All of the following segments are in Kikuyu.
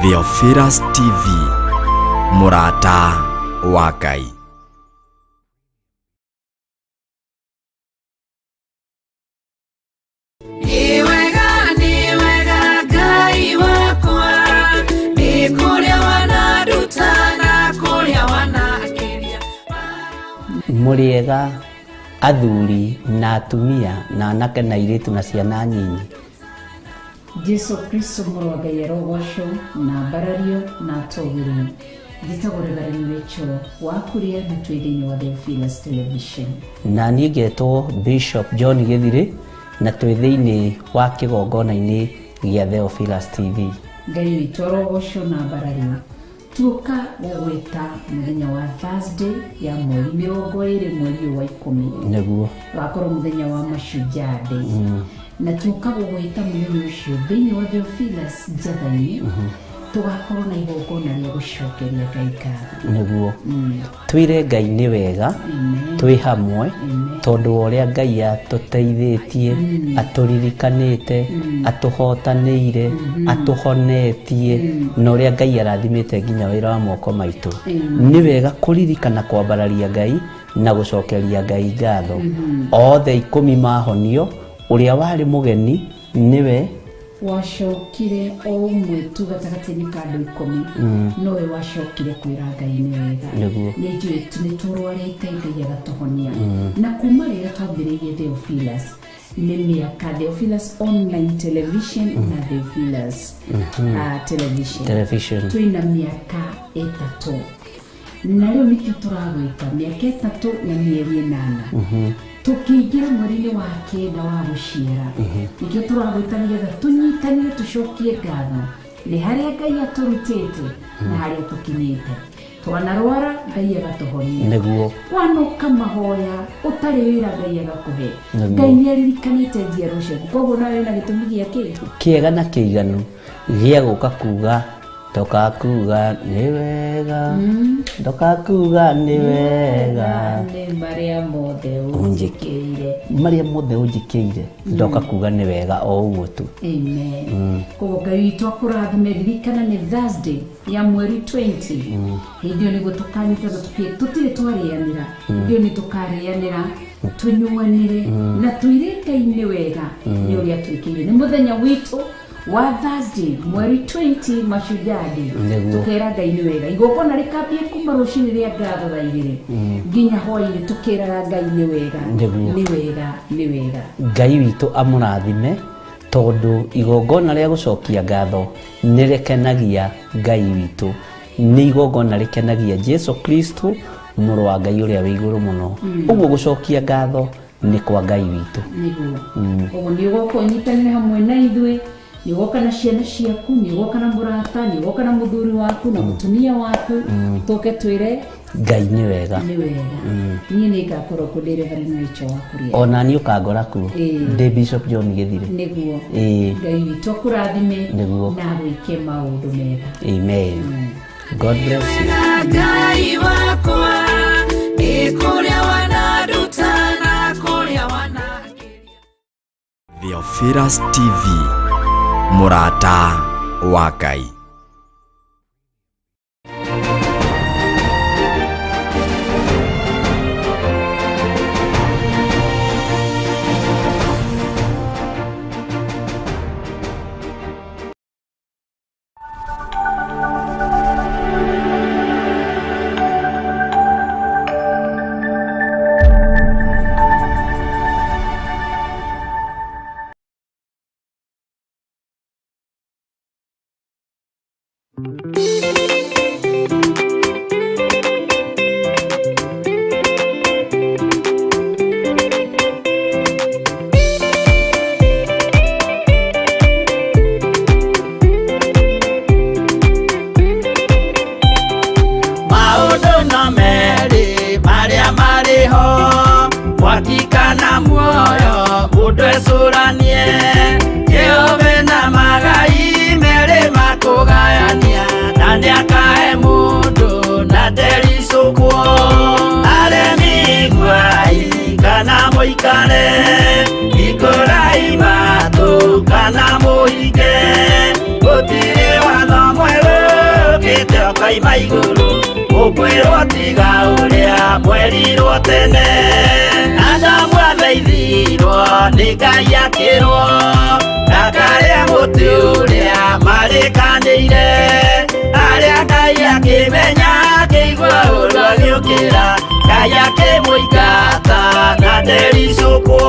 Theophilus TV, mũrata wa Ngai. Nĩ wega, nĩ wega Ngai wakwa, nĩ kũrĩa wananduta na kũrĩa wanakĩria. Mũrĩega athuri na atumia na anake na airĩtu na ciana nyinyi. Jesu Kristo mũrũ wa Ngai arogocwo na ambarario na atũgĩrio. Njĩtagwo Reverend Rachel wa Kuria na twĩ thĩinĩ wa Theophilus Television. Na niĩ ngetwo Bishop John Gĩthirĩ na twĩ thĩinĩ wa kĩgongona-inĩ gĩa Theophilus TV. Ngai witũ arogocwo na ambarario. Tuoka gũgwĩta mũthenya wa Thursday ya mweri 20 mweri ũyũ wa 10. Nĩguo. Wakorwo mũthenya wa Mashujaa Day. Na tuoka gũgwĩta mũthenya ũcio thĩinĩ wa Theophilus Njatha-inĩ, tũgakorwo na igongona rĩa gũcokeria Ngai ngatho. Nĩguo. Twĩre Ngai nĩ wega, Amen. twĩ hamwe, Amen. tondũ wa ũrĩa Ngai atũteithĩtie, atũririkanĩte, atũhotanĩire, atũhonetie, na ũrĩa Ngai arathimĩte nginya wĩra wa moko maitũ. Amen. Nĩ wega kũririkana kwambararia Ngai na gũcokeria Ngai ngatho. Othe 10 mahonio, ũrĩa warĩ mũgeni nĩwe wacokire o ũmwe tu gatagatĩ-inĩ ka andũ 10, nowe wacokire kwĩra Ngai nĩ wega. Nĩguo. Nĩ njũĩ nĩ tũrwarĩte, Ngai agatũhonia. Na kuma rĩrĩa twambĩrĩirie Theophilus, nĩ mĩaka Theophilus online television na Theophilus television. Television. Twĩna mĩaka 3. Na rĩu nĩkĩo tũragwĩta mĩaka 3 na mĩeri 8. Tũkĩingĩra mweri-inĩ wa 9 wa gũciara. Nĩkĩo tũragwĩta nĩgetha tũnyitanĩre tũcokie ngatho nĩ harĩa Ngai atũrutĩte na harĩa tũkinyĩte. Twanarwara Ngai agatũhonia. Nĩguo. Wanoka mahoya ũtarĩ wĩra Ngai agakũhe. Nĩguo. Ngai nĩ aririkanĩte njiarwa ciaku, koguo nawe wĩna gĩtũmi gĩa kĩ? Kĩega na kĩiganu gĩa gũka kuga ndoka kuga nĩ wega, ndoka kuga nĩ wega, nĩ marĩa mothe ũnjĩkĩire. ũnjĩkĩire. Marĩa mothe ũnjĩkĩire, ndoka kuga nĩ wega o ũguo tu. Amen. Koguo Ngai witũ akũrathime. Ririkana nĩ Thursday ya mweri 20. Hĩndĩ ĩyo nĩguo tũkanyita na tũtirĩ twarĩanĩra. Hĩndĩ ĩyo nĩ tũkarĩanĩra, tũnyuanĩre na tũire Ngai nĩ wega nĩ ũrĩa twĩkĩire. Nĩ mũthenya witũ wa Thursday mweri 20 Mashujaa Day. Nĩguo. Tũkera Ngai nĩ wega. Igongona rĩkambie kuma rũcinĩ rĩa ngatho thaa 2 nginya hwaĩ-inĩ, tũkĩraga Ngai nĩ wega. Nĩguo. Nĩ wega, nĩ wega. Ngai witũ amũrathime, tondũ igongona rĩa gũcokia ngatho nĩ rĩkenagia Ngai witũ. Nĩ igongona rĩkenagia Jesu Kristo mũrũ wa Ngai ũrĩa wĩ igũrũ mũno. Ũguo gũcokia ngatho nĩ kwa Ngai witũ. Nĩguo. Ũguo nĩ ũgoka ũnyitanĩre hamwe na ithuĩ, nĩ ũgoka na ciana ciaku, nĩ ũgoka na mũrata, nĩ ũgoka na mũthuri waku na mũtumia waku, tũke twĩre Ngai nĩ wega. Nĩ wega. Niĩ nĩ ngakorwo kuo ndĩ Reverend Rachel wa Kuria. Ona niĩ ũkangora kuo. Ndĩ Bishop John Gĩthirĩ. Nĩguo. Ĩĩ. Ngai witũ akũrathime. Nĩguo. Na agwĩke maũndũ mega. Amen. God bless you. Ngai wakwa, nĩ kũrĩa wananduta na kũrĩa wanakĩria. Theophilus TV, mũrata wa Ngai. Maũndũ no merĩ marĩa marĩ ho, mwaki kana muoyo, mũndũ ecũranie. Jehova na magai merĩ makũgayania, na nĩakahe mũndũ na ndericũkwo. Aremi iguai kana mũikare, hingũrai matũ kana mũhinge, gũtirĩ watho mwerũ. ũkaima igũrũ ũkwĩrwo tiga ũrĩa mwerirwo tene Adamu athaithirwo nĩ Ngai akĩrwo ndakarĩa mũtĩ ũrĩa marĩkanĩire arĩa Ngai akĩmenya akĩigua ũru agĩũkĩra Ngai akĩmũingata na ndericũkwo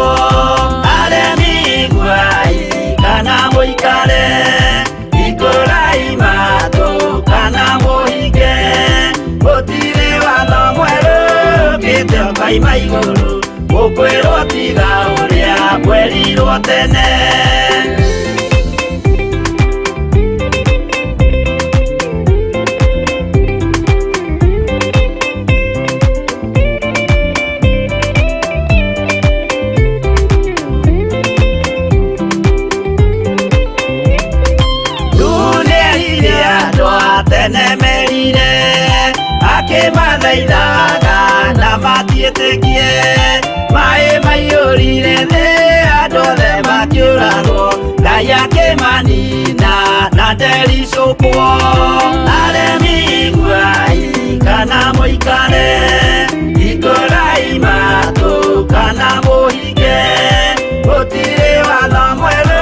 aremi iguai kana mũikare ikũrai matũ kana mũhinge gũtirĩ watho mwerũ ũkĩte ũkaima igũrũ ũkwĩrwo tiga ũrĩa mwerirwo tene. Tene merire akĩmathaithaga na matiĩtĩkie maĩ maiyũrire thĩ andũ othe makĩũragwo Ngai akĩmanina na ndericũkwo aremi iguai kana mũikare ikũrai matũ kana mũhinge gũtirĩ watho mwerũ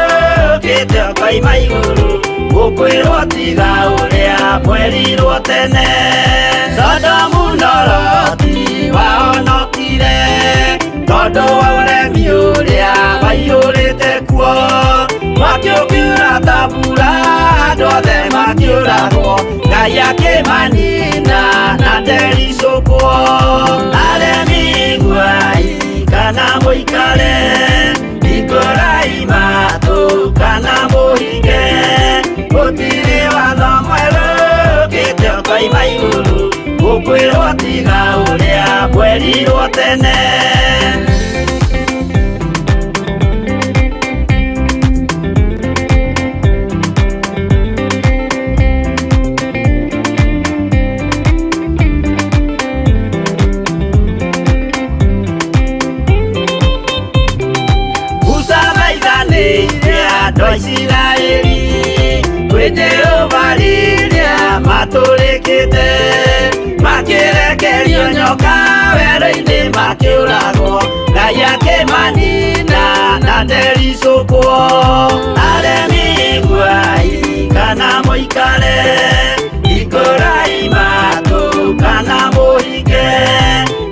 ũkĩte ũkoima igũrũ ũkwĩrwo tiga ũrĩa mwerirwo tene Sodomu na Loti wahonokire tondũ wa ũremi ũrĩa waiyũrĩte kuo mwaki ũkiura ta mbura andũ othe makĩũragwo Ngai akĩmanina na ndericũkwo aremi iguai kana mũikare ikũrai matũ kana mũhinge gũtirĩ watho mwerũ ũkĩte ũkoima igũrũ ũkwĩrwo tiga ũrĩa mwerirwo tene. Musa thaithanĩire andũ a Isiraeli kwĩ Jehova rĩrĩa matũrĩkĩte makĩrekerio nyoka werũ-inĩ makĩũragwo Ngai akĩmanina na ndericũkwo aremi iguai kana mũikare ikũrai matũ kana mũhinge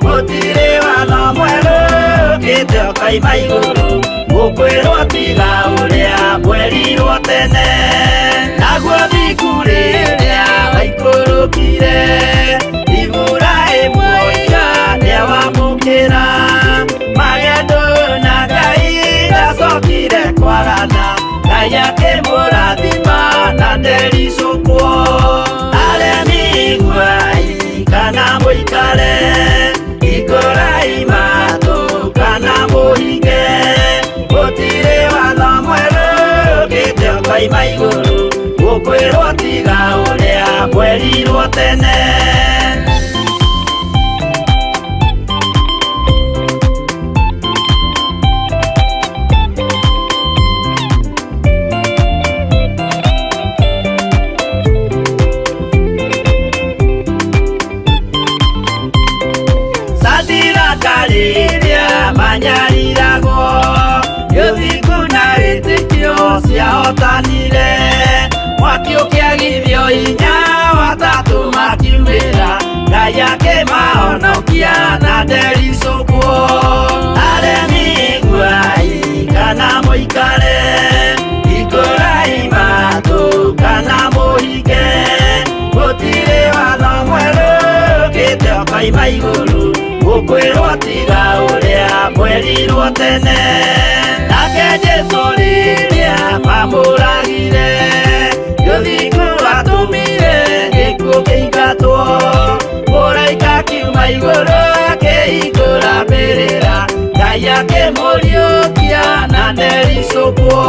gũtirĩ watho mwerũ ũkĩte ũkoima igũrũ ũkwĩrwo tiga ũrĩa mwerirwo tene naguo thiku rĩrĩa waikũrũkire Iburahĩmu oiga nĩawamũkĩra magendo na Ngai ndacokire kwarana Ngai akĩmũrathima na ndericũkwo aremi iguai kana mũikare ikũrai matũ kana mũhinge gũtirĩ watho mwerũ ũkĩte ũkoima igũrũ ũkwĩrwo tiga ũrĩa mwerirwo tene. Sadiraka rĩrĩa manyariragwo gĩthingu na wĩtĩkio ciahotanire mwaki ũkĩagithio hinya watatũ makiumĩra Ngai akĩmahonokia na ndericũkwo aremi iguai kana mũikare ikũrai matũ kana mũhinge gũtirĩ watho mwerũ ũkĩte ũkoima igũrũ ũkwĩrwo tiga ũrĩa mwerirwo tene nake Jesũ rĩrĩa mamũragire gĩthingu atũmire gĩkuũ kĩingatwo mũraika akiuma igũrũ akĩhingũra mbĩrĩra Ngai akĩmũriũkia na ndericũkwo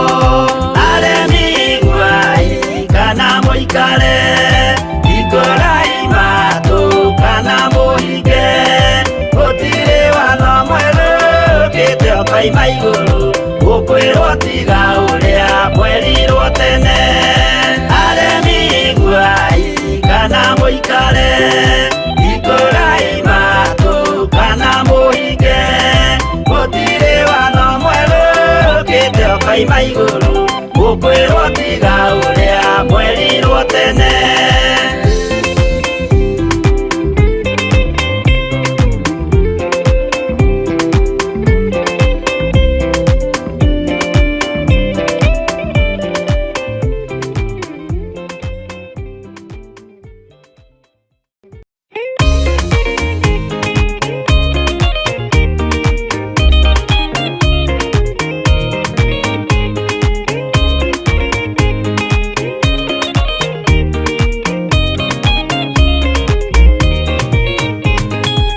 aremi iguai kana mũikare ikũrai matũ kana mũhinge gũtirĩ watho mwerũ ũkĩte ũkoima igũrũ ũkwĩrwo tiga ũrĩa mwerirwo tene aremi iguai kana mũikare. Mũikare ikũrai matũ kana mũhinge, gũtirĩ watho mwerũ ũkĩte ũkoima igũrũ, mũkwĩrwo tiga ũrĩa mwerirwo tene.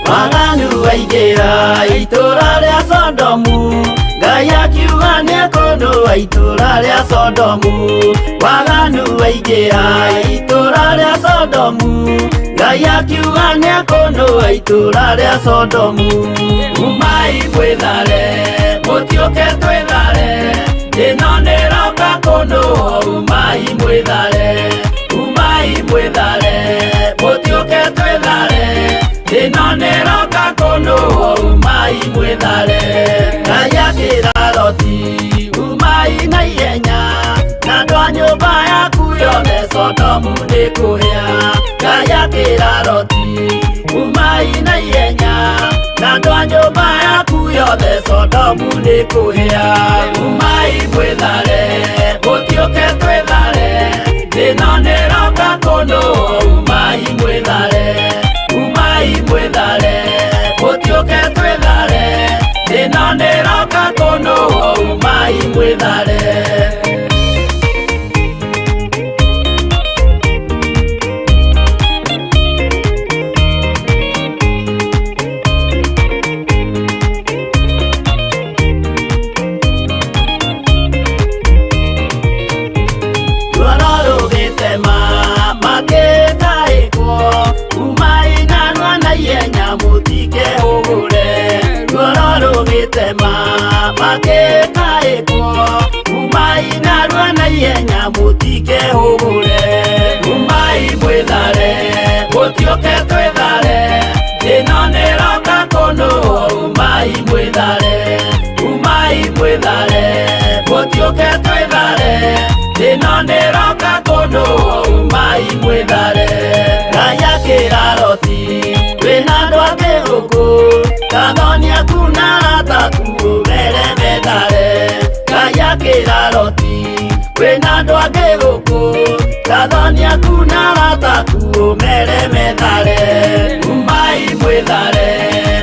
Waganu waingĩra itũra rĩa Sodomu, Ngai akiuga nĩekũnũa itũra rĩa Sodomu. Waganu waingĩra itũra rĩa Sodomu, Ngai akiuga nĩekũnũa itũra rĩa Sodomu. Umai mwĩthare, mũtiũke twĩthare, ĩno nĩroka kũnũo. Umai mwĩthare, umai mwĩthare, mũtiũke twĩthare, ĩno nĩroka kũnũo. Umai mwĩthare. Ngai akĩra Loti, umai na ihenya, na andũ a nyũmba yaku yothe Sodomu nĩkũhĩa. Ngai akĩra Loti, umai na ihenya, na andũ a nyũmba yaku yothe Sodomu nĩkũhĩa. Umai mwĩthare, mũtiũke twĩthare, ĩno nĩroka kũnũo. Umai mwĩthare, umai mwĩthare, mũtiũke twĩthare, ĩno nĩroka kũnũo. Umai mwĩthare. Ruoro rũgĩtema makĩtaĩkwo, umai narua na ihenya mũtikehũgũre. Ruoro rũgĩtema makĩtaĩkwo, umai narua na ihenya mũtikehũgũre. Umai mwĩthare, mũtiũke twĩthare, ĩno nĩroka kũnũo. Umai mwĩthare, umai mwĩthare, mũtiũke twĩthare, ĩno nĩroka kũnũo. Umai mwĩthare. Ngai akĩra Loti, wĩna andũ angĩ gũkũ, kathoni aku na arata aku ũmere methare. Ngai akĩra Loti, wĩna andũ angĩ gũkũ, kathoni aku na arata aku ũmere methare. Umai mwĩthare,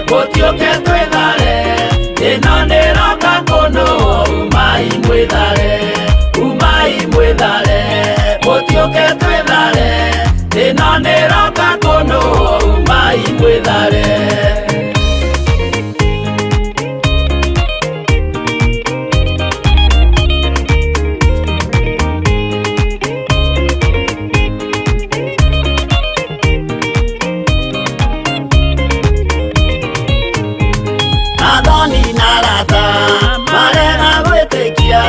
mũtiũke twĩthare, ĩno nĩroka kũnũo. Umai mwĩthare, umai mwĩthare, mũtiũke twĩthare, ĩno nĩroka kũnũo. Umai mwĩthare. Athoni na arata marega gwĩtĩkia,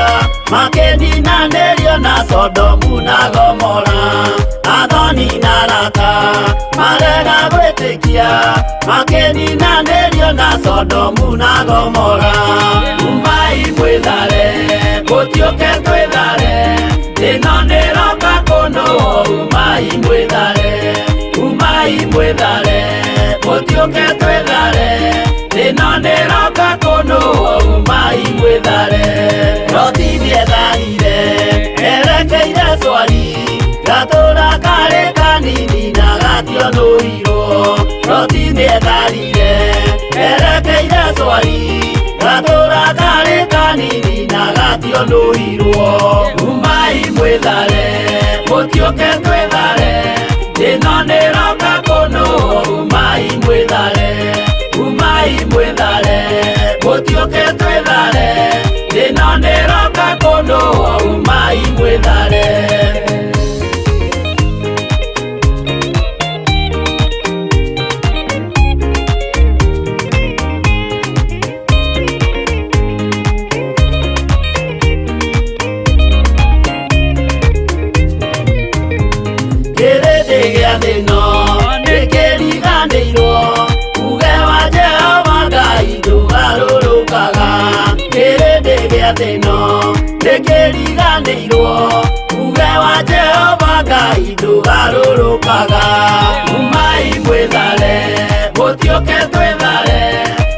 makĩninanĩrio na Sodomu na Gomora. Athoni na arata marega gwĩtĩkia, makĩninanĩrio na Sodomu na Gomora. Umai mwĩthare, mũtiũke twĩthare, ĩno nĩroka kũnũo. Umai mwĩthare, umai mwĩthare, mũtiũke twĩthare, ĩno nĩroka kũnũo. Umai mwĩthare. Loti nĩetharire erekeire Swari, gatũra karĩ kanini na gationũirwo. Loti nĩetharire erekeire Swari, gatũra karĩ kanini na gationũirwo. Umai mwĩthare, mũtiũke twĩthare, ĩno nĩroka kũnũo. Umai mwĩthare, umai mwĩthare, mũtiũke twĩthare, ĩno nĩroka kũnũo. Umai mwĩthare. Kĩrĩndĩ gĩa thĩ ĩno gĩa thĩ ĩno ndĩkĩriganĩirwo uge wa Jehova Ngai ndũgarũrũkaga umai mwĩthare mũtiũke twĩthare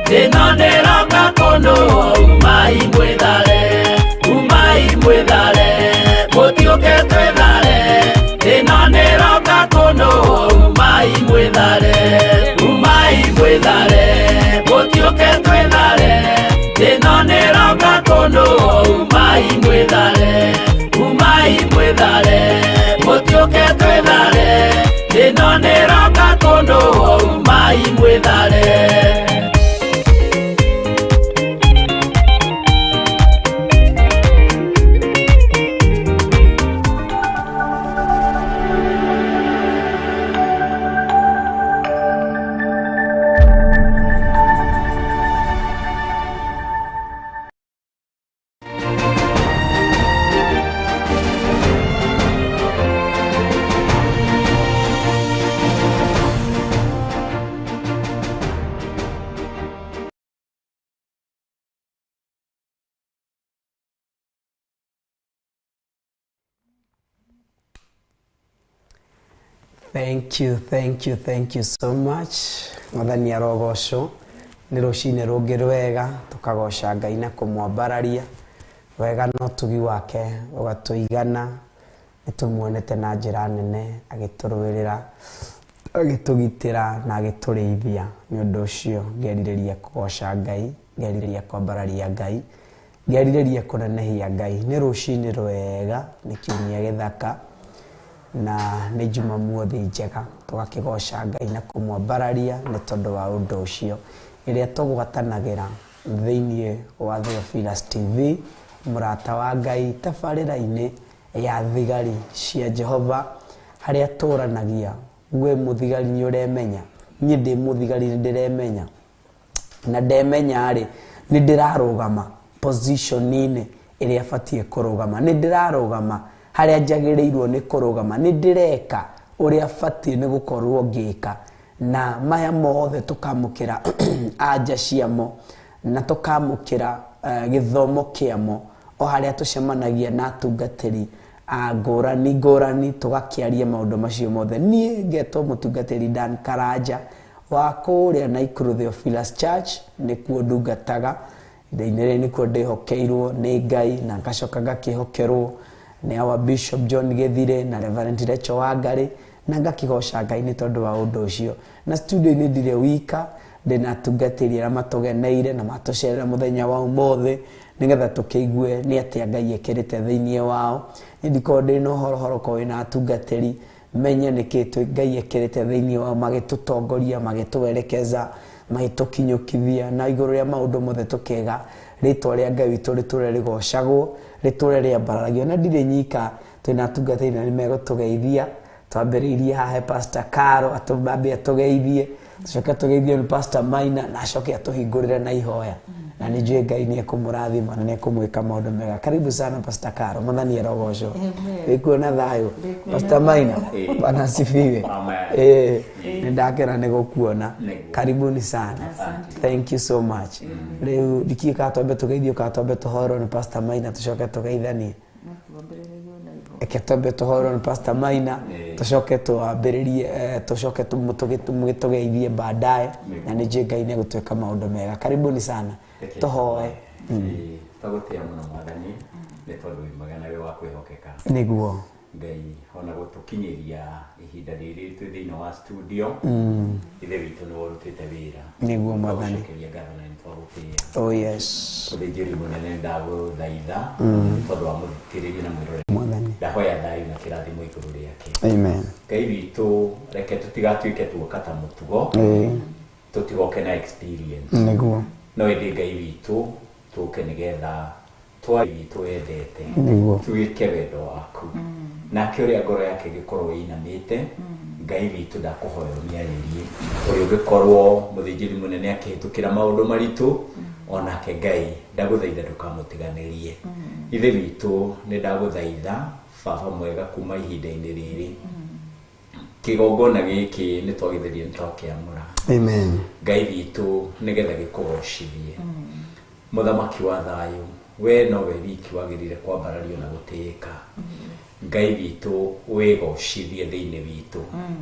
thĩ ĩno nĩroka kũnũhwo umai mwĩthare umai mwĩthare mũtiũke twĩthare thĩ ĩno nĩroka kũnũhwo umai mwĩthare umai mwĩthare mũtiũke twĩthare thĩ ĩno nĩroka kũnũhwo umai mwĩthare umai mwĩthare mũtiũke twĩthare thĩ ĩno nĩroka kũnũhwo umai mwĩthare. Thank you, thank you, thank you so much. Mwathani arogocwo nĩ rũcinĩ rũngĩ rwega tũkagoca Ngai na kũmwambararia wega na ũtugi wake ũgatũigana nĩ tũmuonete na njĩra nene agĩtũrũĩrĩra agĩtũgitĩra na agĩtũrĩithia nĩ ũndũ ũcio ngerirĩria kũgoca Ngai ngerirĩria kwambararia Ngai ngerirĩria kũnenehia Ngai nĩ rũcinĩ rwega nĩ kiumia gĩthaka na nĩ Jumamothi njega tũgakĩgoca Ngai na kũmwambararia nĩ tondũ wa ũndũ ũcio ĩrĩa tũgwatanagĩra thĩinĩ wa Theophilus TV mũrata wa Ngai tabarĩra-inĩ ya thigari cia Jehova harĩa tũranagia we mũthigari nĩ ũremenya niĩ ndĩ mũthigari nĩ ndĩremenya na ndemenya rĩ nĩ ndĩrarũgama position-inĩ ĩrĩa batiĩ kũrũgama nĩ ndĩrarũgama harĩa njagĩrĩirwo nĩ kũrũgama nĩ ndĩreka ũrĩa batiĩ nĩ gũkorwo ngĩka na maya mothe tũkamũkĩra anja ciamo na tũkamũkĩra gĩthomo kĩamo o harĩa tũcemanagia na atungatĩri a ngũrani ngũrani tũgakĩaria maũndũ macio mothe niĩ ngetwo mũtungatĩri Dan Karanja wa kũrĩa Naikuru Theophilus Church nĩkuo ndungataga ihinda-inĩ rĩrĩ nĩkuo ndĩhokeirwo nĩ Ngai na ngacoka ngakĩhokerwo nĩ our Bishop John Githire na Reverend Rachel Wangari na ngakigoca Ngai nĩ tondũ wa ũndũ ũcio na studio-inĩ ndirĩ wika ndĩna atungatĩri arĩa matũgeneire na matũcerera mũthenya wa ũmũthĩ nĩgetha tũkĩigue nĩ atĩa Ngai ekĩrĩte thĩinĩ wao niĩ ndikoragwo ndĩ na ũhorohoro korwo wĩna atungatĩri menye nĩkĩ Ngai ekĩrĩte thĩinĩ wao magĩtũtongoria magĩtũerekeza magĩtũkinyũkithia na igũrũ rĩa maũndũ mothe tũkega rĩtwa rĩa Ngai witũ rĩtũre rĩgocagwo rĩtũre rĩambararagio na ndirĩ nyika twĩna atungatĩri na nĩmegũtũgeithia twambĩrĩirie haha Pastor Caro atũmbe atũgeithie tũcoke tũgeithio nĩ Pastor Maina na acoke atũhingũrĩre na ihoya na nĩ njũĩ Ngai nĩ ekũmũrathima na nĩ ekũmwĩka maũndũ mega. Karibu sana Pastor Caro, Mwathani arogocwo. Wĩkuo na thayũ Pastor Maina, Bwana asifiwe. Nĩ ndakena nĩ gũkuona. Karibuni sana. Thank you so much. Rĩu ndikiũĩ kana twambe tũgeithio kana twambe tũhoerwo nĩ Pastor Maina tũcoke tũgeithanie. Reke twambe tũhoerwo nĩ Pastor Maina tũcoke twambĩrĩrie tũcoke tũgeithie baadaye na nĩ njũĩ Ngai nĩ egũtwĩka maũndũ mega. Karibuni sana. Tũhoe. Tagũtĩa mũno Mwathani nĩ tondũ wĩ mwega na wĩ wa kwĩhokeka. Nĩguo. Ngai ona gũtũkinyĩria ihinda rĩrĩ twĩ thĩinĩ wa studio ithe witũ nĩwe ũrutĩte wĩra. Nĩguo Mwathani. Tũgũcokeria ngatho na nĩtwagũtĩĩa. Oh yes. Mũthĩnjĩri mũnene ndagũthaitha tondũ wa mũthikĩrĩria na mwĩroreri. Mwathani. Ndahoya thayũ na kĩrathimo igũrũ rĩake. Amen. Ngai witũ reke tũtigatuĩke tuoka ta mũtugo tũtigoke na experience. Nĩguo. No ĩndĩ Ngai witũ tũke nĩgetha twari witũ wendete Nĩguo. twĩke wendo waku nake ũrĩa ngoro yake ĩgĩkorwo ĩinamĩte Ngai witũ ndakũhoya ũmĩarĩrie ũrĩa ũngĩkorwo mũthĩnjĩri mũnene akĩhĩtũkĩra maũndũ maritũ onake Ngai ndagũthaitha ndũkamũtiganĩrie. Ithe witũ nĩ ndagũthaitha baba mwega kuma ihinda-inĩ rĩrĩ kĩgongona gĩkĩ nĩ twagĩtheria nĩ twakĩamũra. Amen. Ngai witũ nĩgetha gĩkũgocithie. Mũthamaki wa thayũ We nowe wiki wagĩrĩire kwambarario na gũtĩĩka. Ngai witũ, wĩgocithie thĩinĩ witũ.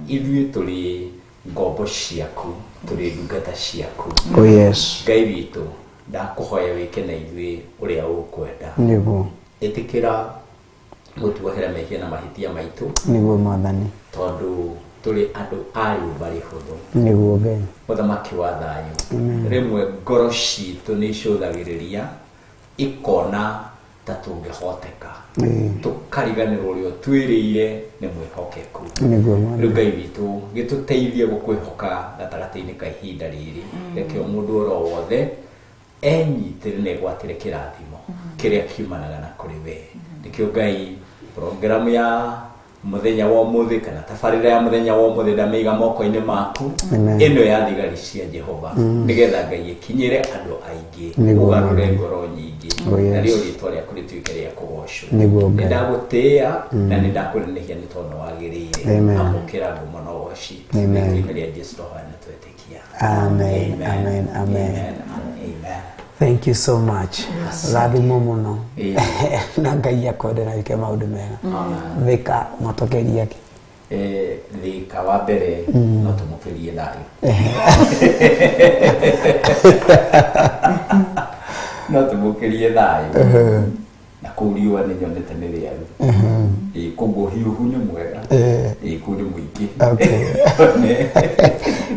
Ithuĩ tũrĩ ngombo ciaku, tũrĩ ndungata ciaku. Oh yes. Ngai witũ, ndakũhoya wĩke na ithuĩ ũrĩa ũkwenda. Nĩguo. Ĩtĩkĩra gũtuohera mehia na mahĩtia maitũ, Nĩguo Mwathani. tondũ tũrĩ andũ a rĩũmba rĩhũthũ. Nĩguo Ngai. Mũthamaki wa thayũ, rĩmwe ngoro citũ nĩ icũthagĩrĩria ikona ta tũngĩhoteka, tũkariganĩrwo ũrĩa ũtwĩrĩire nĩ mwĩhokeku. Nĩguo Rĩu Mwathani. Ngai witũ, gĩtũteithie gũkwĩhoka gatagatĩ-inĩ ka ihinda rĩrĩ. Reke o mũndũ oro wothe enyitĩre na egwatĩre kĩrathimo kĩrĩa kiumanaga na kũrĩ we. Nĩkĩo Ngai, programu ya mũthenya wa ũmũthĩ kana tabarĩra ya mũthenya wa ũmũthĩ ndamĩiga moko-inĩ maku, Amen. ĩno ya thigari cia Jehova, nĩgetha Ngai ĩkinyĩre andũ aingĩ, Nĩguo ũgarũre Mwathani. ngoro nyingĩ, Oh, yes. na rĩo rĩtwa rĩaku rĩtuĩke rĩa kũgocwo. Nĩguo Ngai. Nĩndagũtĩĩa na nĩndakũnenehia nĩ tondũ nĩwagĩrĩire. Amen. Amũkĩra ngumo na ũgoci. Amen. Rĩtwa-inĩ rĩa Jesũ twahoya na twetĩkia. Amen, amen, amen. Amen and amen. Thank you so much. Rathimo mũno. Ĩĩ. Na Ngai akwende na wĩke maũndũ mega. Thĩka matokeria kĩ. Thĩka wa mbere no tũmũkĩrie thayũ, no tũmũkĩrie thayũ, na kũu riũa nĩ nyonete nĩ rĩaru. Ĩĩ, koguo hiũhu nĩ mwega. Ĩĩ, kũu nĩ mũingĩ. Okay.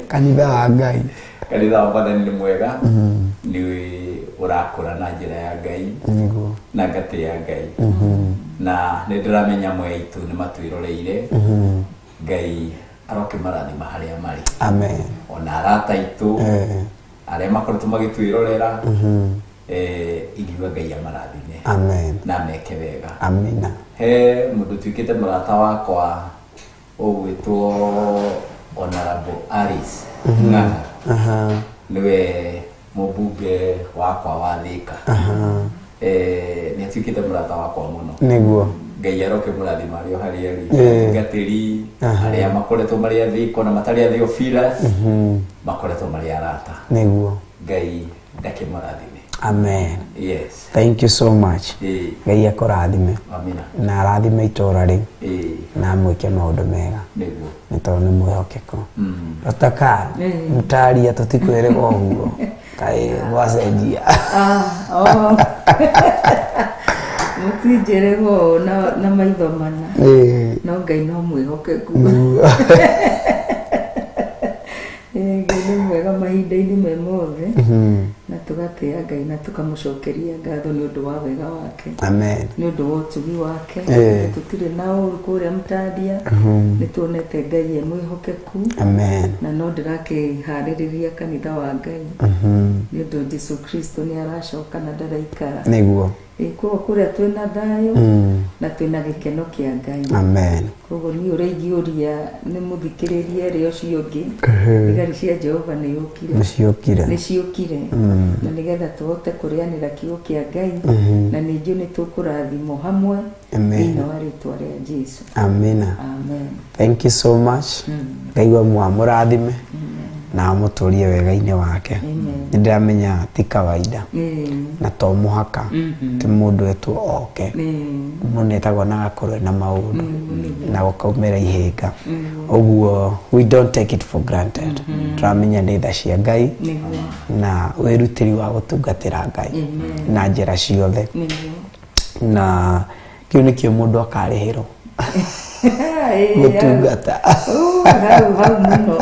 Kanitha wa Ngai. Kanitha wa Mwathani nĩ mwega, nĩ ũrakũra na njĩra ya Ngai Nĩguo. na ngatĩ ya Ngai, na nĩ ndĩramenya amwe aitũ nĩ matwĩroreire. Ngai arokĩmarathima harĩa marĩ. Amen. Ona arata aitũ arĩa makoretwo magĩtwĩrorera, ingiuga Ngai amarathime Amen. na meke wega. Amina. He mũndũ tuĩkĩte mũrata wakwa ũgwĩtwo Honorable Alice Ng'ang'a, nĩwe mũmbunge wakwa wa Thĩka. Nĩ atuĩkĩte mũrata wakwa mũno. Nĩguo. Ngai aroke mũrathima arĩ o harĩa arĩ. Ngatĩri arĩa makoretwo marĩ a Thĩka ona matarĩ a Theophilus, makoretwo marĩ arata. Nĩguo. Ngai ndakĩmũrathime. Amen. Yes. Thank you so much. Ĩĩ. Ngai akũrathime. Amina. Na arathime itũũra rĩu. Ĩĩ. Na amwĩke maũndũ mega. Nĩguo. Nĩ tondũ nĩ mwĩhokeku. Rotaka mũtaria tũtikwĩrĩga ũguo. Kaĩ gwacenjia. Ah, oh. Mũtinjĩrĩgwo ũũ na maitho mana. Ĩĩ. No Ngai no mwĩhokeku. Nĩguo. Ngai nĩ mwega mahinda-inĩ me mothe, na tũgatĩĩa Ngai na tũkamũcokeria ngatho nĩ ũndũ wa wega wake, Amen. nĩ ũndũ wa ũtugi wake. Tũtirĩ na ũru kũrĩa mũtandia, nĩ tuonete Ngai e mwĩhokeku. Amen. Na no ndĩrakĩharĩrĩria kanitha wa Ngai nĩ ũndũ Jesu Kristo nĩ aracoka na ndaraikara. Nĩguo. Ĩ, koguo kũrĩa twĩna thayũ na twĩna gĩkeno kĩa Ngai. Amen. Koguo niĩ ũrĩa ingĩũria nĩ mũthikĩrĩrie rĩ ũcio ũngĩ, thigari cia Jehova nĩ yũkire. Nĩciũkire. Nĩ ciũkire, na nĩgetha tũhote kũrĩanĩra kiugo kĩa Ngai, na ningĩ nĩ tũkũrathimwo hamwe Amen. thĩinĩ wa rĩtwa rĩa Jesu. Amina. Amen. Thank you so much. Ngai wa amũrathime na amũtũrie wega-inĩ wake. Nĩ ndĩramenya ti kawaida na to mũhaka ti mũndũ etwo oke. Mũndũ etagwo na agakorwo na maũndũ na gũkaumĩra ihĩnga. Ũguo we don't take it for granted. Tũramenya nĩ tha cia Ngai na wĩrutĩri wa gũtungatĩra Ngai na njĩra ciothe, na kĩu nĩkĩo mũndũ akarĩhĩrwo gũtungata. Hau hau mũno.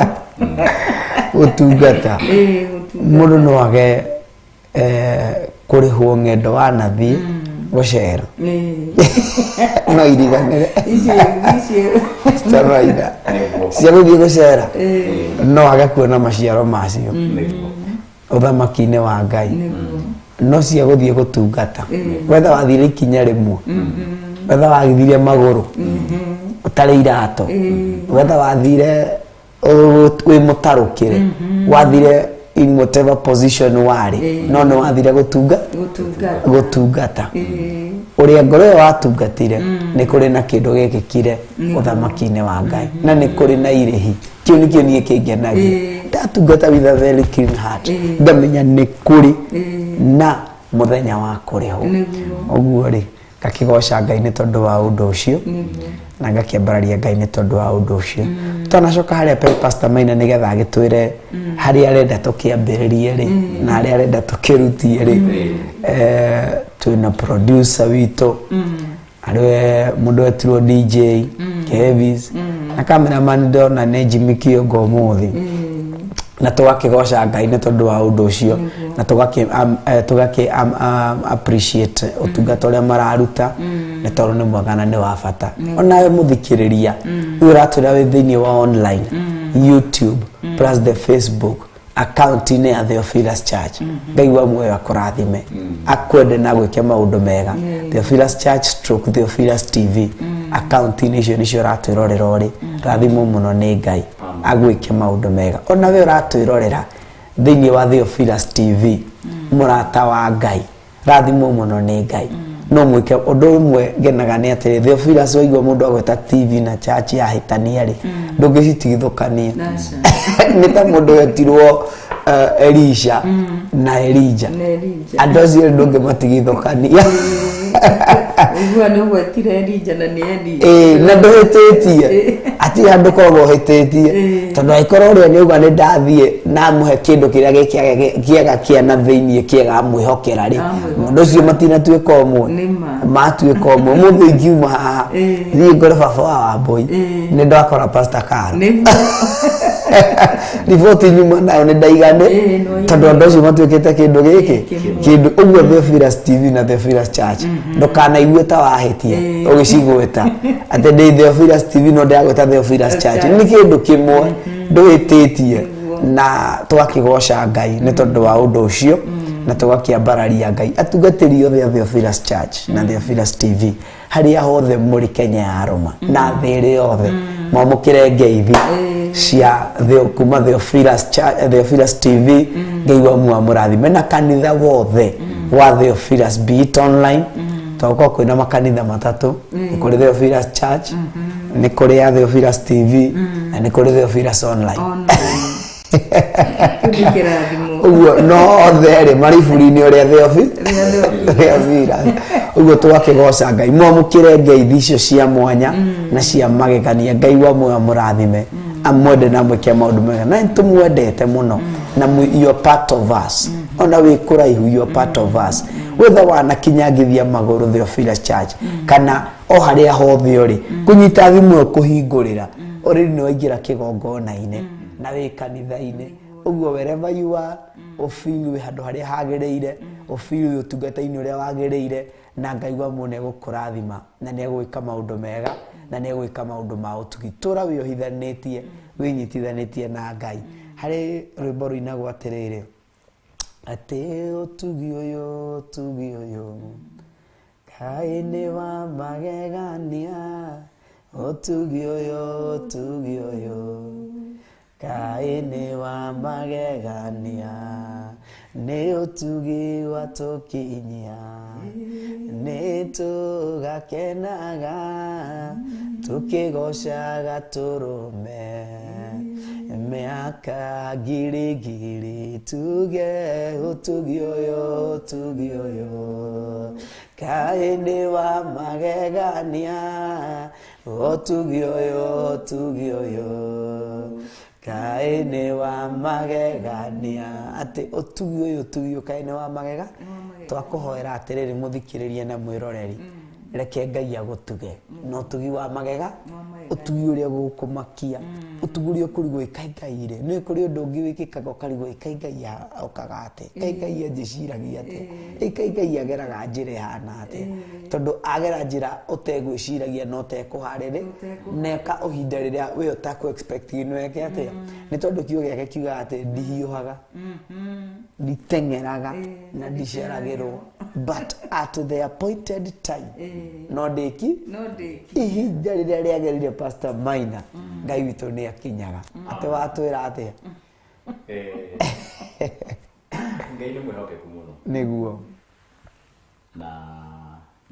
Gũtungata. Ĩĩ, gũtungata. Mũndũ no age kũrĩhwo ng'endo wanathiĩ gũcera, no iriganĩre. Icio icio. Kawaida Nĩguo. cia gũthiĩ gũcera no age kuona maciaro macio Nĩguo. ũthamaki-inĩ wa Ngai, no cia gũthiĩ gũtungata, wetha wathire ikinya rĩmwe, wetha wathire magũrũ ũtarĩ iratũ, wetha wathire wĩ mũtarũkĩre, wathire in whatever position warĩ, no nĩ wathire gũtunga. Gũtungata. Gũtungata ũrĩa ngoro ĩyo watungatire, nĩ kũrĩ na kĩndũ gĩkĩkire ũthamaki-inĩ wa Ngai na nĩ kũrĩ na irĩhi. Kĩu nĩkĩo niĩ kĩngenagia. Ndatungata with a very clean heart, ngamenya nĩ kũrĩ na Mũthenya wa kũrĩhwo. Nĩguo. Ũguo rĩ, ngakĩgoca Ngai nĩ tondũ wa ũndũ ũcio na ngakĩambararia Ngai nĩ tondũ wa ũndũ ũcio. Twanacoka harĩa pe Pastor Maina nĩgetha agĩtwĩre harĩa arenda tũkĩambĩrĩrie rĩ na harĩa arenda tũkĩrutie rĩ. Twĩna producer witũ arĩwe mũndũ wetirwo DJ Kevis na cameraman ndona nĩ Jimmy Kiongo ũmũthĩ, na tũgakĩgoca Ngai nĩ tondũ wa ũndũ ũcio na tũgakĩ appreciate ũtungata ũrĩa mararuta nĩ tondũ nĩ mwega na nĩ wa bata. Onawe mũthikĩrĩria rĩu ũratwĩra wĩ thĩinĩ wa online YouTube plus the Facebook account-inĩ ya Theophilus Church, Ngai wa muoyo akũrathime, akwende na gwĩke maũndũ mega. Theophilus Church stroke Theophilus TV account-inĩ icio nĩcio ũratwĩrorera ũrĩ, rathimwo mũno nĩ Ngai agwĩke maũndũ mega. Ona we ũratwĩrorera thĩinĩ wa Theophilus TV, mũrata wa Ngai, rathimwo mũno nĩ Ngai. No mwĩke ũndũ ũmwe ngenaga nĩ atĩrĩ, Theophilus, waigua mũndũ agweta TV na church yahĩtania rĩ, ndũngĩcitigithũkania. Nĩ ta mũndũ wetirwo Elisha na Elijah. Na Elijah. Andũ acio erĩ ndũngĩmatigithũkania. Ũguo nĩ ũgwetire Elijah na nĩ Elijah. Ĩĩ, na ndũhĩtĩtie, hatirĩ handũ ũkoragwo ũhĩtĩtie, tondũ angĩkorwo ũrĩa nĩ auga nĩ ndathiĩ namũhe kĩndũ kĩrĩa kĩega kĩa na thĩiniĩ kĩega amwĩhokera rĩ, Amwĩhokera. mũndũ ũcio matinatuĩka ũmwe. Nĩ ma. Matuĩka ũmwe. Ũmũthĩ ingiuma haha thiĩ ngore baba wa Wambũi, nĩ ndakora Pastor Karo. Nĩguo. Riboti nyuma nayo nĩ ndaigane. Ĩĩ, nĩ waigana. Tondũ andũ acio matuĩkĩte kĩndũ gĩkĩ. Kĩmwe. Kĩndũ ũguo Theophilus TV na Theophilus Church, ndũkanaigue ta wahĩtia ũgĩcigweta atĩ ndĩ Theophilus TV no ndĩragweta Theophilus Church, nĩ kĩndũ kĩmwe, ndũhĩtĩtie. Na tũgakĩgoca Ngai nĩ tondũ wa ũndũ ũcio na tũgakĩambararia Ngai. Atungatĩri othe a Theophilus Church na Theophilus TV harĩa hothe mũrĩ Kenya ya Roma na thĩ ĩrĩ yothe, mwamũkĩre ngeithi cia kuma Theophilus Church, Theophilus TV. Ngai wa muoyo amũrathime na kanitha wothe wa Theophilus, be it online, tondũ korwo kwĩna makanitha matatũ: nĩ kũrĩ Theophilus Church, nĩ kũrĩ ya Theophilus TV na nĩ kũrĩ Theophilus Online. Online. Kĩu nĩ kĩrathimo. Ũguo no othe rĩ marĩ iburi-inĩ ũrĩa Theophilus. Ũguo tũgakĩgoca Ngai, mwamũkĩre ngeithi icio cia mwanya na cia magegania. Ngai wa muoyo amũrathime, amwende na amwĩke maũndũ mega, na nĩtũmwendete mũno na you are part of us. Ona wĩ kũraihu, you are part of us, whether wanakinyangithia magũrũ Theophilus Church kana o harĩa hothe ũrĩ, kũnyita thimũ ĩyo kũhingũrĩra already nĩ waingĩra kĩgongona-inĩ na wĩ kanitha-inĩ. Ũguo wherever you are, ũfeel wĩ handũ harĩa hagĩrĩire, ũfeel wĩ ũtungata-inĩ ũrĩa wagĩrĩire, na Ngai wa muoyo nĩ egũkũrathima na nĩ egwĩka maũndũ mega na nĩ egwĩka maũndũ ma ũtugi. Tũra wĩohithanĩtie, wĩnyitithanĩtie na Ngai. Harĩ rwĩmbo rũinagwo atĩrĩrĩ, atĩ ũtugi ũyũ, ũtugi ũyũ Ngai nĩ wa magegania, ũtugi ũyũ, ũtugi ũyũ Ngai nĩ wa magegania, nĩ ũtugi watũkinyia, nĩ tũgakenaga tũkĩgocaga tũrũme mĩaka ngiri ngiri, tuge ũtugi ũyũ, ũtugi ũyũ Ngai nĩ wa magegania, ũtugi ũyũ, ũtugi ũyũ Ngai nĩ wa magegania, atĩ ũtugi ũyũ, ũtugi ũyũ Ngai nĩ wa magega. Twakũhoera atĩrĩrĩ, mũthikĩrĩrie na mwĩroreri, reke Ngai agũtuge na ũtugi wa magega, ũtugi ũrĩa gũkũmakia, ũtugi ũrĩa ũkũrigwo ĩ kaĩ Ngai rĩ, nĩ kũrĩ ũndũ ũngĩ wĩkĩkaga ũkarigwo ĩ kaĩ Ngai okaga atĩ kaĩ Ngai anjĩciragia atĩa, ĩ kaĩ Ngai ageraga njĩra ĩhana atĩa, tondũ agera njĩra ũtegwĩciragia na ũtekũharĩrĩ na eka ihinda rĩrĩa we ũtakũ expect no eke atĩa, nĩ tondũ kiugo gĩake kiugaga atĩ ndihiũhaga, nditeng'eraga na ndiceragĩrwo, but at the appointed time no ndĩki No ndĩki. Ihinda rĩrĩa rĩagĩrĩire, Pastor Maina, Ngai witũ nĩ akinyaga. Atĩ watwĩra atĩa? Ngai nĩ mwĩhokeku mũno. Nĩguo. Na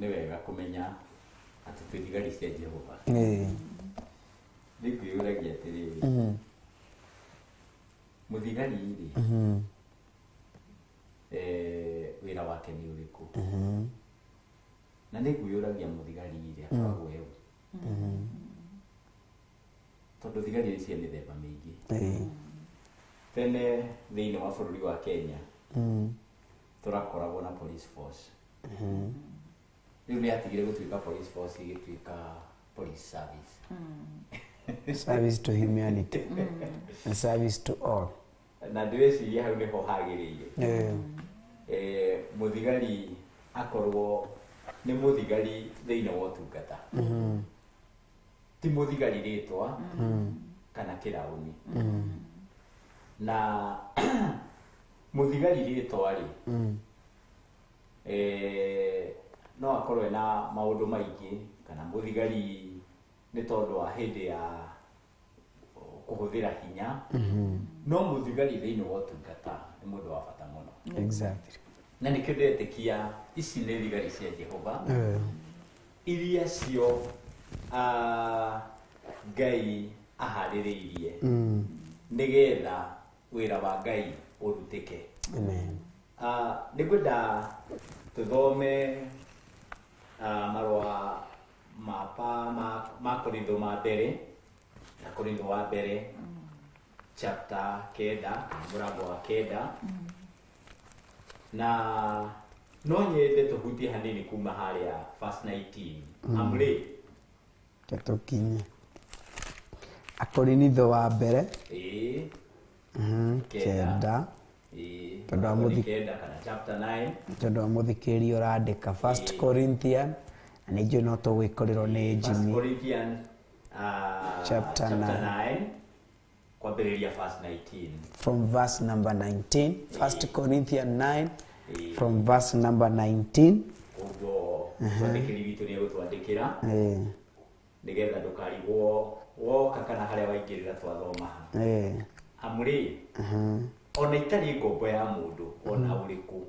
nĩ wega kũmenya atĩ twĩ thigari cia Jehova. Nĩ ngwĩyũragia atĩrĩrĩ, mũthigari rĩ, Wĩra wake nĩ ũrĩkũ? Na nĩ ngwĩyũragia mũthigari rĩ akoragwo e ũ? Tondũ thigari nĩ cia mĩthemba mĩingĩ. Tene thĩinĩ wa bũrũri wa Kenya tũrakoragwo na police force. Rĩu nĩ yatigire gũtuĩka police force ĩgĩtuĩka police service. Service to humanity and service to all. Na ndĩreciria hau nĩho hagĩrĩire. Mũthigari akorwo nĩ mũthigari thĩinĩ wa ũtungata, ti mũthigari rĩtwa kana kĩraũni. Na mũthigari rĩtwa rĩ, no akorwo ena maũndũ maingĩ, kana mũthigari nĩ tondũ wa hĩndĩ ya kũhũthĩra hinya, no mũthigari thĩinĩ wa ũtungata nĩ mũndũ wa bata mũno. Na nĩkĩo ndĩretĩkia ici nĩ thigari cia Jehova iria cio Ngai aharĩrĩirie nĩgetha wĩra wa Ngai ũrutĩke. Amen. Nĩngwenda tũthome marũa ma Korintho ma mbere na Korintho wa mbere chapter 9, mũrango wa 9, na no nyende tũhutie hanini kuma harĩa verse 19. Amrĩ Tũkinye Akorinitho wa mbere ĩĩ 9. Ĩĩ. Tondũ wa mũthi- 9 kana chapter 9. Tondũ wa mũthikĩrĩria ũrandĩka First Corinthian, na nĩ njũĩ no tũgwĩkorĩrwo nĩ First Jimmy. Corinthians Chapter chapter 9. 9 kwambĩrĩria verse 19. From verse number 19. First Corinthians 9 from verse number 19. Koguo mwandĩkĩri witũ nĩ egũtwandĩkĩra nĩgetha ndũkarigwo woka kana harĩa waingĩrĩra twathoma ha. Amu rĩ, ona itarĩ ngombo ya mũndũ ona ũrĩkũ,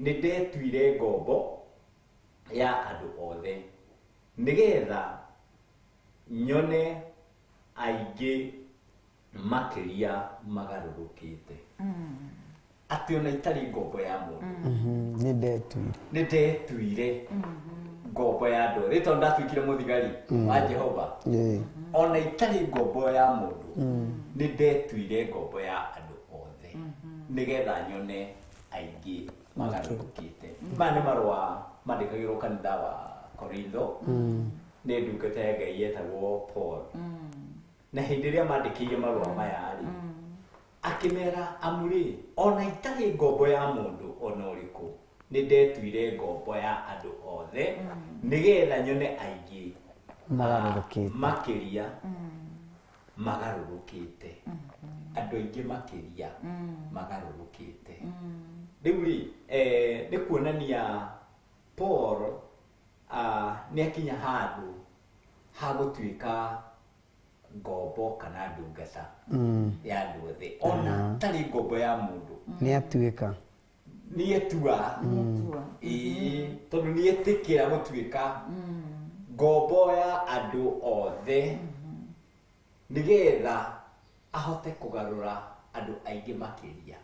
nĩ ndetuire ngombo ya andũ othe nĩgetha nyone aingĩ makĩria magarũrũkĩte. Atĩ ona itarĩ ngombo ya mũndũ, Nĩ ndetuire. Nĩ ndetuire ngombo ya andũ othe, tondũ ndatuĩkire mũthigari wa Jehova. Ona itarĩ ngombo ya mũndũ, nĩ ndetuire ngombo ya andũ othe nĩgetha nyone aingĩ magarũrũkĩte. Maya nĩ marũa mandĩkagĩrwo kanitha wa Korintho nĩ ndungata ya Ngai yetagwo Paul. Na hĩndĩ ĩrĩa mandĩkĩire marũa maya rĩ, akĩmera amu rĩ, ona itarĩ ngombo ya mũndũ ona ũrĩkũ, nĩ ndetuire ngombo ya andũ othe nĩgetha nyone aingĩ magarũrũkĩte. Makĩria magarũrũkĩte. Andũ aingĩ makĩria magarũrũkĩte. Rĩu rĩ, nĩ kuonania Paul nĩ akinya handũ ha gũtuĩka ngombo kana ndungata ya andũ othe, ona tarĩ ngombo ya mũndũ. Nĩ atuĩka. Nĩ etua. Ĩĩ, tondũ nĩ etĩkĩra gũtuĩka ngombo ya andũ othe nĩgetha ahote kũgarũra andũ aingĩ makĩria.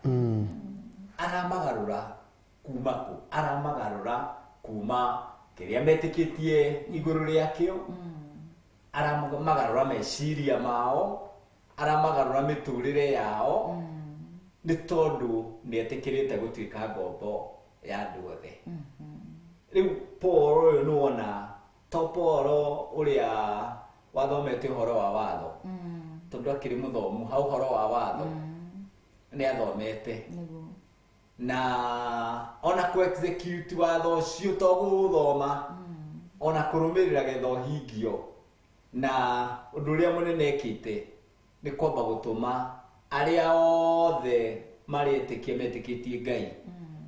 Aramagarũra kuma kũ? Aramagarũra kuma kĩrĩa metĩkĩtie igũrũ rĩakĩo, aramagarũra meciria mao, aramagarũra mĩtũrĩre yao, nĩ tondũ nĩ etĩkĩrĩte gũtuĩka ngombo ya andũ othe. Rĩu Paul ũyũ nĩ wona to Paul ũrĩa wathomete ũhoro wa watho, tondũ akĩrĩ mũthomu ha ũhoro wa watho, nĩ athomete na ona ku execute watho ũcio, to gũthoma, ona kũrũmĩrĩra getha ũhingio. Na ũndũ ũrĩa mũnene ekĩte nĩ kwamba gũtũma arĩa othe marĩtĩkia metĩkĩtie Ngai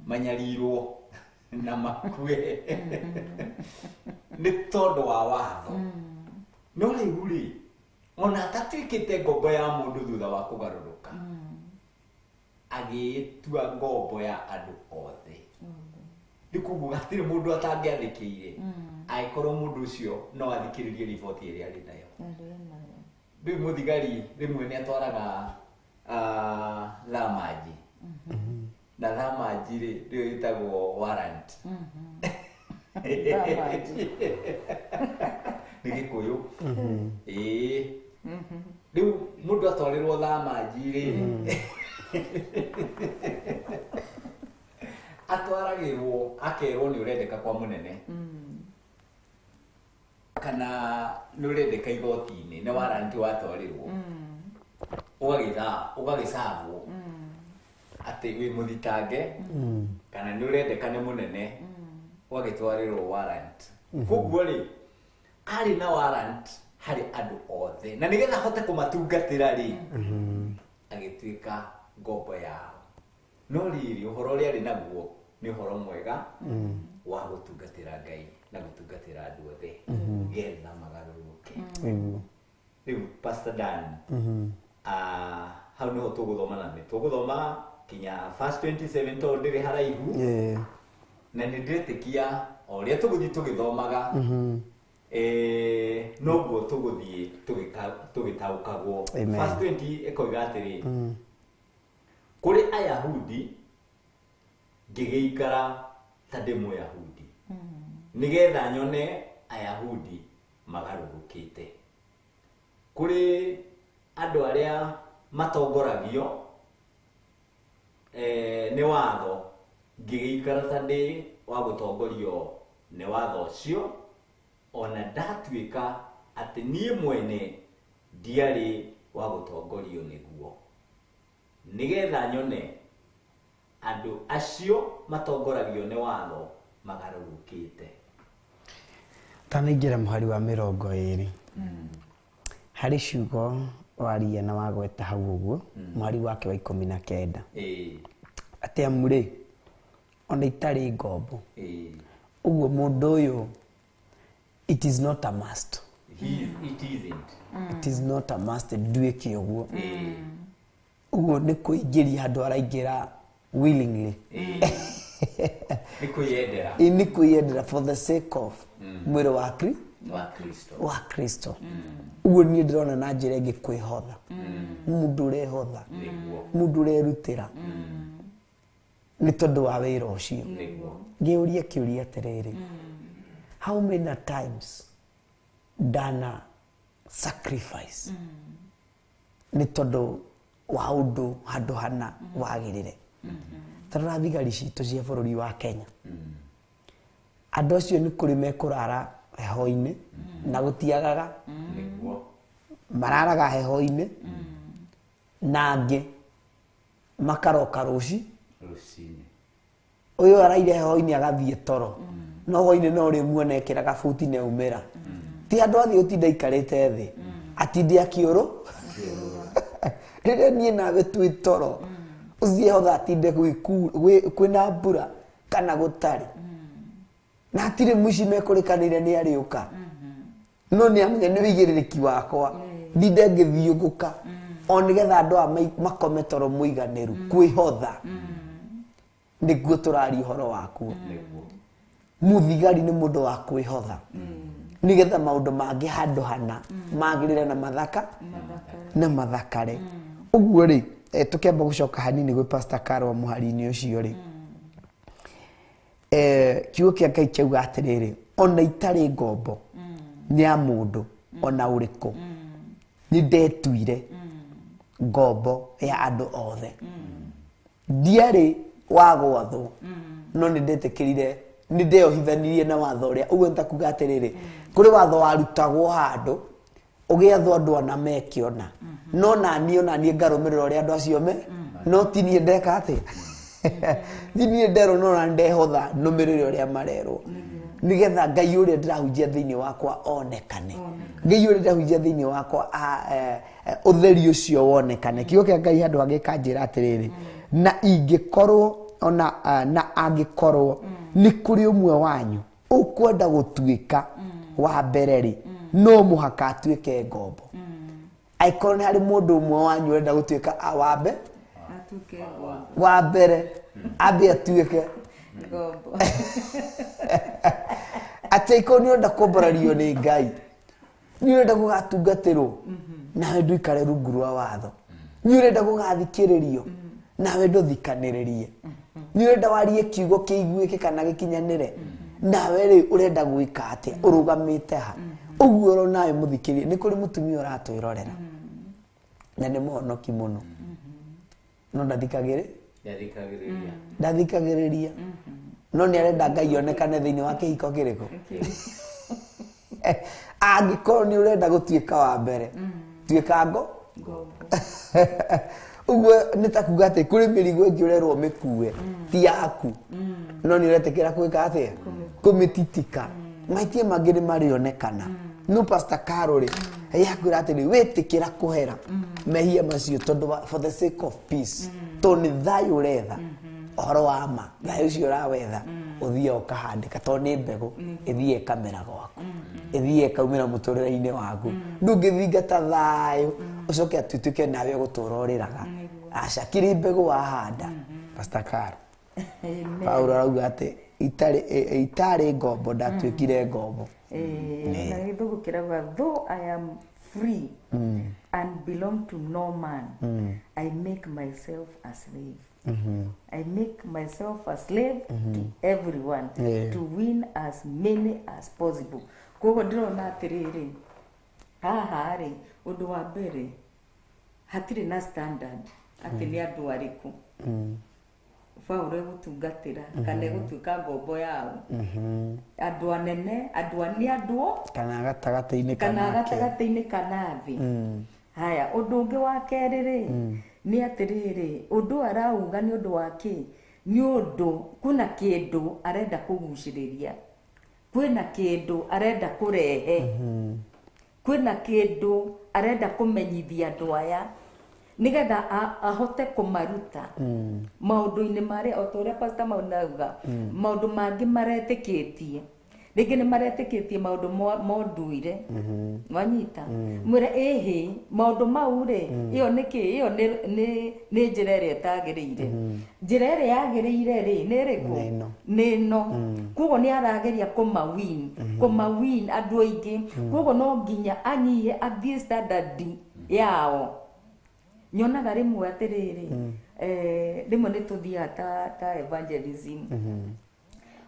manyarirwo na makue nĩ tondũ wa watho. No rĩu rĩ, ona atatuĩkĩte ngombo ya mũndũ thutha wa kũgarũrũka, agĩĩtua ngombo ya andũ othe. Nĩ koguo hatirĩ mũndũ atangĩathĩkĩire angĩkorwo mũndũ ũcio no athikĩrĩrie riboti ĩrĩa arĩ nayo. Rĩu mũthigari rĩmwe nĩ atwaraga thamanji. Na thamanji rĩ, nĩyo ĩtagwo warrant. Thamanji. Nĩ Gĩkũyũ. Ĩĩ, rĩu mũndũ atwarĩrwo thamanji rĩ, atwaragĩrwo akerwo nĩ ũrendeka kwa mũnene kana nĩ ũrendeka igoti-inĩ, nĩ warrant watwarĩrwo, ũgagĩtha ũgagĩcabwo atĩ wĩ mũthitange kana nĩ ũrendeka nĩ mũnene, ũgagĩtwarĩrwo warrant. Koguo rĩ, arĩ na warrant harĩ andũ othe, na nĩgetha ahote kũmatungatĩra rĩ, agĩtuĩka ngombo yao. No rĩrĩ, ũhoro ũrĩa arĩ naguo nĩ ũhoro mwega wa gũtungatĩra Ngai na gũtungatĩra andũ othe getha magarũrũke. Nĩguo. Rĩu Pastor Dan, hau nĩho tũgũthoma, na nĩ tũgũthoma kinya verse 27 tondũ ndĩrĩ haraihu. Na nĩ ndĩretĩkia o ũrĩa tũgũthiĩ tũgĩthomaga, noguo tũgũthiĩ tũgĩtaũkagwo. Amen. Verse 20 ĩkoiga atĩrĩ, kũrĩ Ayahudi ngĩgĩikara ta ndĩ Mũyahudi nĩgetha nyone Ayahudi magarũrũkĩte, kũrĩ andũ arĩa matongoragio nĩ watho ngĩgĩikara ta ndĩ wa gũtongorio nĩ watho ũcio, ona ndatuĩka atĩ niĩ mwene ndiarĩ wa gũtongorio nĩguo, nĩgetha nyone andũ acio matongoragio nĩ watho magarũrũkĩte. Tanaingĩra mũhari wa 20, harĩ ciugo waria na wagweta hau ũguo, mũhari wake wa 19, atĩ amu rĩ, ona itarĩ ngombo. Ũguo mũndũ ũyũ, it is not a must. It isn't. It is not a must nduĩke ũguo. Ũguo nĩ kũingĩria handũ araingĩra willingly. Nĩ kwĩyendera. Ĩ, nĩ kwĩyendera for the sake of mwĩrĩ wa wa Kristo. Wa Kristo. Ũguo niĩ ndĩrona na njĩra ĩngĩ kwĩhotha, mũndũ ũrehotha, mũndũ ũrerutĩra nĩ tondũ wa wĩra ũcio. Ngĩũria kĩũria atĩrĩrĩ, how many times ndana sacrifice nĩ tondũ wa ũndũ handũ hana wagĩrĩre? Tarora thigari citũ cia bũrũri wa Kenya, andũ acio nĩ kũrĩ mekũrara heho-inĩ na gũtiagaga. Mararaga heho-inĩ na angĩ makaroka rũci. Rũcinĩ. Ũyũ araire heho-inĩ agathiĩ toro, no hwainĩ no ũrĩmuona ekĩraga buti na aumĩra, ti handũ athiĩ gũtinda aikarĩte thĩ atinde akĩũrũ rĩrĩa niĩ nawe twĩ toro. Ũcio ehotha atinde kwĩna mbura kana gũtarĩ, na hatirĩ mũici mekũrĩkanĩire nĩ arĩũka, no nĩ amenya nĩ wĩigĩrĩrĩki wakwa ndinde ngĩthiũngũka o nĩgetha andũ aya makome toro mũiganĩru. Kwĩhotha nĩguo tũraria ũhoro wakuo. Mũthigari nĩ mũndũ wa kwĩhotha nĩgetha maũndũ mangĩ handũ hana magĩrĩre na mathaka na mathakare. Ũguo rĩ, tũkĩamba gũcoka hanini gwĩ Pastor Karwa mũhari-inĩ ũcio rĩ, kiugo kĩa Ngai kĩauga atĩrĩrĩ, ona itarĩ ngombo nĩ ya mũndũ ona ũrĩkũ, nĩ ndetuire ngombo ya andũ othe. Ndiarĩ wa gwathwo, no nĩ ndetĩkĩrire, nĩ ndeohithanirie na watho ũrĩa. Ũguo nĩ ta kuga atĩrĩrĩ, kũrĩ watho warutagwo handũ ũgĩathwo andũ ana mekĩona, no naniĩ onaniĩ ngarũmĩrĩra ũrĩa andũ acio me, no ti niĩ ndeka atĩ ti niĩ nderwo, no na ndehotha nũmĩrĩre ũrĩa marerwo nĩgetha Ngai ũrĩa ndĩrahunjia thĩinĩ wakwa onekane, Ngai ũrĩa ndĩrahunjia thĩinĩ wakwa ũtheri ũcio wonekane. Kiugo kĩa Ngai handũ hangĩ kanjĩra atĩrĩrĩ, na ingĩkorwo ona na angĩkorwo nĩ kũrĩ ũmwe wanyu ũkwenda gũtuĩka wa mbere rĩ, no mũhaka atuĩke ngombo. Angĩkorwo nĩ harĩ mũndũ ũmwe wanyu ũrenda gũtuĩka wa Atuĩke ngombo. Wa mbere, ambe atuĩke ngombo. Atĩ angĩkorwo nĩ ũrenda kwambarario nĩ Ngai, nĩ ũrenda gũgatungatĩrwo nawe ndũikare rungu rwa watho, nĩ ũrenda gũgathikĩrĩrio nawe ndũthikanĩrĩrie. Nĩ ũrenda warie kiugo kĩiguĩke kana gĩkinyanĩre? Nawe rĩ ũrenda gwĩka atĩa? Ũrũgamĩte ha? Ũguo oro nawe mũthikĩrĩria, nĩ kũrĩ mũtumia ũratwĩrorera na nĩ mũhonoki mũno, no ndathikagĩrĩria, ndathikagĩrĩria, no nĩ arenda Ngai onekane thĩinĩ wa kĩhiko kĩrĩkũ. Angĩkorwo nĩ ũrenda gũtuĩka wa mbere, tuĩka ngo. Ũguo nĩ ta kuga atĩ kũrĩ mĩrigo ĩngĩ ũrerwo mĩkue ti yaku, no nĩ ũretĩkĩra gwĩka atĩa? Kũmĩtitika. Mahĩtia mangĩ nĩ marĩonekana. No Pastor Carol rĩ, yakwĩra atĩrĩ, wĩtĩkĩra kũhera mehia macio tondũ for the sake of peace, tondũ nĩ thayũ ũretha, ũhoro wa ma, thayũ ũcio ũrawetha ũthiĩ ũkahandĩka, tondũ nĩ mbegũ ĩthiĩ ĩkamera gwaku, ĩthiĩ ĩkaumĩra mũtũrĩre-inĩ waku. Ndũngĩthingata thayũ ũcoke atuĩke nawe ũgũtũra ũrĩraga. Aca, kĩrĩ mbegũ wahanda. Pastor Carol, Paulo arauga atĩ itarĩ ngombo ndatuĩkire ngombo. Na gĩthũngũ kĩrauga, though I am free and belong to no man, I make myself a slave. I make myself a slave to everyone to win as many as possible. Koguo ndĩrona atĩrĩrĩ, haha rĩ, ũndũ wa mbere hatirĩ na standard atĩ nĩ andũ arĩkũ Paũlũ egũtungatĩra kana egũtuĩka ngombo yao, andũ anene, andũ nĩ andũ kana gatagatĩ-inĩ, kana gatagatĩ-inĩ kana thĩ. Haya, ũndũ ũngĩ wa kerĩ rĩ, nĩ atĩrĩrĩ, ũndũ arauga nĩ ũndũ wa kĩ? Nĩ ũndũ kwĩna kĩndũ arenda kũgucĩrĩria, kwĩna kĩndũ arenda kũrehe, kwĩna kĩndũ arenda kũmenyithia andũ aya nĩgetha ahote kũmaruta maũndũ-inĩ marĩa, o ta ũrĩa Pastor Mauna auga, maũndũ mangĩ maretĩkĩtie, rĩngĩ nĩ maretĩkĩtie maũndũ ma ũndũire. Wanyita mwĩre ĩhĩ maũndũ mau rĩ, ĩyo nĩ kĩ? Ĩyo nĩ njĩra ĩrĩa ĩtagĩrĩire. Njĩra ĩrĩa yagĩrĩire rĩ nĩ ĩrĩkũ? Nĩ ĩno. Koguo nĩ arageria kũmawin, kũmawin andũ aingĩ. Koguo no nginya anyihie athiĩ standard yao. Nyonaga rĩmwe atĩrĩrĩ, rĩmwe nĩ tũthiaga ta evangelism,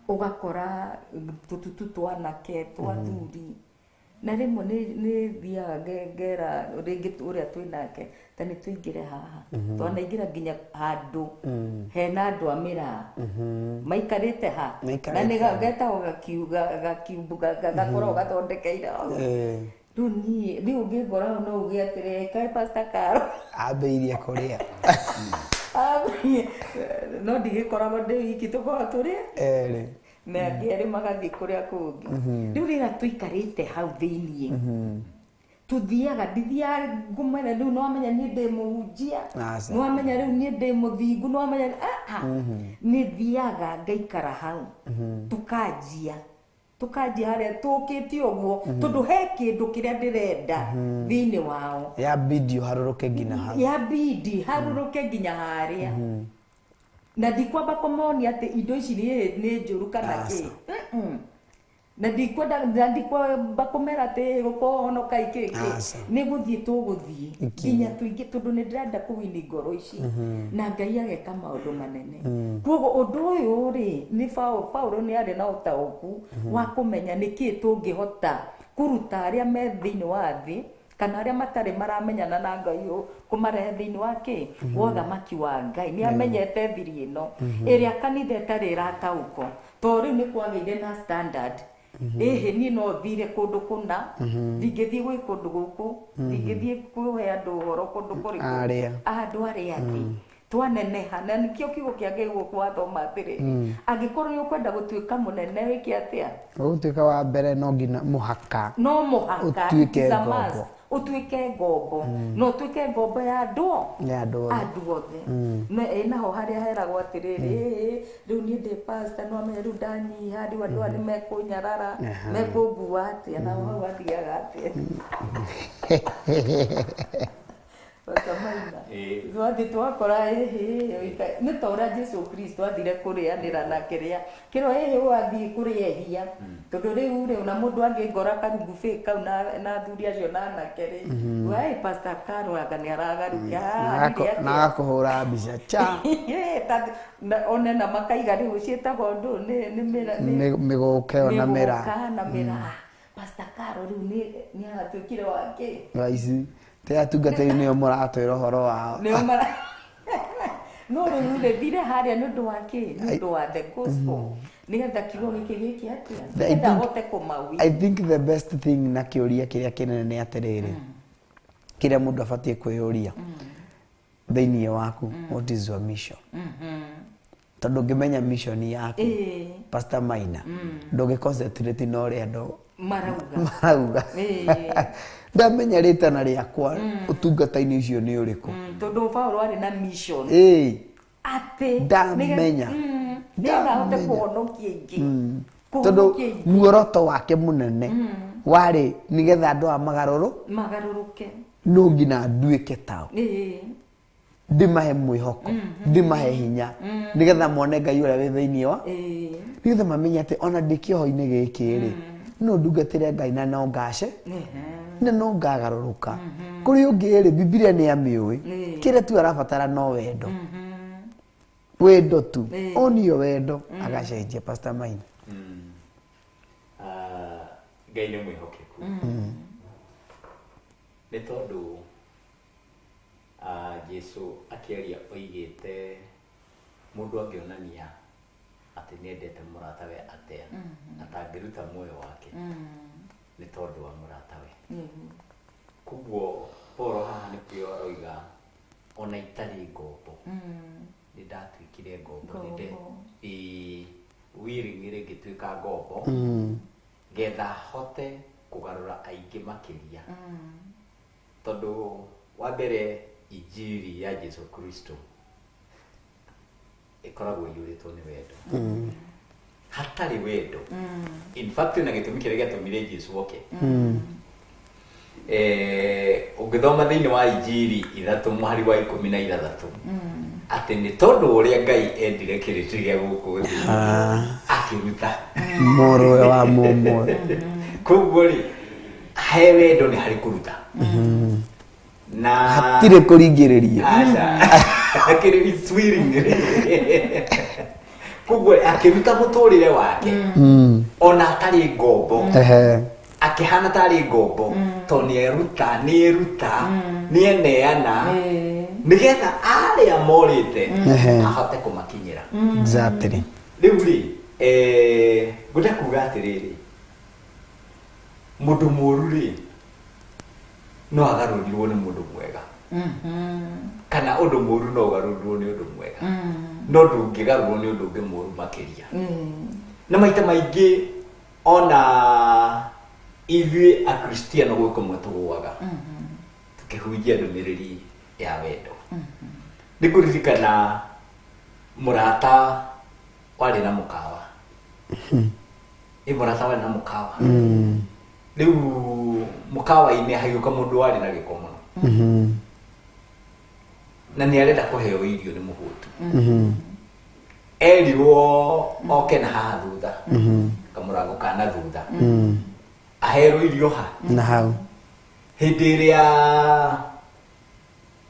ũgakora tũtutu twanake twathuri, na rĩmwe nĩ thiaga ngera rĩngĩ ũrĩa twĩnake ta nĩ tũingĩre haha, twanaingĩra nginya handũ hena andũ a mĩraa maikarĩte ha, na nĩ getagwo gakiumbu gakoragwo gathondekeire hau. Rĩu niĩ rĩu ũngĩngora no uge atĩrĩ, kaĩ Pastor Carol ambĩirie kũrĩa, no ndigĩkoragwo ndĩ wiki, tũkoragwo tũrĩ erĩ na angĩ erĩ magathiĩ kũrĩa kũngĩ. Rĩu rĩrĩa tũikarĩte hau thĩiniĩ, tuthiaga, ndithiaga ngũmenya rĩu nĩwamenya niĩ ndĩ mũhunjia, nĩwamenya rĩu niĩ ndĩ mũthingu, nĩwamenya nĩ thiaga ngaikara hau, tũkanjia harĩa tũkĩte ũguo, tondũ he kĩndũ kĩrĩa ndĩrenda thĩinĩ wao. Ya bidi harũrũke nginya hau, ya bidi harũrũke nginya harĩa, na ndikwamba kũmonia atĩ indo ici nĩ njũru kana kĩ, na ndikwenda, na ndikwamba kũmera atĩ gũkũhonoka ikĩ, nĩ gũthiĩ tũgũthiĩ nginya tũingĩ, tondũ nĩ ndĩrenda kũwini ngoro ici, na Ngai ageka maũndũ manene. Koguo ũndũ ũyũ rĩ, nĩ Paũlũ nĩ arĩ na ũtaũku wa kũmenya nĩkĩ tũngĩhota kũruta arĩa me thĩinĩ wa thĩ kana arĩa matarĩ maramenyana na Ngai, kũmarehe thĩinĩ wa kĩ? Wa ũthamaki wa Ngai. Nĩ amenyete thiri ĩno ĩrĩa kanitha ĩtarĩ ĩrataũkwo, tondũ rĩu nĩ kwagĩire na standard. Ĩhĩ niĩ no thire kũndũ kũna, ndingĩthiĩ gwĩ kũndũ gũkũ, ndingĩthiĩ kũhe andũ ũhoro kũndũ kũrĩkũ, andũ arĩa angĩ twaneneha. Na nĩkĩo kiugo kĩa Ngai gũkũ wathoma atĩrĩrĩ, angĩkorwo nĩ ũkwenda gũtuĩka mũnene wĩke atĩa? Ũgũtuĩka wa mbere no nginya mũhaka, no mũhaka ũtuĩke ngombo, ũtuĩke ngombo, na ũtuĩke ngombo ya andũ othe. Na naho harĩa heragwo atĩrĩrĩ, rĩu niĩ ndĩ pastor, no amenye rĩu ndanyiha, rĩu andũ aya nĩ mekũnyarara, mekũngua atĩa? Naho hau hathiaga atĩa? Pastor Maina. Ĩĩ. Twathiĩ twakora ĩhĩ nĩ ta ũrĩa Jesu Kristo athire kũrĩanĩra na kĩrĩa kĩro ĩhĩ wathiĩ kũrĩa ehia tondũ rĩu rĩ ona mũndũ angĩngora karungubĩ kau na athuri acio na anake rĩ waĩ Pastor Carol anga nĩ aragarũkia Na agakũhũra mbica cha one na makaiga rĩu ciĩtagwo ndũ nĩ mĩra mĩgũke ona mĩra mĩgũka na mĩra. Pastor Carol rĩu nĩ aratuĩkire wake raici te atungatĩri nĩo mũratwĩra ũhoro wao. Nĩo mara no rĩu rĩ thire harĩa nĩ ũndũ wa kĩ? Nĩ ũndũ wa the gospel, nĩgetha kiugo gĩkĩ gĩke atĩa? I Nĩgetha think- hote kũmawi. I think the best thing na kĩũria kĩrĩa kĩnene nĩ atĩrĩrĩ, kĩrĩa mũndũ abatiĩ kwĩyũria thĩinĩ waku, what is your mission? Tondũ ũngĩmenya mission yaku, Pastor Maina, ndũngĩ concentrate na ũrĩa andũ marauga. Marauga. Ndamenya rĩtana rĩakwa ũtungata-inĩ ũcio nĩ ũrĩkũ. Tondũ Paulo arĩ na mission atĩ Ndamenya. Nĩgetha ahote Ndamenya. kũhonokia aingĩ. Tondũ Kũhonokia aingĩ. muoroto wake mũnene warĩ nĩgetha andũ aya magarũrũ magarũrũke. No nginya nduĩke tao, ndĩmahe mwĩhoko, ndĩmahe hinya, nĩgetha mone Ngai ũrĩa wĩ thĩinĩ wa nĩgetha mamenye atĩ ona ndĩ kĩoho-inĩ gĩkĩ rĩ, no ndungatĩre Ngai na no ngace na no ngagarũrũka. Kũrĩ ũngĩ rĩ, Bibilia nĩ amĩũĩ, kĩrĩa tu arabatara no wendo, wendo tu, onio wendo agacenjia. Pastor Maina. Ah, Ngai nĩ mwĩhokeku nĩ tondũ Jesu akĩaria oigĩte mũndũ angĩonania atĩ nĩendete mũratawe atĩa atangĩruta muoyo wake nĩ tondũ wa mũratawe. Koguo Paul haha nĩkĩo aroiga ona itarĩ ngombo nĩ ndatuĩkire ngombo, nĩ ĩ willingly ngĩtuĩka ngombo getha hote kũgarũra aingĩ makĩria, tondũ wa mbere injiri ya Jesu Kristo ĩkoragwo ĩiyũrĩtwo nĩ wendo. Hatarĩ wendo, in fact, na gĩtũmi kĩrĩa gĩatũmire Jesu oke, ũngĩthoma thĩinĩ wa injiri 3 mũhari wa 16 atĩ nĩ tondũ ũrĩa Ngai endire kĩrĩndĩ gĩa gũkũ thĩ akĩruta mũrũwe wa mũmwe. Koguo rĩ, he wendo nĩ harĩ kũruta na hatirĩ kũringĩrĩria. Aca. Akĩrĩ it's willing. Koguo akĩruta mũtũrĩre wake ona atarĩ ngombo, akĩhana tarĩ ngombo tondũ nĩeruta nĩeruta nĩeneana nĩgetha arĩa morĩte ahote kũmakinyĩra. Rĩu rĩ, ngwenda kuga atĩrĩrĩ, mũndũ mũru rĩ no agarũrirwo nĩ mũndũ mwega, kana ũndũ mũru no ũgarũrirwo nĩ ũndũ mwega, no ndũngĩgarũrwo nĩ ũndũ ũngĩ mũru makĩria. Na maita maingĩ ona ithuĩ akristiano gwĩ kũmwe tũgũaga tũkĩhunjia ndũmĩrĩri ya wendo. Nĩ ngũririkana mũrata warĩ na mũkawa, ĩ mũrata warĩ na mũkawa. Rĩu mũkawa-inĩ hagĩũka mũndũ warĩ na gĩko mũno na nĩ arenda kũheo irio nĩ mũhũtu. Erirwo oke na haha thutha kamũrango ka na thutha aherwo irio ha na hau. Hĩndĩ ĩrĩa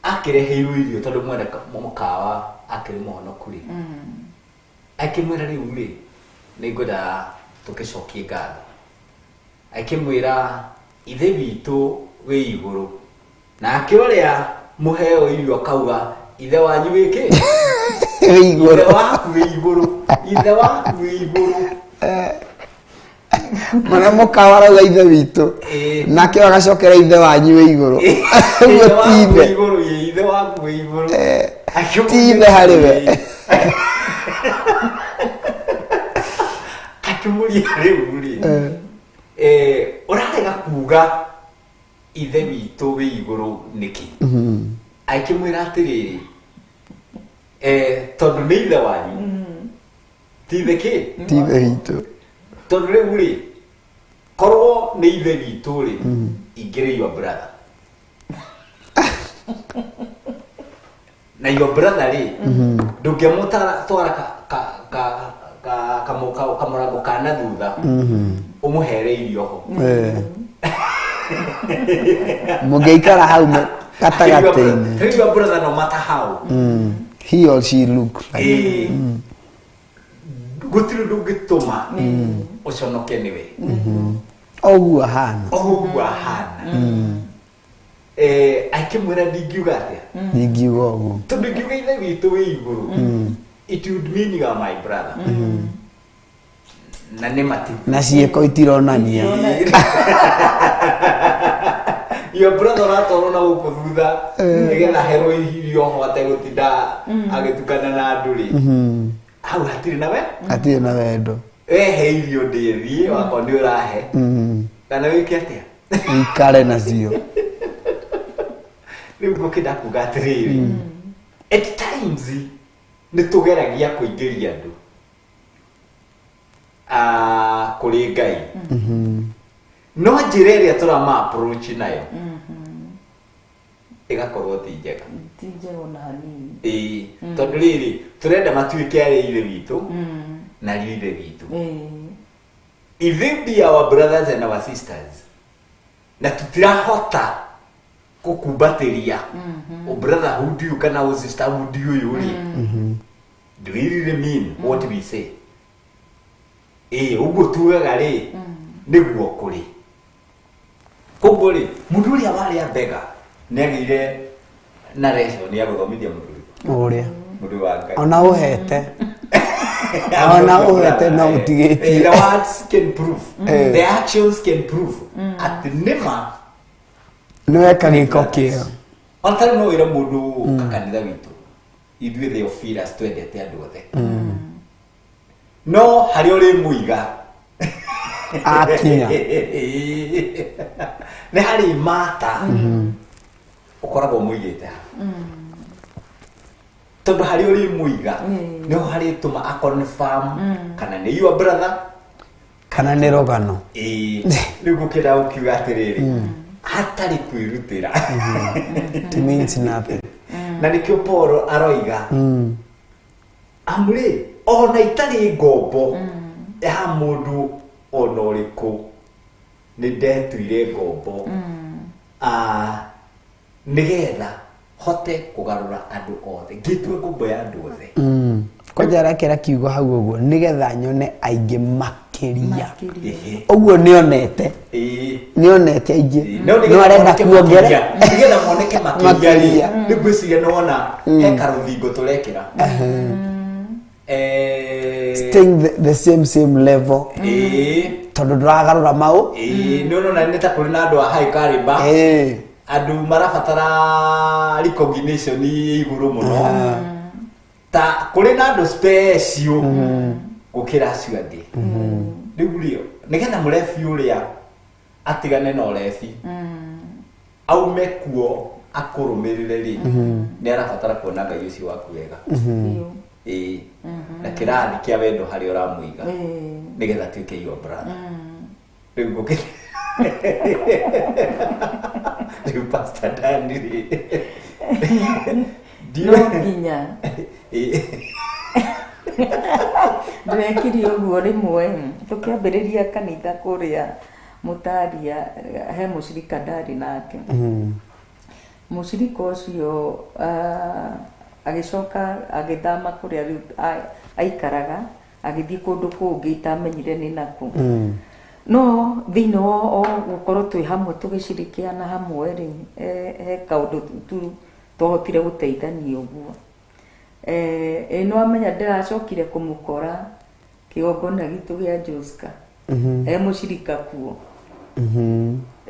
akĩreheirwo irio, tondũ mwene mũkawa akĩrĩ mũhonoku rĩ, akĩmwĩra rĩu rĩ nĩ ngwenda tũgĩcokie ngatho. Akĩmwĩra ithe witũ wĩ igũrũ, nake ũrĩa mũheo irio akauga ithe wanyu wĩ kĩ? Wĩ igũrũ. Ithe waku wĩ igũrũ, ithe waku wĩ igũrũ. Mana mũkawa arauga ithe witũ, nake agacokera ithe wanyu wĩ igũrũ. Ithe Ũguo waku ti wĩ ithe. Igũrũ, ĩ, ithe waku wĩ igũrũ. Ti ithe harĩ we. Akĩmũria rĩu rĩ, ũrarega kuga ithe witũ wĩ igũrũ nĩkĩ? Akĩmwĩra atĩrĩrĩ, tondũ nĩ ithe wanyu, ti ithe kĩ? Ti ithe witũ. Tondũ rĩu rĩ, korwo nĩ ithe witũ rĩ, ingĩrĩ your brother. Na your brother rĩ, ndũngĩamũtwara kamũrango ka na thutha ũmũhere irio ho. Mũngĩikara hau gatagatĩ-inĩ. Rĩu your brother no matter how he or she look like gũtirĩ ũndũ ũngĩtũma ũconoke nĩwe. Ũguo ahana. Ũguo ahana. Akĩmwĩra ndingiuga atĩa? Ndingiuga ũguo. Tondũ ingiuga ithe witũ wĩ igũrũ, it would mean you are my brother. Na nĩ mati. Na ciĩko itironania. Your brother ũratwarwo na gũkũ thutha nĩgetha herwo irio ho ategũtinda agĩtukana na andũ rĩ. Hau hatirĩ na we? Hatirĩ na wendo. Wehe irio ndĩthiĩ wakwa nĩ ũrahe. Kana wĩke atĩa? Ũikare nacio. Rĩu ngũkĩenda kuga atĩrĩrĩ, at times nĩ tũgeragia kũingĩria andũ kũrĩ Ngai. No njĩra ĩrĩa tũrama approach nayo ĩgakorwo ti njega. Ti njega ona hanini. Ĩĩ, tondũ rĩrĩ tũrenda matuĩke arĩ ithe witũ na arĩ ithe witũ. If they be our brothers and our sisters, na tũtirahota gũkumbatĩria brotherhood ũyũ kana sisterhood ũyũ rĩ, do we really mean what we say? Ũguo tugaga rĩ, nĩguo kũrĩ. Koguo rĩ, mũndũ ũrĩa warĩa mbega nĩagĩire narration ya gũthomithia mũndũ ũrĩa. Mũndũ wa Ngai. Ona ũhete. Ona ũhete no ũtigĩtie. The words can prove. The actions can prove. Atĩ nĩma nĩweka gĩko kĩo. Ona tarĩu no wĩre mũndũ kanitha witũ, ithuĩ Theophilus twendete andũ othe. No harĩa ũrĩmũiga akinya nĩ harĩ mata ũkoragwo mũigĩte ha. Tondũ harĩa ũrĩmũiga nĩho harĩtũma a confirm kana nĩ your brother kana nĩ rũgano. Rĩu ngũkĩenda gũkiuga atĩrĩrĩ, hatarĩ kwĩrutĩra it means nothing. Na nĩkĩo Paul aroiga amu rĩ, ona itarĩ ngombo ya mũndũ ona ũrĩkũ, nĩ ndetuire ngombo nĩgetha hote kũgarũra andũ othe, ngĩtue ngombo ya andũ othe. Kwanja arekĩra kiugo hau ũguo nĩgetha nyone aingĩ makĩria. Ũguo nĩonete. Nĩonete aingĩ. No arenda kuongerera nĩgetha moneke makĩria rĩ, nĩ ngwĩciria nĩwona he karũthingo tũrekĩra. Staying the same level. Tondũ ndũragarũra mau. Nĩ ũrona nĩ ta kũrĩ na andũ a high caliber. Andũ marabatara recognition igũrũ mũno. Ta kũrĩ na andũ special gũkĩra acio angĩ. Rĩu rĩ, nĩgetha mũrebi ũrĩa atigane na ũrebi, aume kuo akũrũmĩrĩre rĩ, nĩ arabatara kuona Ngai ũcio waku wega. Na kĩrathi kĩa wendo harĩa ũramũiga nĩgetha atuĩke your brother. Rĩu ngũkĩ rĩu Pastor Dan rĩ, no nginya ndĩrekire ũguo rĩmwe tũkĩambĩrĩria kanitha kũrĩa Mũtaria, he mũcirika ndarĩ nake. Mũcirika ũcio agĩcoka agĩthama kũrĩa rĩu aikaraga, agĩthiĩ kũndũ kũngĩ itamenyire nĩ nakũ. No thĩinĩ wa gũkorwo twĩ hamwe tũgĩcirikiana hamwe rĩ, he kaũndũ tu twahotire gũteithania ũguo. Nĩ wamenya ndĩracokire kũmũkora kĩgongona gitũ gĩa Joska. He mũcirika kuo.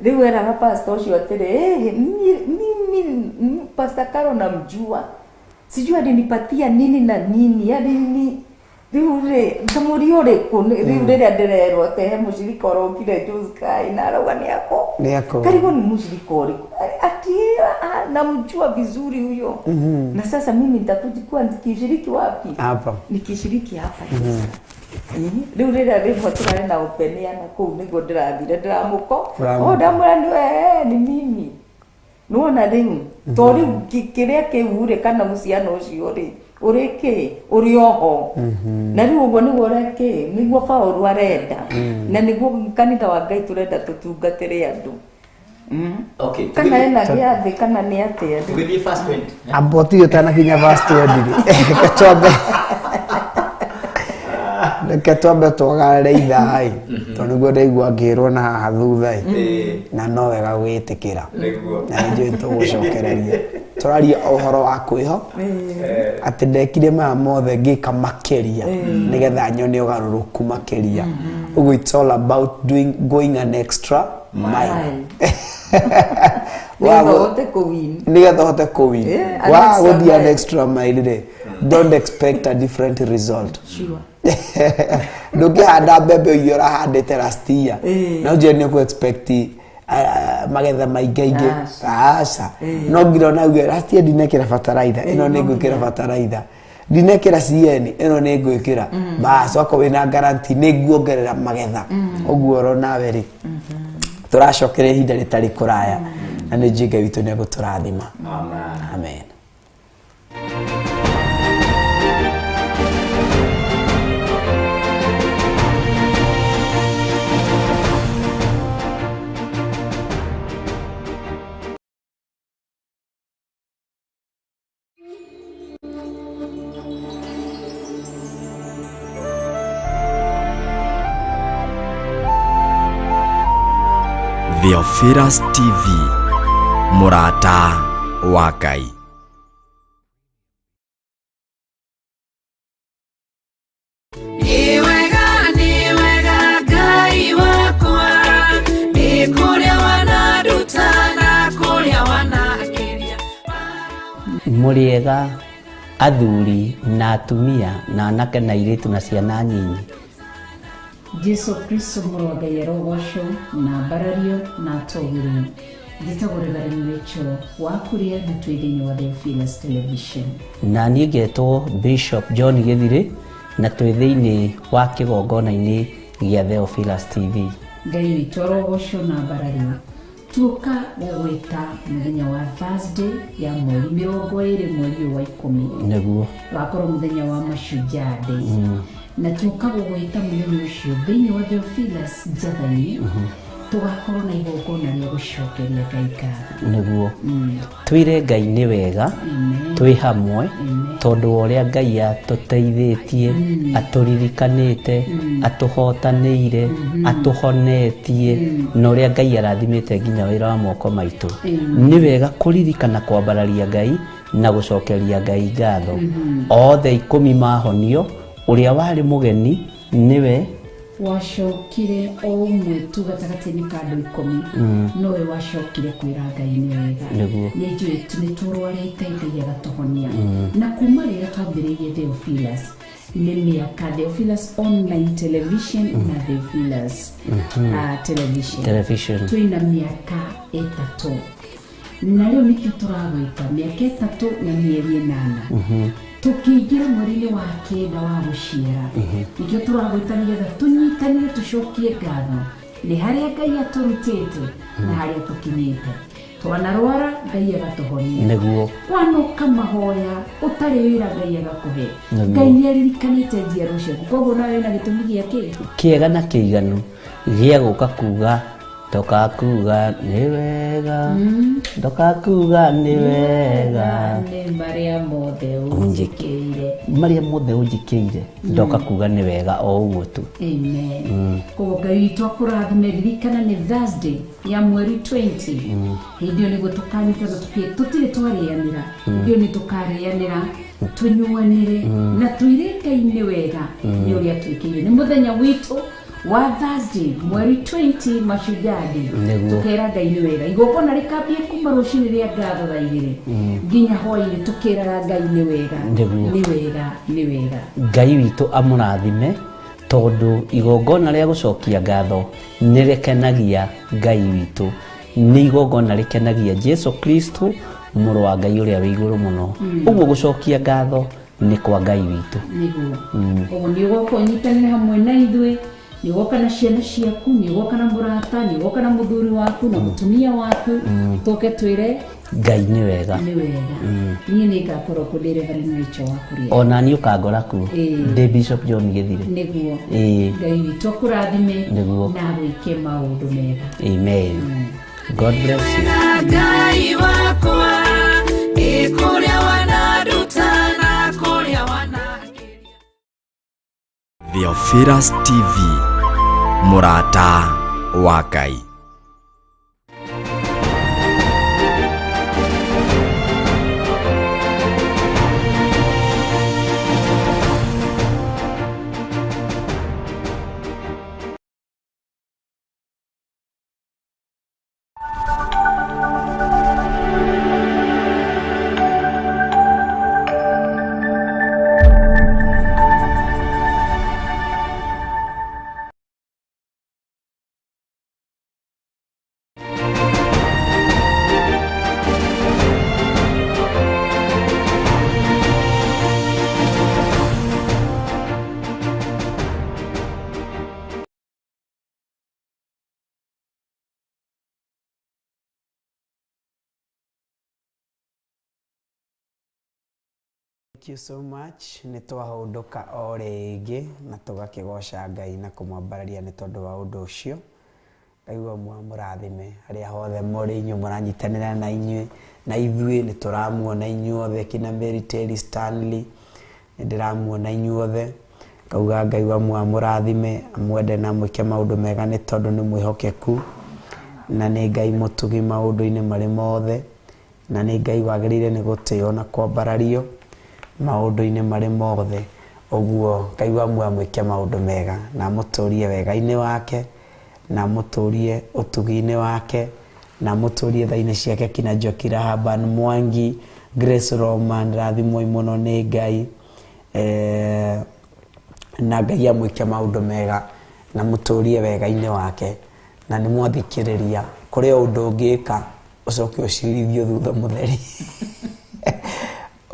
Rĩu eraga pastor ũcio atĩrĩ, mimi Pastor Caro namjua, sijui alinipatia nini na nini, yani rĩu rĩ ngamũria ũrĩkũ rĩu rĩrĩa ndĩrerwo atĩ he mũcirika ũrokire Joska na arauga nĩ ako. Karibu ni mũcirika ũrĩkũ? Ati namjua vizuri huyo. Na sasa mimi nitakuja nikishiriki wapi? Hapa. Nikishiriki hapa. Rĩu rĩrĩa rĩmwe tũrarĩ na ũpenia na kũu nĩguo ndĩrathire ndĩramũko. Oh, ndamwĩra ni wewe ni mimi. Nĩwona rĩu to rĩu kĩrĩa kĩu rĩ kana uhusiano ũcio rĩ ũrĩ kĩ ũrĩ oho na rĩu ũguo nĩguo ũrĩa nĩguo Paũlũ arenda na nĩguo kanitha wa Ngai tũrenda tũtungatĩre andũ. Okay. Kana ena gĩathĩ kana nĩ atĩa? Tũgĩthiĩ verse 20. Amba ũtige ũtanakinya verse 20 rĩ. Reke twambe twagarare ithaa ĩ, tondũ nĩguo ndaigua ngĩrwo na haha thutha ĩ, na no wega gwĩtĩkĩra na nĩ njũĩ tũgũcokereria. Tũraria ũhoro wa kwĩho atĩ ndekire maya mothe ngĩka makĩria nĩgetha nyone ũgarũrũku makĩria. Ũguo it's all about doing going an extra mile. Nĩgetha ũhote kũwin. Nĩgetha ũhote kũwin. Yeah, an Wa extra gũthiĩ an mile. extra mile rĩ, don't expect a different result. Sure. Ndũngĩhanda mbembe ũiye ũrahandĩte last year na ũnjĩre nĩ ũkũ expect magetha maingaingĩ. Aca, no nginya ona uge last year ndinekĩra bataraitha, ĩno nĩ ngwĩkĩra bataraitha, ndinekĩra CN, ĩno nĩ ngwĩkĩra, bas wakorwo wĩna guarantee nĩ nguongerera magetha. Ũguo oro nawe rĩ, tũracokera ihinda rĩtarĩ kũraya na nĩ njũĩ Ngai witũ nĩ egũtũrathima. Amen. Theophilus TV, mũrata wa Ngai. Nĩ wega, nĩ wega Ngai wakwa, nĩ kũrĩa wananduta na kũrĩa wanangĩria. Mũrĩega athuri na atumia na anake na airĩtu na ciana nyinyi. Jesu Kristo mũrũ wa Ngai arogocwo na ambarario na atũgĩrio. Njĩtagwo Reverend Rachel wa kũrĩa na twĩ thĩinĩ wa Theophilus Television. Na niĩ ngetwo Bishop John Gĩthirĩ na twĩ thĩinĩ wa kĩgongona-inĩ gĩa Theophilus TV. Ngai witũ arogocwo na ambarario. Tuoka gũgwĩta mũthenya wa Thursday ya mweri 20 mweri ũyũ wa 10. Nĩguo. Wakorwo mũthenya wa Mashujaa Day. Na tuoka gũgwĩta mũthenya ũcio thĩinĩ wa Theophilus Njathani tũgakorwo na igongona rĩa gũcokeria Ngai ngatho. Nĩguo. Twĩre Ngai nĩ wega, twĩ hamwe, tondũ wa ũrĩa Ngai atũteithĩtie, atũririkanĩte, atũhotanĩire, atũhonetie, na ũrĩa Ngai arathimĩte nginya wĩra wa moko maitũ. Nĩ wega kũririkana kwambararia Ngai na gũcokeria Ngai ngatho. Othe 10 mahonio, ũrĩa warĩ mũgeni nĩwe wacokire o ũmwe tu gatagatĩ-inĩ ka andũ 10, nowe wacokire kwĩra Ngai nĩ wega. Nĩguo. Nĩ njũĩ nĩ tũrwarĩte Ngai agatũhonia. Na kuma rĩrĩa twambĩrĩirie Theophilus nĩ mĩaka Theophilus online television na Theophilus television television twĩna mĩaka 3 na rĩu nĩkĩo tũragwĩta mĩaka 3 na mĩeri 8. Tũkĩingĩra mweri-inĩ wa 9 wa gũciara, nĩkĩo tũragwĩta nĩgetha tũnyitanĩre tũcokie ngatho nĩ harĩa Ngai atũrutĩte na harĩa tũkinyĩte. Twanarwara Ngai agatũhonia. Nĩguo. Wanoka mahoya ũtarĩ wĩra Ngai agakũhe. Nĩguo. Ngai nĩ aririkanĩte njiaro ciaku, koguo nawe wĩna gĩtũmi gĩa kĩ? Kĩega na kĩiganu gĩa gũka kuga ndoka kuga nĩ wega, ndoka kuga nĩ wega, nĩ marĩa mothe ũnjĩkĩire, marĩa mothe ũnjĩkĩire, ndoka kuga nĩ wega o ũguo tu. Amen. Koguo Ngai witũ akũrathime. Ririkana nĩ Thursday ya mweri 20. Hĩndĩ ĩyo nĩguo tũkanyitana, tũtirĩ twarĩanĩra, hĩndĩ ĩyo nĩ tũkarĩanĩra, tũnyuanĩre na twĩre Ngai nĩ wega nĩ ũrĩa twĩkĩire. Nĩ mũthenya witũ wa Thursday mweri 20 Mashujaa Day. Nĩguo. Tũkera Ngai nĩ wega. Igongona rĩkambie kuma rũcinĩ rĩa ngatho thaa 2 nginya hwaĩ-inĩ, tũkĩraga Ngai nĩ wega. Nĩguo. Nĩ wega, nĩ wega. Ngai witũ amũrathime, tondũ igongona rĩa gũcokia ngatho nĩ rĩkenagia Ngai witũ, nĩ igongona rĩkenagia Jesu Kristo mũrũ wa Ngai ũrĩa wĩ igũrũ mũno. Ũguo gũcokia ngatho nĩ kwa Ngai witũ. Nĩguo. Koguo nĩ ũgoka ũnyitanĩre hamwe na ithuĩ Nĩ ũgoka na ciana ciaku, nĩ ũgoka na mũrata, nĩ ũgoka na mũthuri waku na mũtumia waku, tũke twĩre Ngai nĩ wega. Nĩ wega. Niĩ nĩ ngakorwo kũ ndĩ Reverend Rachel wa kũrĩa. Ona niĩ ũkangora kuo. Ndĩ Bishop John Gĩthire. Nĩguo. Ĩĩ. Ngai witũ akũrathime. Nĩguo. Na agwĩke maũndũ mega. Amen. God bless you. Ngai wakwa nĩ kũrĩa wananduta na kũrĩa wanangĩria. Theophilus TV, mũrata wa Ngai. Thank you so much. Nĩ twahũndũka o rĩngĩ na tũgakĩgoca Ngai na kũmwambararia nĩ tondũ wa ũndũ ũcio. Ngai wa mũrathime harĩa hothe mũrĩ, inyuĩ mũranyitanĩra na inyuĩ na ithuĩ nĩ tũramuona inyuothe, kina Mary Terry Stanley nĩ ndĩramuona inyuothe. Ngauga Ngai wa mũrathime, amwende na amwĩke maũndũ mega nĩ tondũ nĩ mwĩhokeku na nĩ Ngai mũtugi maũndũ-inĩ marĩ mothe, na nĩ Ngai wagĩrĩire nĩ gũtĩo na kwambarario maũndũ-inĩ marĩ mothe. Ũguo Ngai wa amwĩke maũndũ mega na amũtũrie wega-inĩ wake na amũtũrie ũtugi-inĩ wake na amũtũrie tha-inĩ ciake, kina Njoki Rahaban Mwangi, Grace Roman, rathimwoi mũno nĩ Ngai. Na Ngai amwĩke maũndũ mega na mũtũrie wega-inĩ wake, na nĩ mwathikĩrĩria kũrĩ o ũndũ ũngĩka ũcoke ũcirithio thutha mũtheri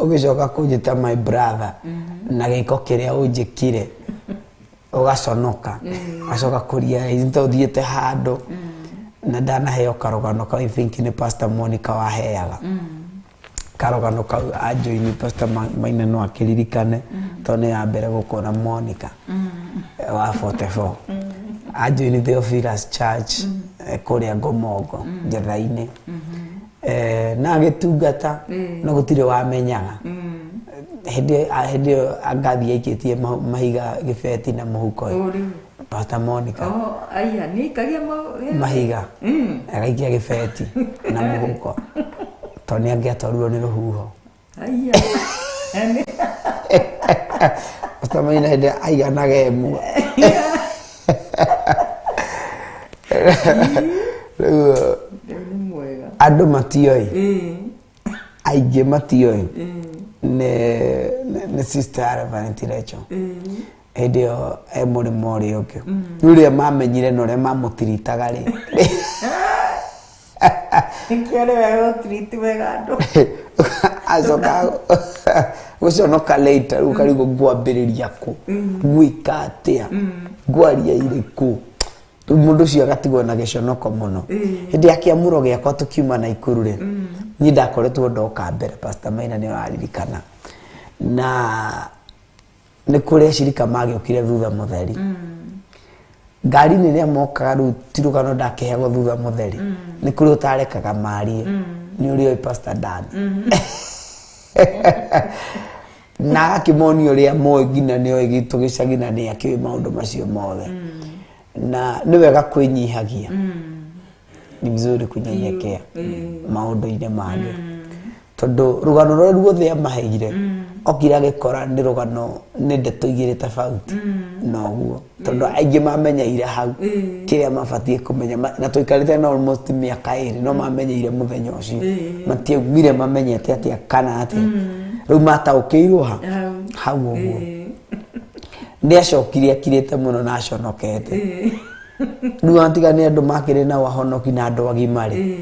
ũgĩcoka kũnjĩta my brother na gĩko kĩrĩa ũnjĩkire ũgaconoka, ũgacoka kũria nĩ ũthiĩte handũ na ndanaheo karũgano kau. I think nĩ Pastor Monica waheaga karũgano kau anjoini. Pastor Maina no akĩririkane tondũ nĩ ya mbere gũkona Monica wa 44 anjoini Theophilus Church, kũrĩa Ngomongo Njetha-inĩ, na agĩtungata no gũtirĩ wamenyaga. Hĩndĩ ĩyo angathiĩ aikĩtie mahiga gĩbeti na mũhuko. Ũrĩu. Pastor Monica. Oh, aya nĩ aikagia mahiga agaikia gĩbeti na mũhuko tondũ nĩ angĩatwarirwo nĩ rũhuho. Aya. Pastor Maina hĩndĩ aiganaga ĩmwe rĩu. Ngai nĩ mwega. Andũ matioĩ, aingĩ matioĩ nĩ sister Reverend Rachel hĩndĩ ĩyo e mũrĩmo ũrĩa ũngĩ. Rĩu rĩrĩa mamenyire na ũrĩa mamũtiritaga rĩ, Nĩkĩo nĩ wega gũtiriti wega andũ. Acoka gũconoka later. Rĩu karigwo ngwambĩrĩria kũ, ngwĩka atĩa, ngwaria irĩkũ? Rĩu mũndũ ũcio agatigwo na gĩconoko mũno. Hĩndĩ ya kĩamũro gĩakwa tũkiuma Naikuru rĩ, niĩ ndakoretwo ndoka mbere. Pastor Maina nĩ ũraririkana, na nĩ kũrĩ acirika magĩũkire thutha mũtheri ngari-inĩ ĩrĩa mokaga. Rĩu ti rũgano ndakĩheagwo thutha mũtheri, nĩ kũrĩ ũtarekaga marie, nĩ ũrĩa ũĩ Pastor Dan, na agakĩmonia ũrĩa moĩ nginya nĩ oĩ gitũ gĩcagi na nĩ akĩũĩ maũndũ macio mothe. Na nĩ wega kwĩnyihagia, ni vizuri kunyenyekea maũndũ-inĩ mangĩ, tondũ rũgano rũrĩa ruothe amaheire okire agĩkora nĩ rũgano nĩ ndeto igĩrĩ tofauti na ũguo, tondũ aingĩ mamenyeire hau kĩrĩa mabatiĩ kũmenya. Na tũikarĩte na almost mĩaka 2, no mamenyeire mũthenya ũcio, matiaumire mamenyete atĩa kana atĩa. Rĩu mataũkĩirwo ha hau ũguo. Nĩ acokire akirĩte mũno na aconokete. Rĩu atiga nĩ andũ makĩrĩ na wahonoki na andũ agima rĩ,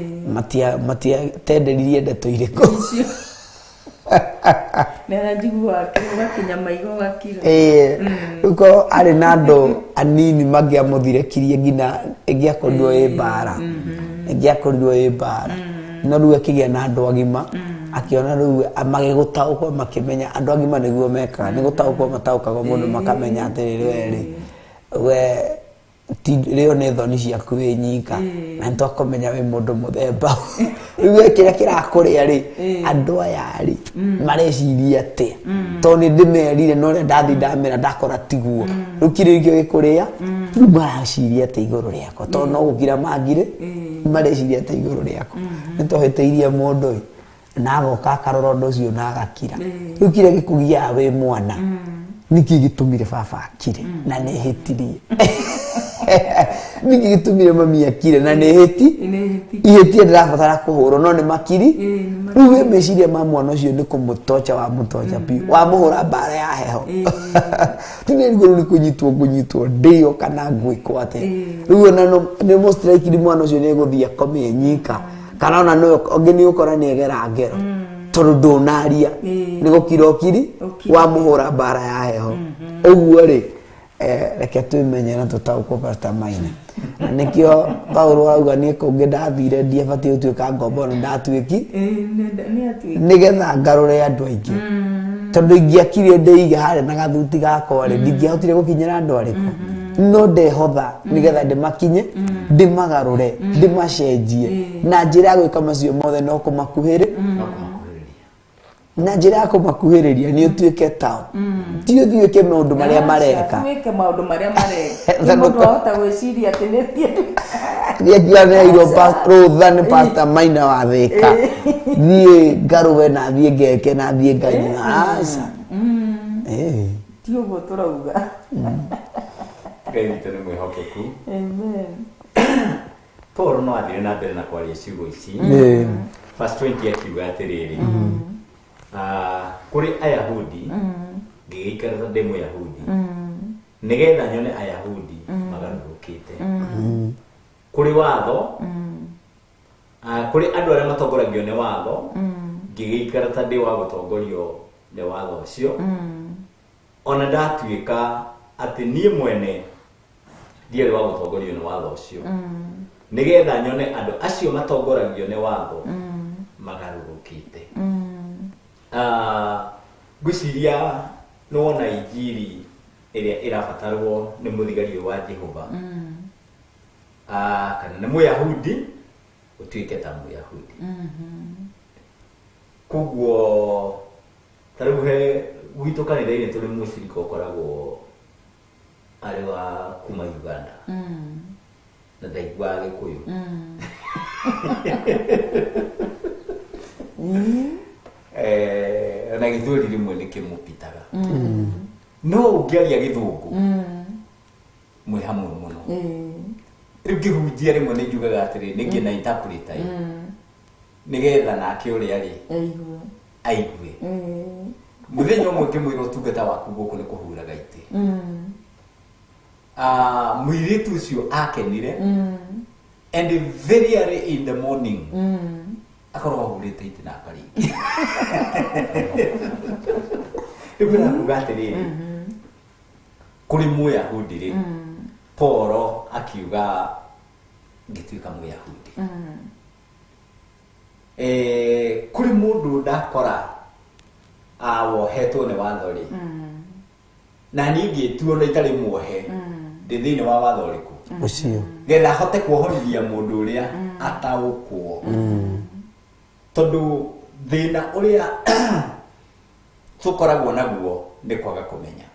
matiatenderirie ndeto irĩkũ. Nĩaranjiguaga ũgakinya maigo ũgakira. Ĩĩ, rĩu korwo arĩ na andũ anini mangĩamũthirekirie nginya ĩngĩakorirwo ĩ mbara, ĩngĩakorirwo ĩ mbara, no rĩu akĩgĩa na andũ agima, akĩona rĩu magĩgũtaũkwo, makĩmenya andũ agima nĩguo mekaga, nĩ gũtaũkwo mataũkagwo mũndũ, makamenya atĩrĩrĩ, we rĩ, we ti rĩo nĩ thoni ciaku wĩ nyika, na nĩtwakũmenya wĩ mũndũ mũthemba. Rĩu we kĩrĩa kĩrakũrĩa rĩ, andũ aya rĩ mareciria atĩa, tondũ nĩ ndĩmerire na ũrĩa ndathi ndamera ndakora tiguo. Rĩu kĩrĩa nĩkĩo gĩkũrĩa, rĩu maraciria atĩa igũrũ rĩakwa, tondũ no gũkira mangire, mareciria atĩa igũrũ rĩakwa, nĩ twahĩtĩirie mũndũ ĩ, na agoka akarora ũndũ ũcio na agakira. Rĩu kĩrĩa gĩkũgiaga wĩ mwana, nĩkĩ gĩtũmire baba akire na nĩ hĩtirie, nĩkĩ gĩtũmire mami akire na nĩ hĩti ihĩtia ndĩrabatara kũhũrwo, no nĩ makiri. Rĩu wĩ meciria ma mwana ũcio nĩ kũmũtocha, wamũtocha biũ, wamũhũra mbara ya heho, tinĩriguo rĩu nĩ kũnyitwo ngũnyitwo ndĩo kana ngwĩkwo atĩa. Rĩu ona nĩ most likely mwana ũcio nĩ egũthiĩ akome nyika, kana ona nĩwe ũngĩ nĩ ũkora nĩ egera ngero, tondũ ndũnaria, nĩ gũkira ũkiri, wamũhũra mbara ya heho ũguo rĩ. Reke twĩmenye na tũtaũkwo, Pastor Maina, na nĩkĩo Paulo auga niĩ kũngĩ ndathire ndiabatiĩ gũtuĩka ngombo, nĩ ndatuĩki nĩgetha ngarũre andũ aingĩ, tondũ ingĩakire ndĩige harĩa na gathuti gakwa rĩ, ndingĩahotire gũkinyĩra andũ arĩkũ, no ndehotha nĩgetha ndĩmakinye, ndĩmagarũre, ndĩmacenjie na njĩra ya gwĩka macio mothe no kũmakuhĩrĩ no kũmakuhĩrĩria, na njĩra ya kũmakuhĩrĩria nĩ ũtuĩke tao, ti ũthiĩ ũke maũndũ marĩa mareka. Wĩke maũndũ marĩa mareka. Nĩ mũndũ ahota gwĩciria atĩ nĩ thiĩ. Niakianeirwo rũtha nĩ Pastor Maina wa Thĩka, thiĩ ngarũwe na thiĩ ngeke na thiĩ nganyua, aca. Ĩĩ. Ti ũguo tũrauga. Ngai witũ nĩ mwĩhokeku. Amen. Paul no athire na mbere na kwaria ciugo ici. Verse 20 akiuga atĩrĩrĩ, kũrĩ Ayahudi ngĩgĩikara ta ndĩ Mũyahudi, nĩgetha nyone Ayahudi magarũrũkĩte kũrĩ watho, kũrĩ andũ arĩa matongoragio nĩ watho ngĩgĩikara ta ndĩ wa gũtongorio nĩ watho ũcio, ona ndatuĩka atĩ niĩ mwene ndiarĩ wa gũtongorio nĩ watho ũcio, nĩgetha nyone andũ acio matongoragio nĩ watho magarũrũkĩte. Ngwĩciria nĩ wona injiri ĩrĩa ĩrabatarwo nĩ mũthigari ũyũ wa Jehova, kana nĩ Mũyahudi ũtuĩke ta Mũyahudi. Koguo ta rĩu he gwitũ kanitha-inĩ tũrĩ mũcirika ũkoragwo arĩ wa kuma Uganda na ndaiguaga Gĩkũyũ. Na Gĩthweri rĩmwe nĩ kĩmũpitaga, no ũngĩaria Gĩthũngũ mwĩ hamwe mũno. Rĩu ngĩhunjia rĩmwe nĩ njugaga atĩrĩ, nĩngĩ na interpreter ĩ, nĩgetha nake ũrĩa rĩ Aigue. Aigue. Mũthenya ũmwe ngĩmwĩra ũtungata waku gũkũ nĩ kũhuraga itĩ. Mũirĩtu ũcio akenire, and very early in the morning akorwo ahurĩte itĩ na akarĩkia. Rĩu ngwĩra kuga atĩrĩrĩ, kũrĩ Mũyahudi rĩ, Paul akiuga ngĩtuĩka Mũyahudi. Kũrĩ mũndũ ndakora wohetwo nĩ watho rĩ, na niĩ ngĩtuo na itarĩ muohe, ndĩ thĩinĩ wa watho ũrĩkũ? Ũcio. Getha ahote kuohorithia mũndũ ũrĩa ataũkwo, tondũ thĩna ũrĩa tũkoragwo naguo nĩ kwaga kũmenya.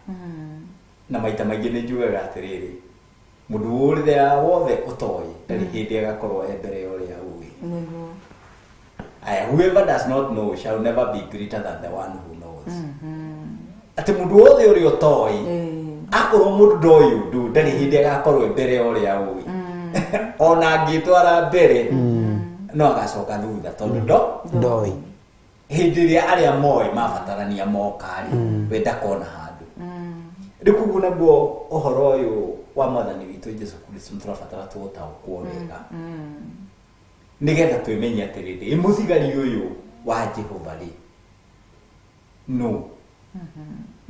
Na maita maingĩ nĩ njugaga atĩrĩrĩ, mũndũ ũrĩa wothe ũtoĩ ndarĩ hĩndĩ agakorwo e mbere ya ũrĩa ũĩ. Nĩguo. Aya, whoever does not know shall never be greater than the one who knows. Atĩ mũndũ wothe ũrĩa ũtoĩ, akorwo mũndũ ndoĩ ũndũ, ndarĩ hĩndĩ agakorwo e mbere ya ũrĩa ũĩ. Ona angĩtwara mbere no agacoka thutha, tondũ ndo ndoĩ. Hĩndĩ ĩrĩa arĩa moĩ mabatarania moka rĩ, we ndakona handũ. Rĩu koguo naguo ũhoro ũyũ wa mwathani witũ Jesu Kristo nĩ tũrabatara tũũtaũkwo wega, nĩgetha twĩmenye atĩrĩrĩ, ĩ mũthigari ũyũ wa Jehova rĩ, No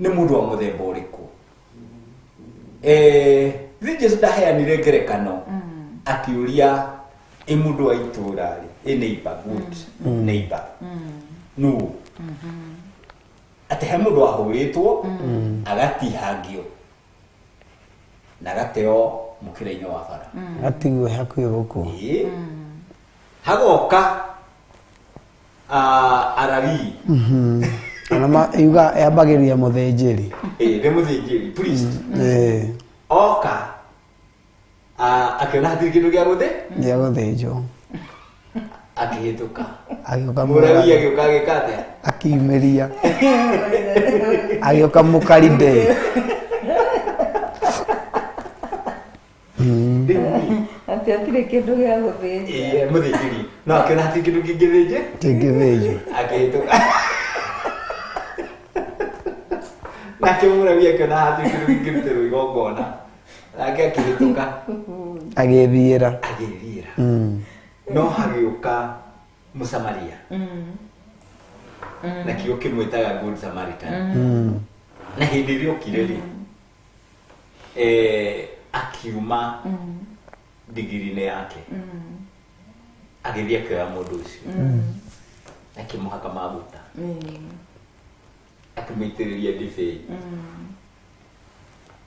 nĩ mũndũ wa mũthemba ũrĩkũ? Thĩ Jesu ndaheanire ngerekano akiũria ĩ mũndũ wa itũũra rĩ, ĩ neighbor, good neighbor, no atĩ he mũndũ wahũrĩtwo agatihangio na agateo mũkĩra-inĩ wa bara. Atigwe hakuhĩ gũkũ. Ĩĩ. Hagoka ararii. Ona yuga yambagĩrĩria mũthĩnjĩri. Ĩĩ, nĩ mũthĩnjĩri priest. Ĩĩ. Oka akĩona hatirĩ kĩndũ gĩa gũthĩ gĩa gũthĩnjwo. Akĩhĩtũka. Agĩũka mũrabii mũrabii. Agĩũka agĩka atĩa? Akiumĩria. Agĩũka mũkaridei. Atĩ hatirĩ kĩndũ gĩa gũthĩnja. Ĩĩ, mũthĩnjĩri no akĩona hatirĩ kĩndũ kĩngĩthĩnje kĩngĩthĩnjwo. Akĩhĩtũka. Nake mũrabii akĩona hatirĩ kĩndũ kĩngĩrutĩrwo igongona, nake akĩhĩtũka. Agĩthiĩra. Agĩthiĩra. No hagĩũka mũsamaria, na kĩo kĩmwĩtaga Good Samaritan. Na hĩndĩ ĩrĩa okire rĩ, akiuma ndigiri-inĩ yake, agĩthiĩ akĩoya mũndũ ũcio, akĩmũhaka maguta, akĩmũitĩrĩria ndibei,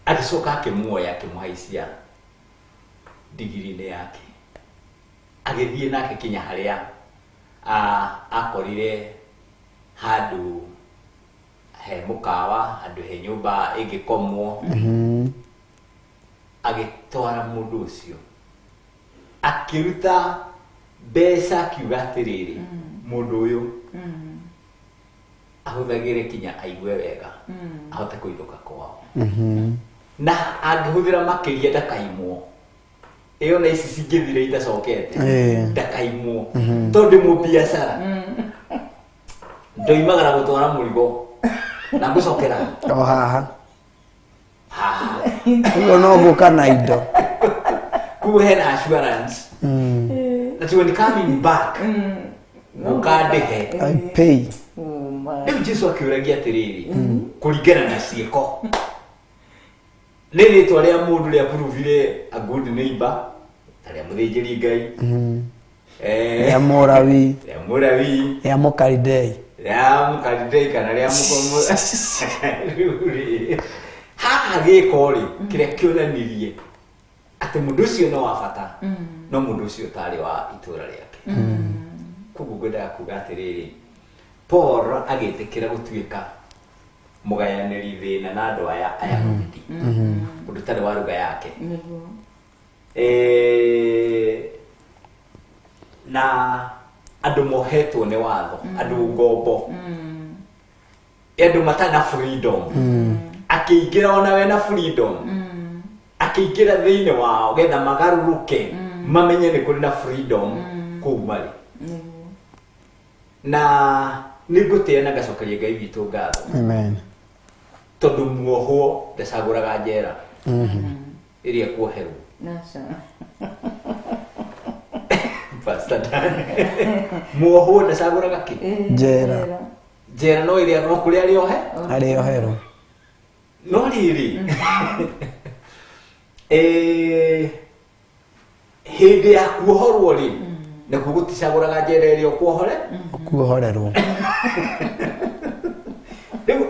agĩcoka akĩmuoya, akĩmũhaicia ndigiri-inĩ yake, agĩthiĩ nake kinya harĩa akorire handũ he mũkawa, handũ he nyũmba ĩngĩkomwo. Agĩtwara mũndũ ũcio, akĩruta mbeca, akiuga atĩrĩrĩ, mũndũ ũyũ ahũthagĩre kinya aigue wega, ahote kũinũka kwao, na angĩhũthĩra makĩria ndakaimwo. Ĩyo na ici cingĩthire itacokete. Ndakaimwo tondũ ndĩ mũbiacara, ndoimagara gũtwara mũrigo na ngũcokera o haha. Haha. Ũguo no gũka na indo. Koguo hena assurance that when coming back mũkandĩhe. I pay. Rĩu Jesu akĩũragia atĩrĩrĩ, kũringana na ciĩko, nĩ rĩtwa rĩa mũndũ rĩa puruvire a good neighbor, ta rĩa mũthĩnjĩri Ngai, rĩa mũrawi, rĩa mũrabii, rĩa mũkaridei, rĩa mũkaridei kana rĩa mũkomo. Rĩu rĩ, haha gĩko rĩ, kĩrĩa kĩonanirie atĩ mũndũ ũcio no wa bata, no mũndũ ũcio ũtarĩ wa itũra rĩake. Koguo ngwendaga kuga atĩrĩrĩ, Paul agĩtĩkĩra gũtuĩka mũgayanĩri thĩna na andũ aya Ayahudi, ũndũ ũtarĩ wa ruga yake. Na andũ mohetwo nĩ watho, andũ ngombo, andũ matarĩ na freedom, akĩingĩra ona we na freedom, akĩingĩra thĩinĩ wao getha magarũrũke, mamenye nĩ kũrĩ na freedom kũu marĩ. Na nĩ ngũtĩĩa na ngacokeria Ngai witũ ngatho. Amen. Tondũ muohwo ndacagũraga njera ĩrĩa kuoherwo. Naca. Pastor Dan, muohwo ndacagũraga kĩ? Njera. Njera no ĩrĩa no kũrĩa arĩohe. Arĩoherwo. No rĩrĩ, hĩndĩ ya kuohorwo rĩ, nakuo gũticagũraga njera ĩrĩa ũkuohore. Ũkuohorerwo. Rĩu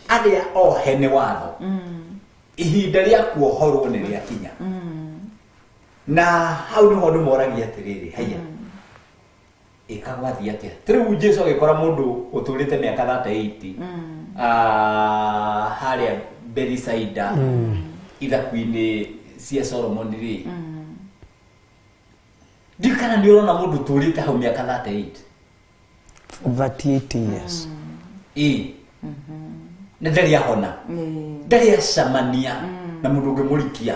arĩa ohe nĩ watho, ihinda rĩa kuohorwo nĩ rĩakinya, na hau nĩho andũ moragia atĩrĩrĩ, haiya, ĩkagwathiĩ atĩa? Ta rĩu Jesu agĩkora mũndũ ũtũrĩte mĩaka 38 harĩa Bethisaida, ithaku-inĩ cia Solomon rĩ, ndiũĩ kana nĩ ũrona mũndũ ũtũrĩte hau mĩaka 38. 38 years. Ĩ, na ndarĩ ahona, ndarĩ acemania na mũndũ ũngĩmũrikia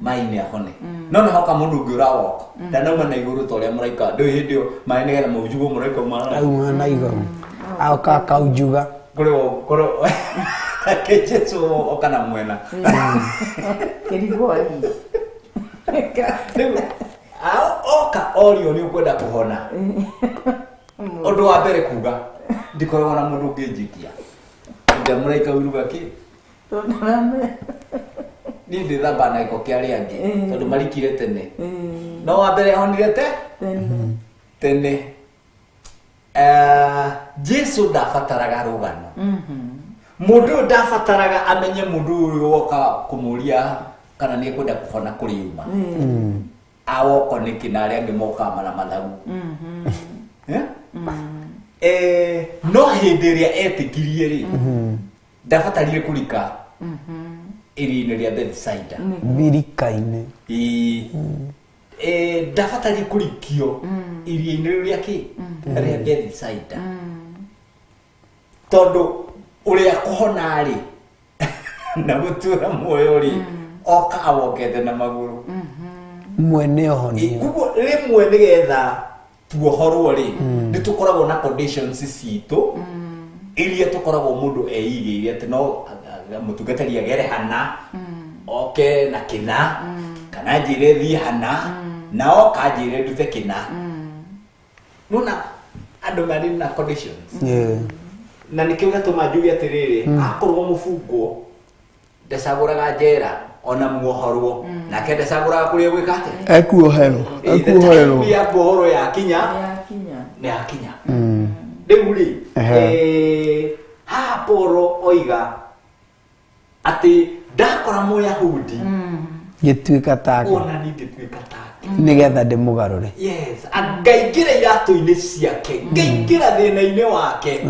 maĩ-inĩ ahone, no nĩ hoka mũndũ ũngĩ ũrawalk, ndanauma na igũrũ ta ũrĩa mũraika. Ndũĩ hĩndĩ ĩyo maĩ nĩgetha maunjugwo, mũraika uma auma na igũrũ aoka akaunjuga. Kũrĩ kũrĩ ake Jesu oka na mwena. Kĩrigwo. Rĩu oka orio, nĩ ũkwenda kũhona? Ũndũ wa mbere kuga Ndikoragwo na mũndũ ũngĩnjikia. Ndamũraika wiruga kĩ? Niĩ ndĩthamba na gĩko kĩa arĩa angĩ tondũ marikire tene. No wa mbere honire te? Tene. Jesu ndabataraga rũgano. Mũndũ ũyũ ndabataraga amenye mũndũ ũyũ woka kũmũria kana nĩ ekwenda kũhona kũrĩ yuma. Awoko nĩkĩ na arĩa angĩ mokaga mara mathagu. No hĩndĩ ĩrĩa etĩkirie rĩ, ndabatarire kũrika iria-inĩ rĩa Bethsaida. Mbirika-inĩ. Ndabatarire kũrikio iria-inĩ rĩu rĩa kĩ? Rĩa Bethsaida. Tondũ ũrĩa kũhona rĩ na gũtũra muoyo rĩ, oka awokete na magũrũ. Mwene ũhonio. Koguo rĩmwe nĩgetha tuohorwo rĩ, nĩ tũkoragwo na conditions citũ iria tũkoragwo mũndũ eigĩire atĩ no mũtungatĩri agere hana, oke na kĩna, kana njĩre thiĩ hana, na oka njĩre ndute kĩna. Nona andũ marĩ na conditions. Na nĩkĩo gĩatũma njuge atĩrĩrĩ, akorwo mũbungwo ndacagũraga njera ona muohorwo, nake ndacagũraga kũrĩa gwĩka atĩa? Ekuoherwo, ekuoherwo. Ya kuohorwo yakinya, nĩ yakinya. Rĩu rĩ, haha Paulo oiga atĩ ndakora Mũyahudi ngĩtuĩka take, ona niĩ ngĩtuĩka take, nĩgetha ndĩmũgarũre. Yes, ngaingĩra iratũ-inĩ ciake, ngaingĩra thĩna-inĩ wake,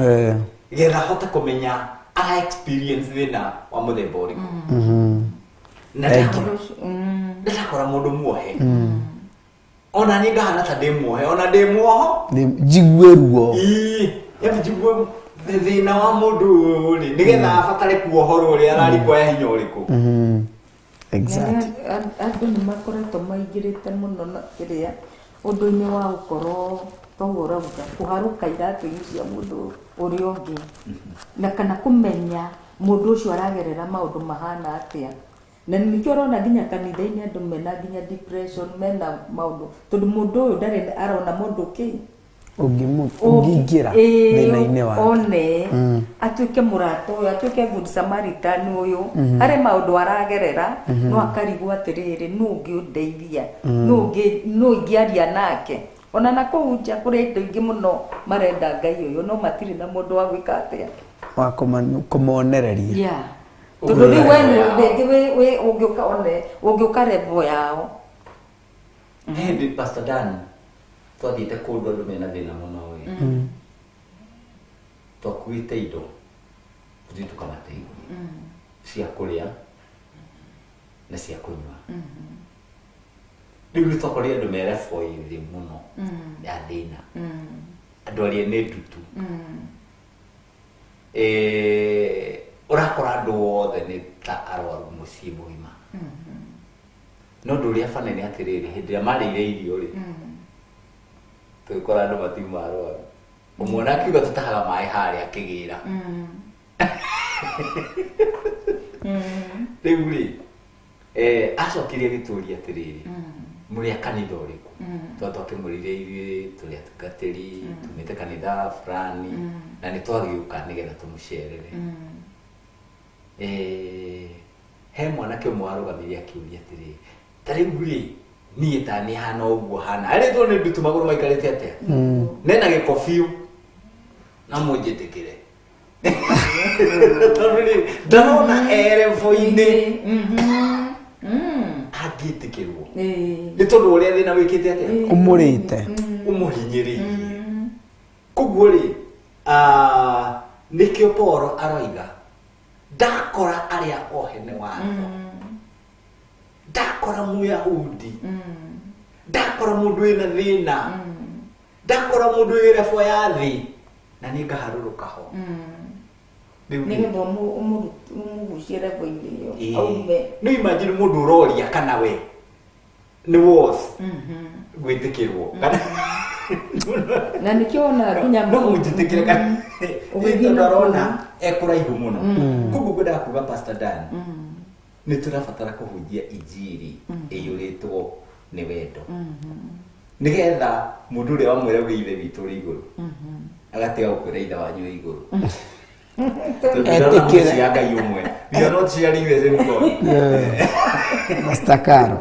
getha hote kũmenya ara experience thĩna wa mũthemba ũrĩkũ. Na ndakora mũndũ muohe, ona niĩ ngahana ta ndĩ muohe, ona ndĩ muoho njigue ruo. Yaani njigue thĩna wa mũndũ ũyũ rĩ, nĩgetha abatare kuohorwo rĩ, ararikwo hinya ũrĩkũ. Exactly. Andũ nĩ makoretwo maingĩrĩte mũno na kĩrĩa ũndũ-inĩ wa gũkorwo toguo ũrauga kũharũka iratũ-inĩ cia mũndũ ũrĩa ũngĩ, na kana kũmenya mũndũ ũcio aragerera maũndũ mahana atĩa. Na nĩkĩo ũrona nginya kanitha-inĩ andũ mena nginya depression, mena maũndũ, tondũ mũndũ ũyũ ndarĩ arona mũndũ kĩ ũngĩingĩra thĩna-inĩ wake, one atuĩke mũrata ũyũ, atuĩke good Samaritan ũyũ, harĩ maũndũ aragerera, no akarigwo atĩrĩrĩ, nũ ũngĩ ũndeithia, nũ ingĩaria nake. Ona na kũu nja kũrĩ andũ aingĩ mũno marenda Ngai ũyũ, no matirĩ na mũndũ wa gwĩka atĩa, wa kũmonereria. Tondũ rĩu we rĩngĩ ũngĩũka one, ũngĩũka level yao. Hĩndĩ Pastor Dan twathiĩte kũndũ andũ mena thĩna mũno ĩ, twakuĩte indo tũthiĩ tũkamateithie cia kũrĩa na cia kũnyua. Rĩu nĩ twakorire andũ me level ĩ thĩ mũno ya thĩna, andũ arĩa nĩ ndutu. Ũrakora andũ othe nĩ ta arwaru mũciĩ mũgima. No ũndũ ũrĩa bana nĩ atĩrĩrĩ, hĩndĩ ĩrĩa marĩire irio rĩ, tũgĩkora andũ matiuma arwaru. Ũmwe ona akiuga tũtahaga maĩ harĩa akĩgĩra. Rĩu rĩ, acokire agĩtũria atĩrĩrĩ, mũrĩ a kanitha ũrĩkũ? Tondũ twakĩmwĩrire ithuĩ tũrĩ atungatĩri, tumĩte kanitha fulani, na nĩ twagĩũka nĩgetha tũmũcerere. He mwanake ũmwe warũgamire akĩũria atĩrĩrĩ, ta rĩu rĩ, niĩ ta niĩ hana ũguo hana, arĩtwo nĩ ndutu magũrũ maikarĩte atĩa? Nena gĩko biũ, na mũnjĩtĩkĩre. Tondũ rĩ, ndarona erevo-inĩ angĩtĩkĩrwo. Nĩ tondũ ũrĩa thĩna wĩkĩte atĩa? Ũmũrĩte. Ũmũhinyĩrĩirie. Koguo rĩ, nĩkĩo Paulo aroiga, ndakora arĩa ohe nĩ watho, ndakora Mũyahudi, ndakora mũndũ wĩna thĩna, ndakora mũndũ wĩ level ya thĩ, na niĩ ngaharũrũka ho. Nĩgetha ũmũgucie level-inĩ ĩyo, aume. Nĩ imagine mũndũ ũroria kana we nĩ worth gwĩtĩkĩrwo. Na nĩkĩo wona nginya no mũnjĩtĩkĩre kana tondũ arona ekũraihu mũno. Koguo ngwendaga kuga Pastor Dan, nĩ tũrabatara kũhunjia injiri ĩiyũrĩtwo nĩ wendo, nĩgetha mũndũ ũrĩa wamwĩra wĩ ithe witũ ũrĩ igũrũ Agatiga gũkwĩra ithe wanyu wĩ igũrũ. Etĩkĩre. Tondũ Ngai ũmwe. We are not sharing the same God. Pastor Caro.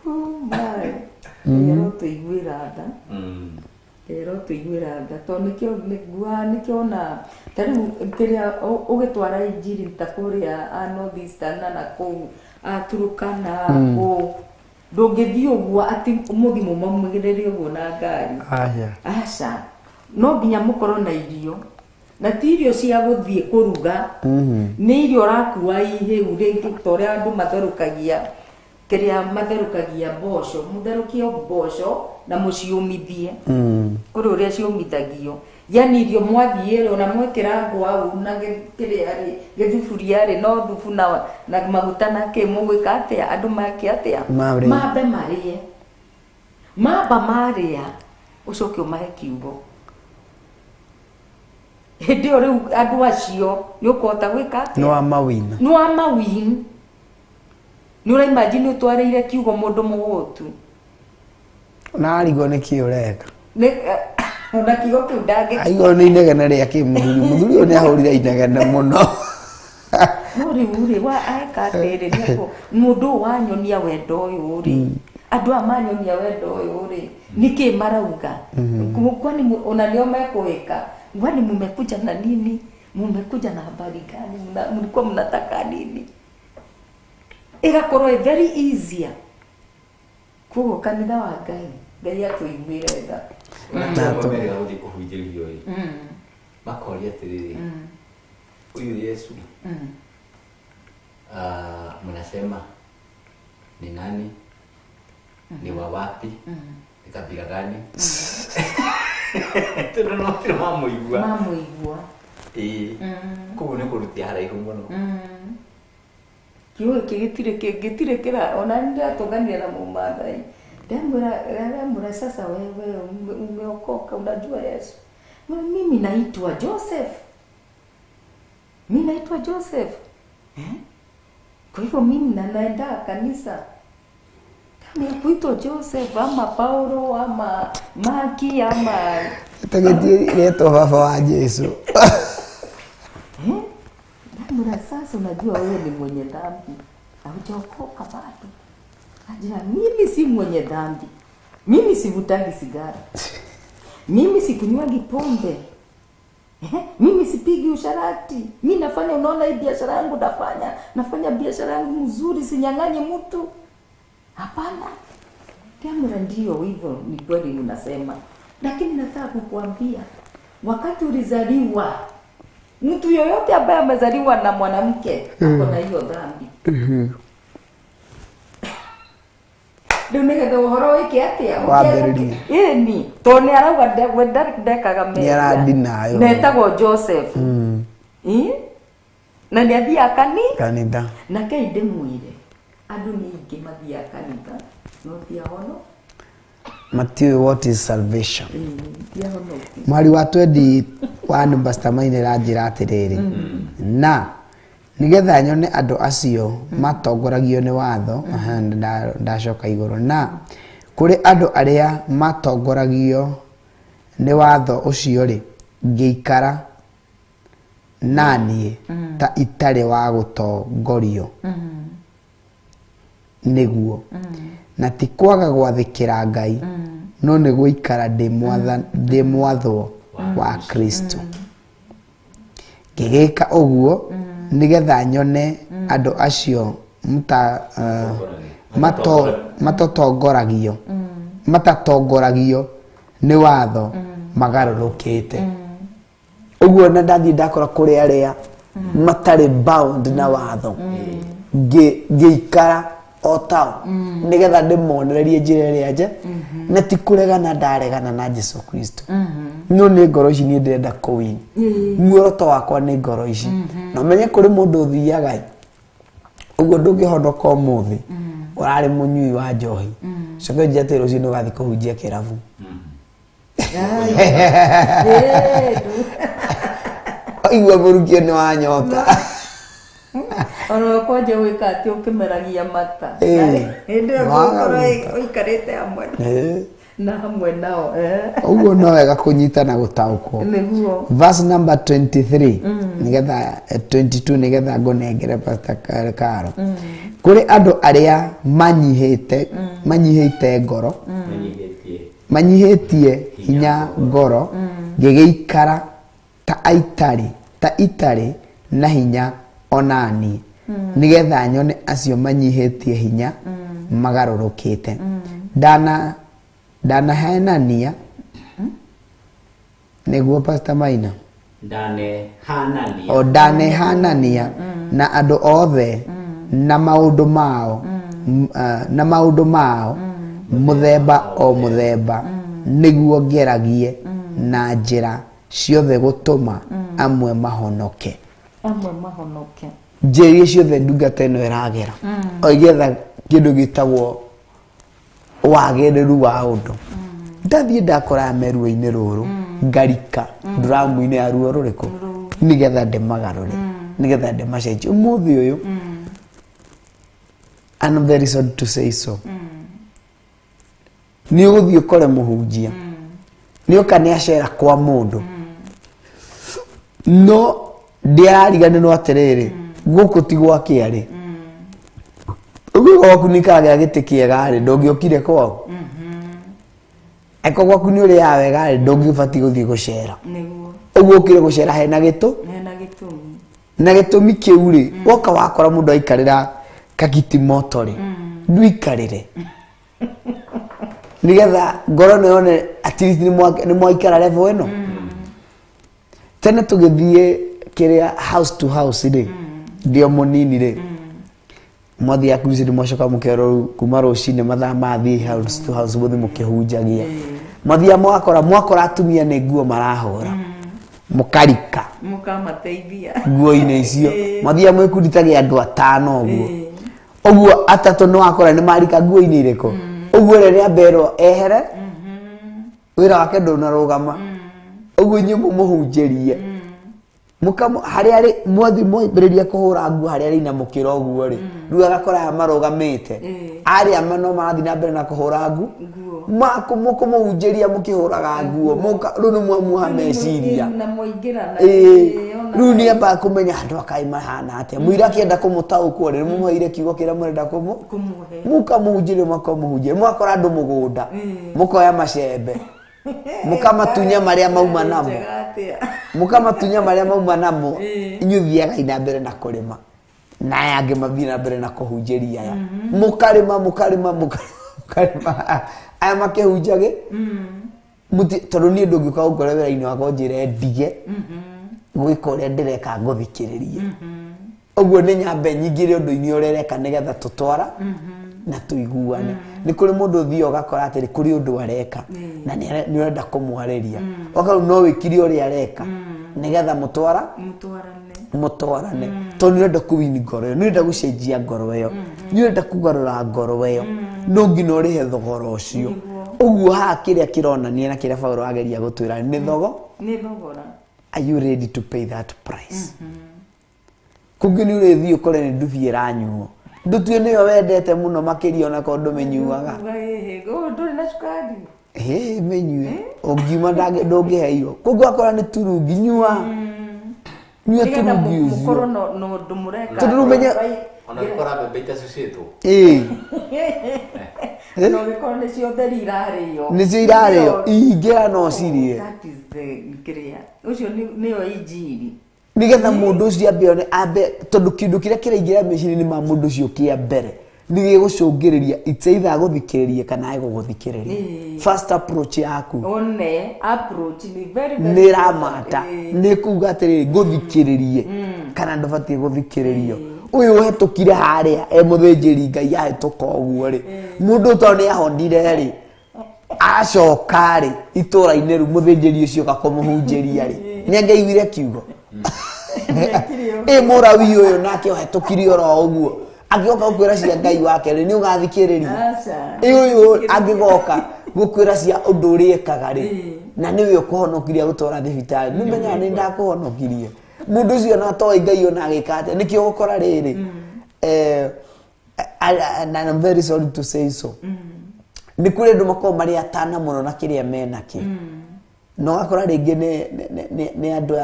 Oh my. Ngai arotũiguĩra tha. Ngai arotũiguĩra tha tondũ nĩkĩo nĩguaga nĩkĩo ona ta rĩu kĩrĩa ũgĩtwara injiri ta kũrĩa a North Eastern na kũu a Turkana kũu ndũngĩthiĩ ũguo atĩ mũthiĩ mũmaumĩrĩre ũguo na ngari. Aca. Aca, no nginya mũkorwo na irio na ti irio cia gũthiĩ kũruga, nĩ irio ũrakua ihĩu rĩngĩ ta ũrĩa andũ matherũkagia kĩrĩa matherũkagia mboco, mũtherũkie mboco na mũciũmithie. Kũrĩ ũrĩa ciũmithagio, yani irio mwathiĩ rĩ ona mwekĩra ngwau na kĩrĩa rĩ gĩthuburia rĩ no thubu na maguta na kĩ mũgwĩka atĩa andũ make atĩa Marĩe. mambe marĩe mamba marĩa ũcoke ũmahe kiugo hĩndĩ ĩyo rĩu andũ acio nĩ ũkũhota gwĩka atĩa Nĩ wa mawina. Nĩ wa mawin nĩ ũraimagine ũtwarĩire kiugo mũndũ mũhũtu. Na arigwo nĩ kĩ ũreka. Nĩ ona kiugo kĩu ndangĩ Aigwo nĩ inegene rĩa kĩ mũthuri. Mũthuri ũyũ nĩ ahũrire inegene mũno. No rĩu rĩ wa eka atĩrĩ nĩekũ mũndũ ũyũ wanyonia wendo ũyũ rĩ andũ aya manyonia wendo ũyũ rĩ nĩkĩ marauga kwani ona nĩo mekũhĩka kwani mumekuja na nini mumekuja na habari gani mlikuwa mnataka nini ĩgakorwo ĩ very easier koguo kanitha wa Ngai Ngai atũiguĩre tha. Merĩga gũthiĩ kũhunjĩrio ĩ makoria atĩrĩrĩ huyu Yesu mnasema ni nani ni wa wapi ni kabila gani tondũ no matirĩ mamũigua mamũigua ĩĩ koguo nĩ kũrutia haraihu mũno. Kiugo gĩkĩ gĩtirĩ gĩtirĩ kĩra ona nĩ ndĩratũnganire na mũmathai ndamwĩra sasa wewe umeokoka unajua Yesu. Mimi naitwa Joseph. Mimi naitwa Joseph. Eh? Kwa hivyo mimi naenda kanisa. Kama kuitwa Joseph ama Paulo ama Maki ama Tagĩthiĩ rĩetwo baba wa Jesu. Eh? Ndamwĩra sasa unajua wewe ni mwenye dhambi. Haujaokoka bado. Ajira mimi si mwenye dhambi. Mimi sivutagi sigara. Mimi sikunywagi pombe. Mimi sipigi usharati. Mimi nafanya, unaona hii biashara yangu nafanya. Nafanya biashara yangu mzuri, sinyang'anyi mtu. Hapana. Ndamwĩra ndio hivyo ni kweli unasema. Lakini nataka kukuambia wakati ulizaliwa mtu yoyote ambaye amezaliwa na mwanamke ako na hiyo dhambi. Rĩu nĩgetha ũhoro wĩke atĩa? Wambĩrĩrie. Ĩni, tondũ nĩ arauga we ndekaga mehia. Nĩ aradinayo. Na etagwo Joseph. Ĩ? Na nĩ athiaga Kanitha. Na kei ndĩmwĩre, andũ nĩ aingĩ mathiaga kanitha, no ti ahono. Matiũĩ what is salvation. Ti ahonoku. Mwari wa 21 Pastor Maina ĩranjĩra atĩrĩrĩ na nĩgetha nyone andũ acio matongoragio nĩ watho ndacoka igũrũ na kũrĩ andũ arĩa matongoragio nĩ watho ũcio rĩ ngĩikara na niĩ ta itarĩ wa gũtongorio nĩguo na ti kwaga gwathĩkĩra Ngai no nĩ gũikara ndĩ mwathwo wa Kristo ngĩgĩka ũguo nĩgetha nyone andũ acio matatongoragio nĩ watho magarũrũkĩte ũguo na ndathiĩ ndakora kũrĩ arĩa matarĩ bound na watho ngĩikara o tao nĩgetha ndĩmonererie njĩra ĩrĩa nje na ti kũregana ndaregana na Jesu Kristo no nĩ ngoro ici niĩ ndĩrenda kũwin muoroto wakwa nĩ ngoro ici na ũmenye kũrĩ mũndũ ũthiaga ũguo ndũngĩhonoka ũmũthĩ ũrarĩ mũnyui wa njohi coke ũnjĩre atĩ rũciũ nĩ ũgathiĩ kũhunjia kĩrabu Oigua mũrukio nĩ wanyota. Ona kwanja gwĩka atĩ ũkĩmeragia mata. Ĩĩ. Hĩndĩ ĩyo Wagarũrũka. ũgũkorwo ũikarĩte hamwe Ĩĩ. na hamwe nao. Eh. Ũguo no wega kũnyita na gũtaũkwo. Nĩguo. Verse number 23, nigetha 22, nigetha ngũnengere Pastor Karo. Kũrĩ andũ arĩa manyihĩte, manyihĩte ngoro, Menyihĩtie. manyihĩtie hinya ngoro, ngĩgĩikara ta aitarĩ ta itarĩ na hinya onani, nigetha nyone acio manyihĩtie hinya magarũrũkĩte. Ndana ndanahenania nĩguo Pastor Maina. Ndanehanania. O ndanehanania na andũ othe na maũndũ mao, na maũndũ mao mũthemba o mũthemba, nĩguo ngeragie na njĩra ciothe gũtũma amwe mahonoke. Amwe mahonoke. Njĩra iria ciothe ndungata ĩno ĩragera o ĩgĩetha kĩndũ gĩtagwo wagĩrĩru wa ũndũ. Ndathiĩ ndakora meruo-inĩ rũrũ, ngarika nduramu-inĩ ya ruo rũrĩkũ, nĩgetha ndĩmagarũre, nĩgetha ndĩmacenjie. Ũmũthĩ ũyũ, and I'm very sorry to say so, nĩ ũgũthiĩ ũkore mũhunjia nĩ oka nĩ acera kwa mũndũ, no ndĩrariganĩrwo atĩrĩrĩ, gũkũ ti gwake arĩ. Ũguo gwaku nĩ karagĩra gĩtĩ kĩega rĩ, ndũngĩokire kwao. Angĩkorwo gwaku nĩ ũrĩaga wega rĩ, ndũngĩbatiĩ gũthiĩ gũcera. Nĩguo. Ũguo ũkire gũcera hena gĩtũ Hena gĩtũmi. Na gĩtũmi kĩu rĩ, woka wakora mũndũ aikarĩra kagiti moto rĩ, ndũikarĩre, nĩgetha ngoro ĩno yone at least nĩ mwaikara level ĩno. Tene tũgĩthiĩ kĩrĩa house to house rĩ, ndĩ o mũnini rĩ, mwathiaga crusade, mwacoka mũkerwo rĩu kuma rũcinĩ mathaa mathiĩ house to house, mũthiĩ mũkĩhunjagia. Mwathiaga mwakora, mwakora atumia nĩ nguo marahũra, mũkarika Mũkamateithia. Nguo-inĩ icio. Mwathiaga mwĩkundi ta gĩa andũ atano ũguo, ũguo atatũ nĩ wakora nĩ marika nguo-inĩ irĩkũ, ũguo ũrĩa nĩ amberwo ehere, wĩra wake ndũnarũgama. Ũguo inyuĩ mũmũhunjĩrie. Harĩa arĩ mwathi mwambĩrĩria kũhũra nguo, harĩa arĩ inamũkĩra ũguo rĩ, rĩu agakora aya marũgamĩte arĩa no marathiĩ na mbere na kũhũra nguo. Mũkũmũhunjĩria mũkĩhũraga nguo. Rĩu nĩ mwamuoha meciria. Na mũingĩrana. Ĩĩ, rĩu nĩ ambaga kũmenya andũ akaĩ mahana atĩa. Mũira akĩenda kũmũtaũkwo rĩ, nĩmũmũheire kiugo kĩrĩa mũrenda kũmũ Kũmũhe. Mũkamũhunjĩria, mũkamũhunjĩria, mũgakora andũ mũgũnda, mũkoya macembe, mũkamatunya marĩa mauma namo. Njega atĩa. Mũkamatunya marĩa mauma namo. Inyuĩ thiagai na mbere na kũrĩma, na aya angĩ mathiĩ na mbere na kũhunjĩria aya. Mũkarĩma, mũkarĩma, mũkarĩma, aya makĩhunjage. Tondũ niĩ ndũngĩũka gũkora wĩra-inĩ wakwa ũnjĩre ndige gwĩka ũrĩa ndĩreka ngũthikĩrĩrie. Ũguo nĩ nyambe nyingĩre ũndũ-inĩ ũrĩa ũreka, nĩgetha tũtwara na tũiguane. Nĩ kũrĩ mũndũ ũthiaga ũgakora atĩrĩ, kũrĩ ũndũ areka na nĩ ũrenda kũmwarĩria, oka rĩu no wĩkire ũrĩa areka nĩgetha mũtwara Mũtwarane. Mũtwarane, tondũ nĩ ũrenda kũwini ngoro ĩyo, nĩ ũrenda gũcenjia ngoro ĩyo, nĩ ũrenda kũgarũra ngoro ĩyo, no nginya ũrĩhe thogora ũcio. Ũguo haha kĩrĩa kĩronania na kĩrĩa Paũlũ ageria gũtwĩra nĩ thogo Nĩ thogora. Are you ready to pay that price? Kũngĩ nĩ ũrĩthiĩ ũkore nĩ ndubi ĩranyuo, ndũtue nĩyo wendete mũno makĩria, ona korwo ndũmĩnyuaga. Uga ĩhĩ, ũũ ndũrĩ na cukari. Hĩ, mĩnyue ũngiuma ndũngĩheirwo. Kũngĩ wakora nĩ turungi, nyua nyua Nĩgetha turungi mũkorwo ũcio. na ũndũ mũreka. Tondũ rĩu Ona gĩkora mbembe itacucĩtwo. Ĩĩ. Na ũgĩkorwo nĩcio theri irarĩo. Nĩcio irarĩo, ingĩra no cirĩe. That is the kĩrĩa ũcio nĩyo injiri. Nigetha mũndũ ũcio ambe one, ambe, tondũ kĩndũ kĩrĩa kĩraingĩra meciria-inĩ ma mũndũ ũcio kĩa mbere nĩ gĩgũcũngĩrĩria, it's either agũthikĩrĩrie kana age gũgũthikĩrĩria. First approach yaku one approach nĩ very very nĩ ĩramata. important. Nĩ kuga atĩrĩrĩ, ngũthikĩrĩrie kana ndũbatiĩ gũthikĩrĩrio. Ũyũ ũhetũkire harĩa e mũthĩnjĩri Ngai ahĩtũka ũguo rĩ, mũndũ tondũ nĩ ahonire rĩ, acoka rĩ itũra-inĩ rĩu, mũthĩnjĩri ũcio oka kũmũhunjĩria rĩ, nĩ angĩaiguire kiugo. Ĩ mũrawi ũyũ nake ũhetũkire oro ũguo angĩgoka gũkwĩra cia Ngai wake rĩ, nĩ ũgathikĩrĩria? Aca. Ĩ ũyũ angĩgoka gũkwĩra cia ũndũ ũrĩa ekaga rĩ, na nĩwe ũkũhonokirie agũtwara thibitarĩ, nĩ menyaga nĩ ndakũhonokirie. Mũndũ ũcio ona atoĩ Ngai ona agĩka atĩa. Nĩkĩo ũgũkora rĩrĩ, and I'm very sorry to say so, nĩ kũrĩ andũ makoragwo marĩ atana mũno na kĩrĩa menakĩo, no ũgakora rĩngĩ nĩ andũ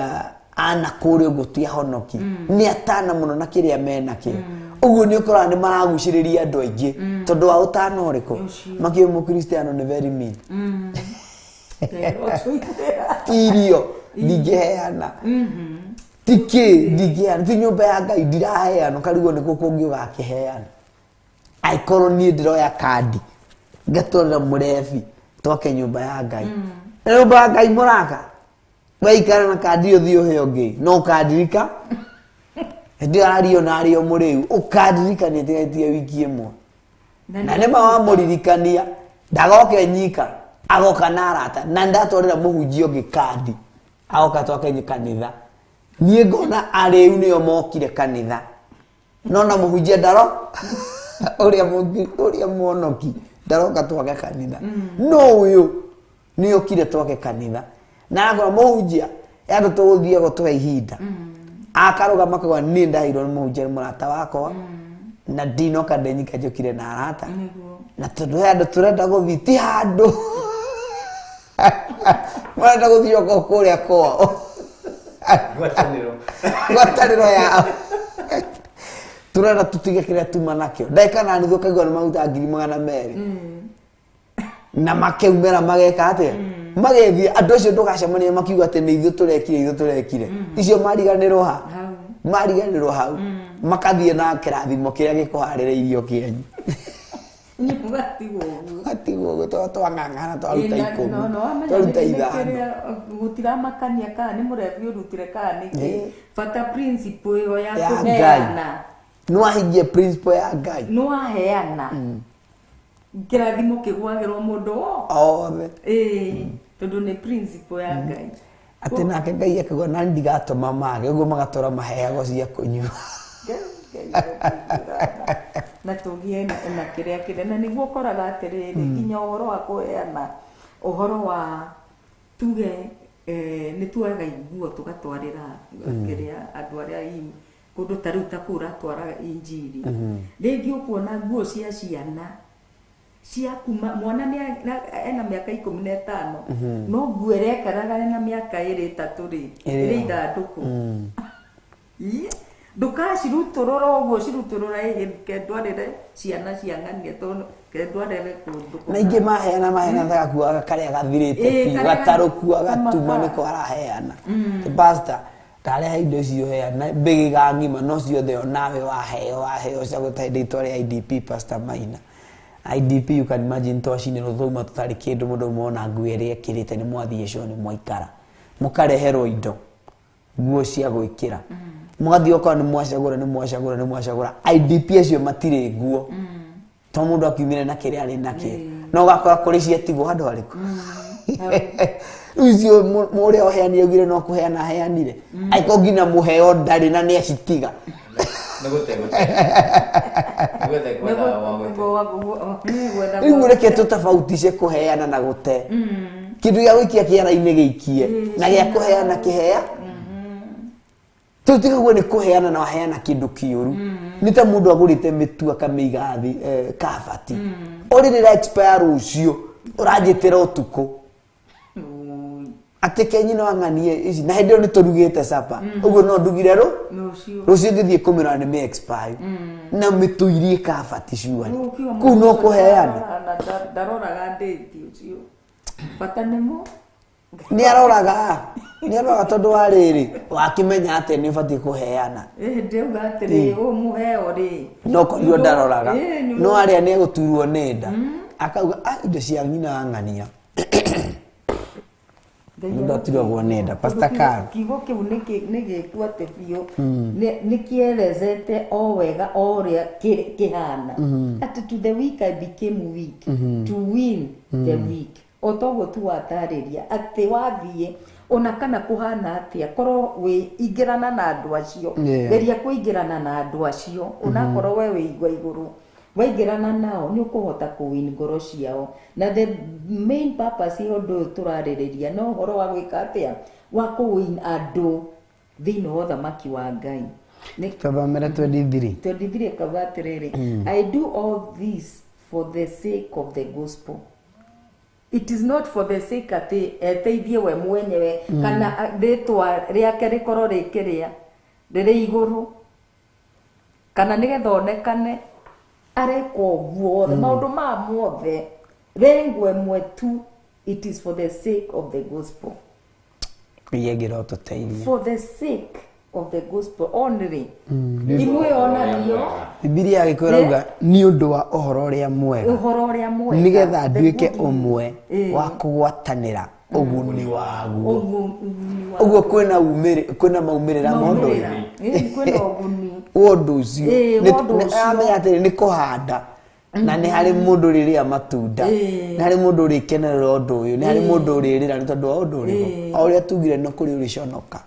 ana kũrĩa ũguo ti ahonoki, nĩ atana mũno na kĩrĩa menakĩo. Ũguo nĩ ũkoraga nĩ maragucĩrĩria andũ aingĩ tondũ wa ũtana ũrĩkũ. Makĩũĩ mũkristiano nĩ very mean. Ti irio ndingĩheana, ti kĩ ndingĩheana, ti nyũmba ya Ngai ndiraheana. Ũkarigwo nĩ kũ kũngĩ ũgakĩheana angĩkorwo niĩ ndĩroya kandi ngatwarĩra mũrebi twake nyũmba ya Ngai. Na nyũmba ya Ngai mũraka waikara na kandi ĩyo, thiĩ ũhe ũngĩ no ũkandirika hĩndĩ ĩyo arario na ario mũrĩu, ũkandirikania tigatie wiki ĩmwe na nĩ ma wamũririkania ndagoke nyika, agoka na arata na ndatwarĩra mũhunjia ũngĩ kandi agoka twake kanitha. Niĩ ngona arĩu nĩo mokire kanitha, no na mũhunjia ndaro ũrĩa ũrĩa mwonoki ndaroka twake kanitha, no ũyũ nĩ okire twake kanitha na akora mũhunjia andũ tũgũthiĩ gũtũhe ihinda akarũgama akauga niĩ ndaheirwo nĩ mũhunjia nĩ mũrata wakwa na ndinoka ndenyika, njũkire na arata na tondũ he andũ tũrenda gũthiĩ, ti handũ marenda gũthiĩ oko kũrĩa kwao. Ngwatanĩro. Ngwatanĩro yao turenda tutige kĩrĩa tuma nakĩo. Ndagĩka na nuthu ũkaigua nĩ maruta 200,000 na makeumĩra mageka atĩa, magethiĩ. Andũ acio ndũgacemania makiuga atĩ nĩ ithuĩ tũrekire, ithuĩ tũrekire icio, mariganĩrwo ha, mariganĩrwo hau, makathiĩ na kĩrathimo kĩrĩa gĩkũharĩrĩirio kĩanyu. Mũgatigwo ũguo. Gatigwo ũguo twang'ang'ana twaruta 10, No, twaruta 5. Gũtiramakania kana nĩ mũrebi ũrutire kana nĩkĩ, bata principle ĩyo ya Ya kũheana. Nĩ wahingia principle ya Ngai. Nĩ waheana, kĩrathimo kĩgwagĩrwo mũndũ wo othe. Ĩĩ, tondũ nĩ principle ya Ngai. Atĩ nake Ngai akauga nani ndigatũma mage ũguo, magatũra maheagwo cia kũnyua. Na tũgĩe na kĩrĩa kĩrĩa na nĩguo ũkoraga atĩrĩrĩ, nginya ũhoro wa kũheana, ũhoro wa tuge nĩ tuoyaga iguo tũgatwarĩra kĩrĩa andũ arĩa kũndũ ta rĩu ta kũu ũratwara injiri, rĩngĩ ũkuona nguo cia ciana cia kuma mwana nĩ ena mĩaka 15, no nguo ĩrĩa ekaraga ena mĩaka 2 3 rĩ, Ĩrĩ ĩrĩ ho. ithandũkũ. Ii, ndũkacirutũrũra ũguo, cirutũrũra ĩhĩ ke ndwarĩre ciana cia ng'ania tondũ ke ndwarĩre kũndũ Na ingĩ maheana maheana tagakuaga karĩa gathirĩte Ĩĩ, biũ, karĩa gatarũku agatuma kamaka. nĩko araheana. Ti pastor ndarehe indo icio heana mbĩgĩga ng'ima no ciothe onawe waheo waheo cia gũta hĩndĩ itwarĩ IDP. Pastor Maina, IDP, you can imagine, twacinĩrwo twauma tũtarĩ kĩndũ, mũndũ mona nguo ĩrĩa ĩkĩrĩte nĩ mwathiĩ cio nĩ mwaikara mũkareherwo indo, nguo cia gwĩkĩra, mũgathiĩ okorwo nĩ mwacagũra nĩ mwacagũra nĩ mwacagũra. IDP acio matirĩ nguo to mũndũ akiumire na kĩrĩa arĩ nakĩo, no ũgakora kũrĩ ciatigwo handũ harĩkũ. Rĩu icio ũrĩa ũheanire augire no kũheana aheanire, angĩkorwo nginya mũheo ndarĩ na nĩ acitiga. Nĩ gũte gũte. Nĩ gwetha gwetha wa gũte. Rĩu reke tũtabautice kũheana na gũte. Kĩndũ gĩa gũikia kĩara-inĩ gĩikie, na gĩa kũheana kĩhea tũtigaguo nĩ kũheana na waheana kĩndũ kĩũru. Nĩ ta mũndũ agũrĩte mĩtu akamĩiga thĩ kabati ũrĩrĩra expire rũciũ, ũranjĩtĩra ũtukũ atĩ ke nyina wang'anie ici, na hĩndĩ ĩyo nĩ tũrugĩte capa ũguo no ndugire rũ rũciũ. Rũciũ ngĩthiĩ kũmĩrora nĩ mĩ expire na mĩtũirie kabati cuari kũu no kũheana. Ndaroraga ndĩti ũcio, bata nĩmo. Nĩ aroraga, nĩ aroraga tondũ wa rĩrĩ wakĩmenya atĩ nĩ ũbatiĩ kũheana. Ndauga atĩrĩ ũũ mũheo rĩ. No korirwo ndaroraga. Ĩĩ, no arĩa nĩ egũturwo nĩ nda akauga, "Ah, indo cia nyina wa ng'ania." Mũndũ aturagwo nĩ nda, Pastor Karo. Kiugo kĩu nĩ gĩku atĩ biũ nĩ kĩerezete o wega o ũrĩa kĩhana atĩ to the weak I became weak to win the weak. O toguo tu watarĩria atĩ wathiĩ ona kana kũhana atĩa, korwo wĩ ingĩrana na andũ acio. Geria kũingĩrana na andũ acio onakorwo we wĩ igwa igũrũ, waingĩrana nao nĩ ũkũhota kũwin ngoro ciao. Na the main purpose ya ũndũ ũyũ tũrarĩrĩria no ũhoro wa gwĩka atĩa wa kũwin andũ. Thĩinĩ wa ũthamaki wa Ngai. Twathomere 23. 23 kauga atĩrĩrĩ, I do all this for the sake of the gospel. It is not for the sake atĩ eteithie we mwenyewe kana rĩtwa rĩake rĩkorwo rĩkĩrĩa rĩrĩ igũrũ kana nĩgetha onekane areka ũguo wothe maũndũ maya mothe rengo ĩmwe tu. It is for the sake of the gospel. Iria ĩngĩ tũteithia. For the sake of the gospel only. Imuĩ onanio Bibilia gĩkũyũ ĩrauga nĩ ũndũ wa ũhoro ũrĩa mwega, ũhoro ũrĩa mwega, nĩgetha the nduĩke good news. ũmwe wa kũgwatanĩra ũguni waguo. Ũguni wa Ũguo kwĩna kwĩna maumĩrĩra ma ũndũ ũyũ. Maumĩrĩra. Ĩĩ, kwĩna ũguni. Wa ũndũ ũcio. Wa ũndũ ũcio. Amenya atĩrĩ, nĩ kũhanda na nĩ harĩ mũndũ ũrĩrĩa matunda, nĩ harĩ mũndũ ũrĩkenerera ũndũ ũyũ, nĩ harĩ mũndũ ũrĩrĩra nĩ tondũ wa ũndũ ũrĩho. O ũrĩa tugire, no kũrĩ ũrĩconoka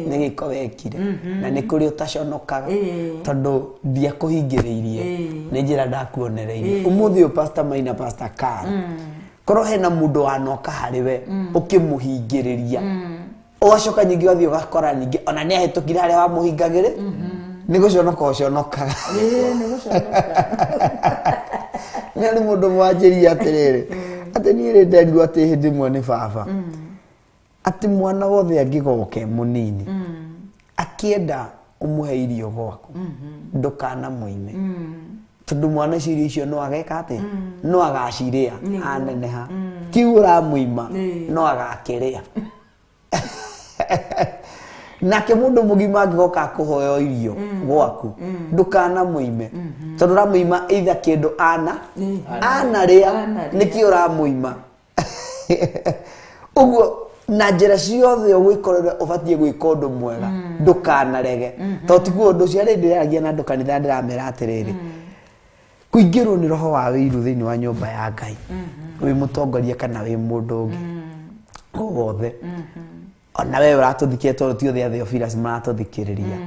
nĩ gĩko wekire, na nĩ kũrĩ ũtaconokaga tondũ ndiakũhingĩrĩirie, nĩ njĩra ndakuonereirie. Ũmũthĩ ũyũ, Pastor Maina, Pastor Carl, korwo hena mũndũ wanoka harĩ we ũkĩmũhingĩrĩria, ũgacoka nyingĩ ũgathiĩ ũgakora nyingĩ ona nĩ ahĩtũkire harĩa wamũhingagĩrĩ, nĩ gũconoka ũconokaga. Ĩĩ, nĩ gũconoka. Nĩ harĩ mũndũ mwanjĩria atĩrĩrĩ, atĩ niĩ rĩ nderirwo atĩ hĩndĩ ĩmwe nĩ baba atĩ mwana wothe angĩgoka e mũnini akĩenda ũmũhe irio gwaku, ndũkanamũime, tondũ mwana ũcio irio icio no ageka atĩ no agacirĩa aneneha. Kiu ũramũima no agakĩrĩa. Nake mũndũ mũgima angĩgoka akũhoya irio gwaku, ndũkanamũime, tondũ ũramũima either kĩndũ ana anarĩa. Anarĩa. Nĩkĩ ũramũima ũguo? Na njĩra ciothe ũgwĩkorera ũbatiĩ gwĩka ũndũ mwega, ndũkanarege, tondũ tiguo ũndũ ũcio. Arĩ ndĩragia na andũ kanitha, ndĩramera atĩrĩrĩ, kũingĩrwo nĩ roho wa wĩiru thĩinĩ wa nyũmba ya Ngai, wĩ mũtongoria kana wĩ mũndũ ũngĩ o wothe, ona we ũratũthikĩrĩria, tondũ ti othe a Theophilus maratũthikĩrĩria,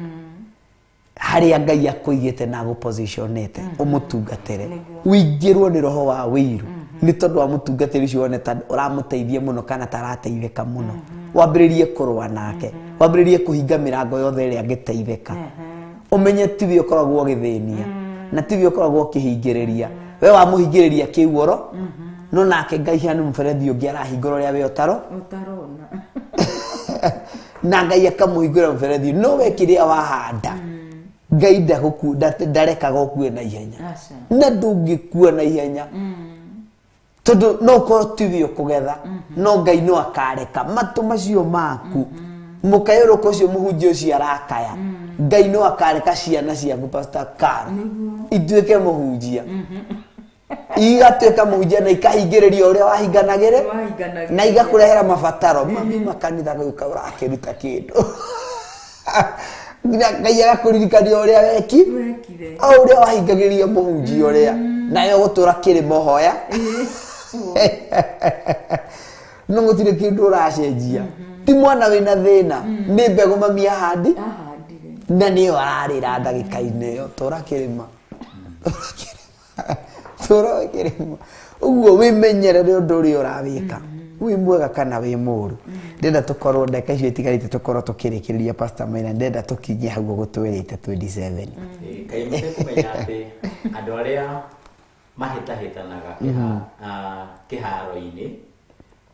harĩa Ngai akũigĩte na agũpositionĩte ũmũtungatĩre, ũingĩrwo nĩ roho wa wĩiru nĩ tondũ wa mũtungatĩri ũcio, wone ta ũramũteithia mũno kana ta arateithĩka mũno, wambĩrĩrie kũrũa nake, wambĩrĩrie kũhinga mĩrango yothe ĩrĩa angĩteithĩka. Ũmenye tiwe ũkoragwo ũgĩthĩnia na tiwe ũkoragwo ũkĩhingĩrĩria. We wamũhingĩrĩria kĩu no nake Ngai hana mũberethi ũngĩ arahingũra ũrĩa we ũtaro ũtarona. Na Ngai akamũhingũra mũberethi. No we kĩrĩa wahanda, Ngai ndarekaga ũkue na ihenya. Aca. Na ndũngĩkua na ihenya, tondũ no ũkorwo tiwe ũkũgetha, no Ngai no akareka matũ macio maku, mũkayũrũko ũcio mũhunjia ũcio arakaya, Ngai no akareka ciana ciaku, Pastor Carl, ituĩke mũhunjia, igatuĩka mũhunjia na ikahingĩrĩria ũrĩa wahinganagĩrĩ. Wahinganagĩrĩria. Na igakũrehera mabataro mami makanitha gũka ũrakĩruta kĩndũ. Nginya Ngai agakũririkania ũrĩa weki Wekire. O ũrĩa wahingagĩrĩria mũhunjia ũrĩa, nayo gũtũra kĩrĩma ũhoya, no gũtirĩ kĩndũ ũracenjia. Ti mwana wĩna thĩna, nĩ mbegũ mami ahandi ahandire na nĩyo ararĩra ndagĩka-inĩ ĩyo. Tũra kĩrĩma, tũra kĩrĩma. Ũguo wĩmenyerere ũndũ ũrĩa ũrawĩka, wĩ mwega kana wĩ mũũru. Ndĩrenda tũkorwo ndagĩka icio itigarĩte tũkorwo tũkĩrĩkĩrĩria. Pastor Maina, ndĩrenda tũkinyie hau ũgũtwĩrĩte 27. Ĩĩ, kaĩ mũtekũmenya atĩ andũ arĩa mahĩtahĩtanaga kĩharo-inĩ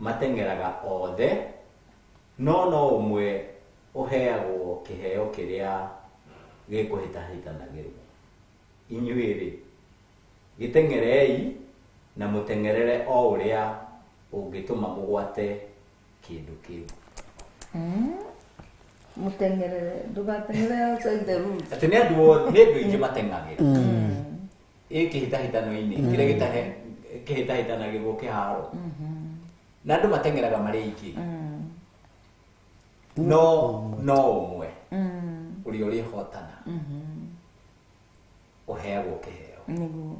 mateng'eraga othe, no ũmwe ũheagwo kĩheo kĩrĩa gĩkũhĩtahĩtanagĩrwo? Inyuĩ-rĩ, gĩteng'erei na mũteng'erere o ũrĩa ũngĩtũma mũgwate kĩndũ kĩu. Mũteng'erere, ndũgateng'ere outside the rules. Atĩ nĩ andũ nĩ andũ aingĩ mateng'agĩra ĩ kĩhĩtahĩtano-inĩ kĩrĩa kĩhĩtahĩtanagĩrwo kĩharo, na andũ mateng'eraga marĩ aingĩ, no ũmwe ũrĩa ũrĩhotana ũheagwo kĩheo. Nĩguo.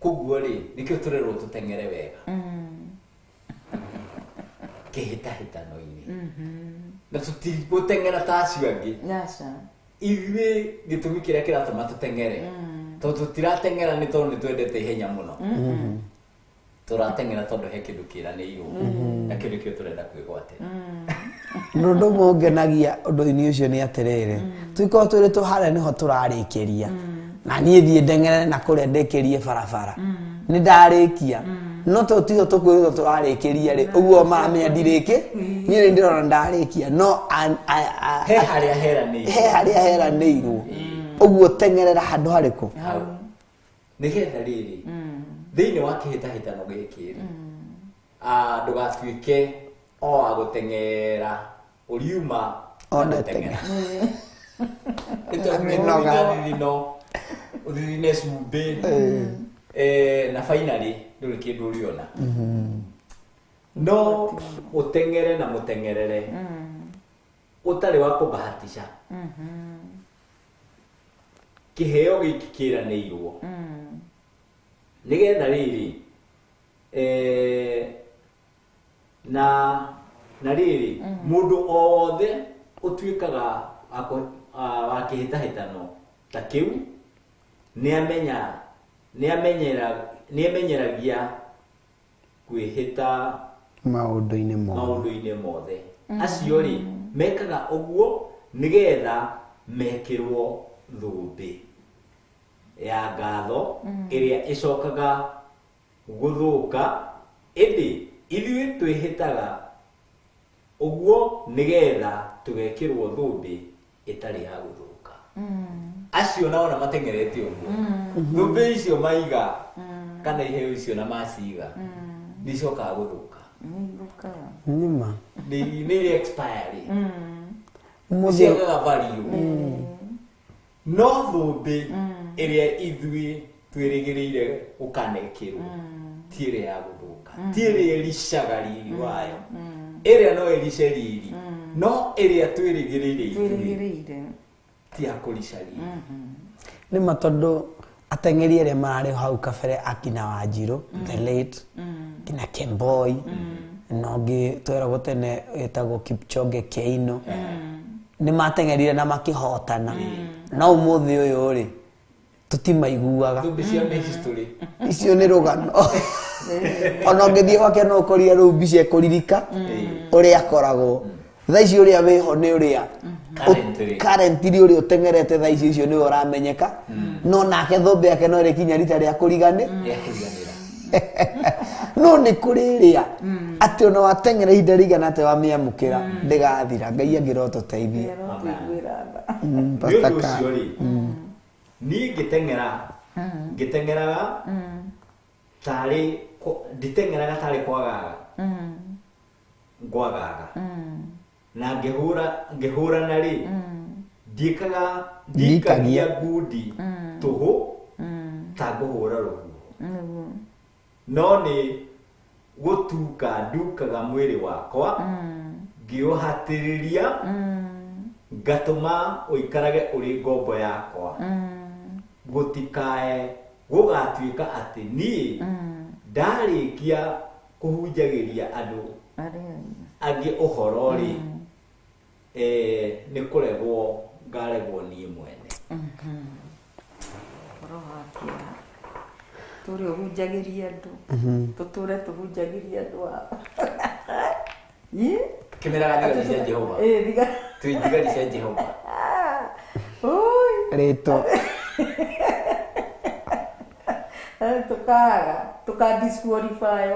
Koguo rĩ, nĩkĩo tũrerwo tũteng'ere wega kĩhĩtahĩtano-inĩ, na tũtigũteng'era ta acio angĩ. Aca. Ithuĩ gĩtũmi kĩrĩa kĩratũma tũteng'ere, tondũ tũtirateng'era nĩ tondũ nĩ twendete ihenya mũno, tũrateng'era tondũ he kĩndũ kĩranĩirwo na kĩu nĩkĩo tũrenda kwĩgwatĩra. Ũndũ ũmwe ũngenagia ũndũ-inĩ ũcio nĩ atĩrĩrĩ, tũikorwo twĩrĩ tũ harĩa nĩho tũrarĩkĩria, na niĩ thiĩ ndeng'ere na kũrĩa ndĩkĩrie barabara, nĩ ndarĩkia, no to tiho tũkwĩrĩtwo tũrarĩkĩria rĩ, ũguo maramenya ndirĩkĩ, niĩ nĩ ndĩrona ndarĩkia, no he harĩa heranĩirwo. He harĩa heranĩirwo, ũguo teng'erera handũ harĩkũ? Hau. Nĩgetha rĩrĩ, thĩinĩ wa kĩhĩtahĩtano gĩkĩ rĩ, ndũgatuĩke o wa gũteng'era ũriuma Ona gũteng'era. Mĩnoga. Thithino ũthithine cumbĩ, na finally ndũrĩ kĩndũ ũrĩona, no ũteng'ere na mũteng'erere ũtarĩ wa kũbahatisha kĩheo gĩkĩ kĩranĩirwo, nĩgetha rĩrĩ, na rĩrĩ, mũndũ o wothe ũtuĩkaga wa kĩhĩtahĩtano ta kĩu nĩamenyeragia kwĩhĩta maũndũ-inĩ mothe. Maũndũ-inĩ mothe. Acio rĩ, mekaga ũguo nĩgetha mekĩrwo thũmbĩ ya ngatho ĩrĩa ĩcokaga gũthũka, ĩndĩ ithuĩ twĩhĩtaga ũguo nĩgetha tũgekĩrwo thũmbĩ ĩtarĩ ya gũthũka. Acio nao na mateng'erete ũguo, thũmbĩ icio maiga kana iheo icio na maciga nĩ icokaga gũthũka. Nĩithũkaga. Nĩma. Nĩ irĩ expiry. Ũmũthĩ ciagaga value, no thũmbĩ ĩrĩa ithuĩ twĩrĩgĩrĩire gũkanekĩrwo ti ĩrĩa ya gũthũka, ti ĩrĩa ĩricaga riri wayo, ĩrĩa no ĩrice riri, no ĩrĩa twĩrĩgĩrĩire ithuĩ Twĩrĩgĩrĩire. ti ya kũrica riri. Nĩma, tondũ ateng'eri arĩa mararĩ hau kabere, akina Wanjirũ the late, kina Kemboi, na ũngĩ tweragwo tene wĩtagwo Kipchoge Keino, nĩ mateng'erire na makĩhotana, no ũmũthĩ ũyũ rĩ, tũtimaiguaga. Thũmbĩ ciao nĩ history. Icio nĩ rũgano, ona ũngĩthiĩ gwake no ũkorire rĩu mbica ĩkũririka ũrĩa akoragwo thaa ici, ũrĩa wĩho nĩ ũrĩa Currently. Currently ũrĩa ũteng'erete thaa ici, icio nĩwe ũramenyeka, no nake thũmbĩ yake no ĩrĩkinya rita rĩa kũrigani rĩa kũriganĩra. No nĩ kũrĩ ĩrĩa atĩ ona wateng'era ihinda rĩigana atĩa wamĩamũkĩra ndĩgathira. Ngai angĩrotũteithia. Tũiguĩra tha. Nĩ Pastor ũndũ Ka. ũcio rĩ, niĩ ngĩteng'era, ngĩteng'eraga tarĩ nditeng'eraga tarĩ kwagaga ngwagaga, na ngĩhũra ngĩhũrana rĩ, ndiĩkaga ndikagia ngundi tũhũ ta ngũhũra rũhuho, no nĩ gũtuka ndukaga mwĩrĩ wakwa ngĩũhatĩrĩria, ngatũma ũikarage ũrĩ ngombo yakwa, gũtikae gũgatuĩka atĩ niĩ ndarĩkia kũhunjagĩria andũ Arĩa angĩ ũhoro rĩ, nĩ kũregwo ngaregwo niĩ mwene. Ũhoro wa kĩeha, tũrĩ ũhunjagĩria andũ, tũtũre tũhunjagĩria andũ ao. Ĩ? Kĩmeraga thigari cia Jehova. Ĩ, Twĩ thigari cia Jehova. Ui. Rĩtwa. Tukaga tuka disqualify.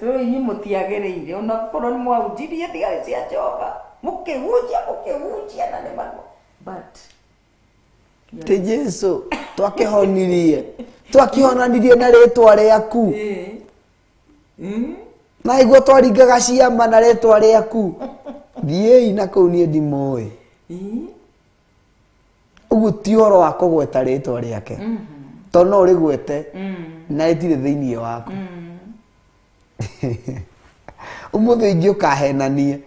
Tũ inyuĩ mũtiagĩrĩire, ona korwo nĩ mwahunjirie thigari cia Jehova, mũkĩhunjia mũkĩhunjia na nĩ maguo, but Ti Jesu twakĩhonirie, twakĩhonanirie na rĩtwa rĩaku, na iguo twaringaga ciama na rĩtwa rĩaku, thiĩi na kũu, niĩ ndimũĩ. Ũguo ti ũhoro wa kũgweta rĩtwa rĩake, tondũ no ũrĩgwete na rĩtirĩ thĩinĩ waku. Ũmũthĩ ingĩ ũkahenanie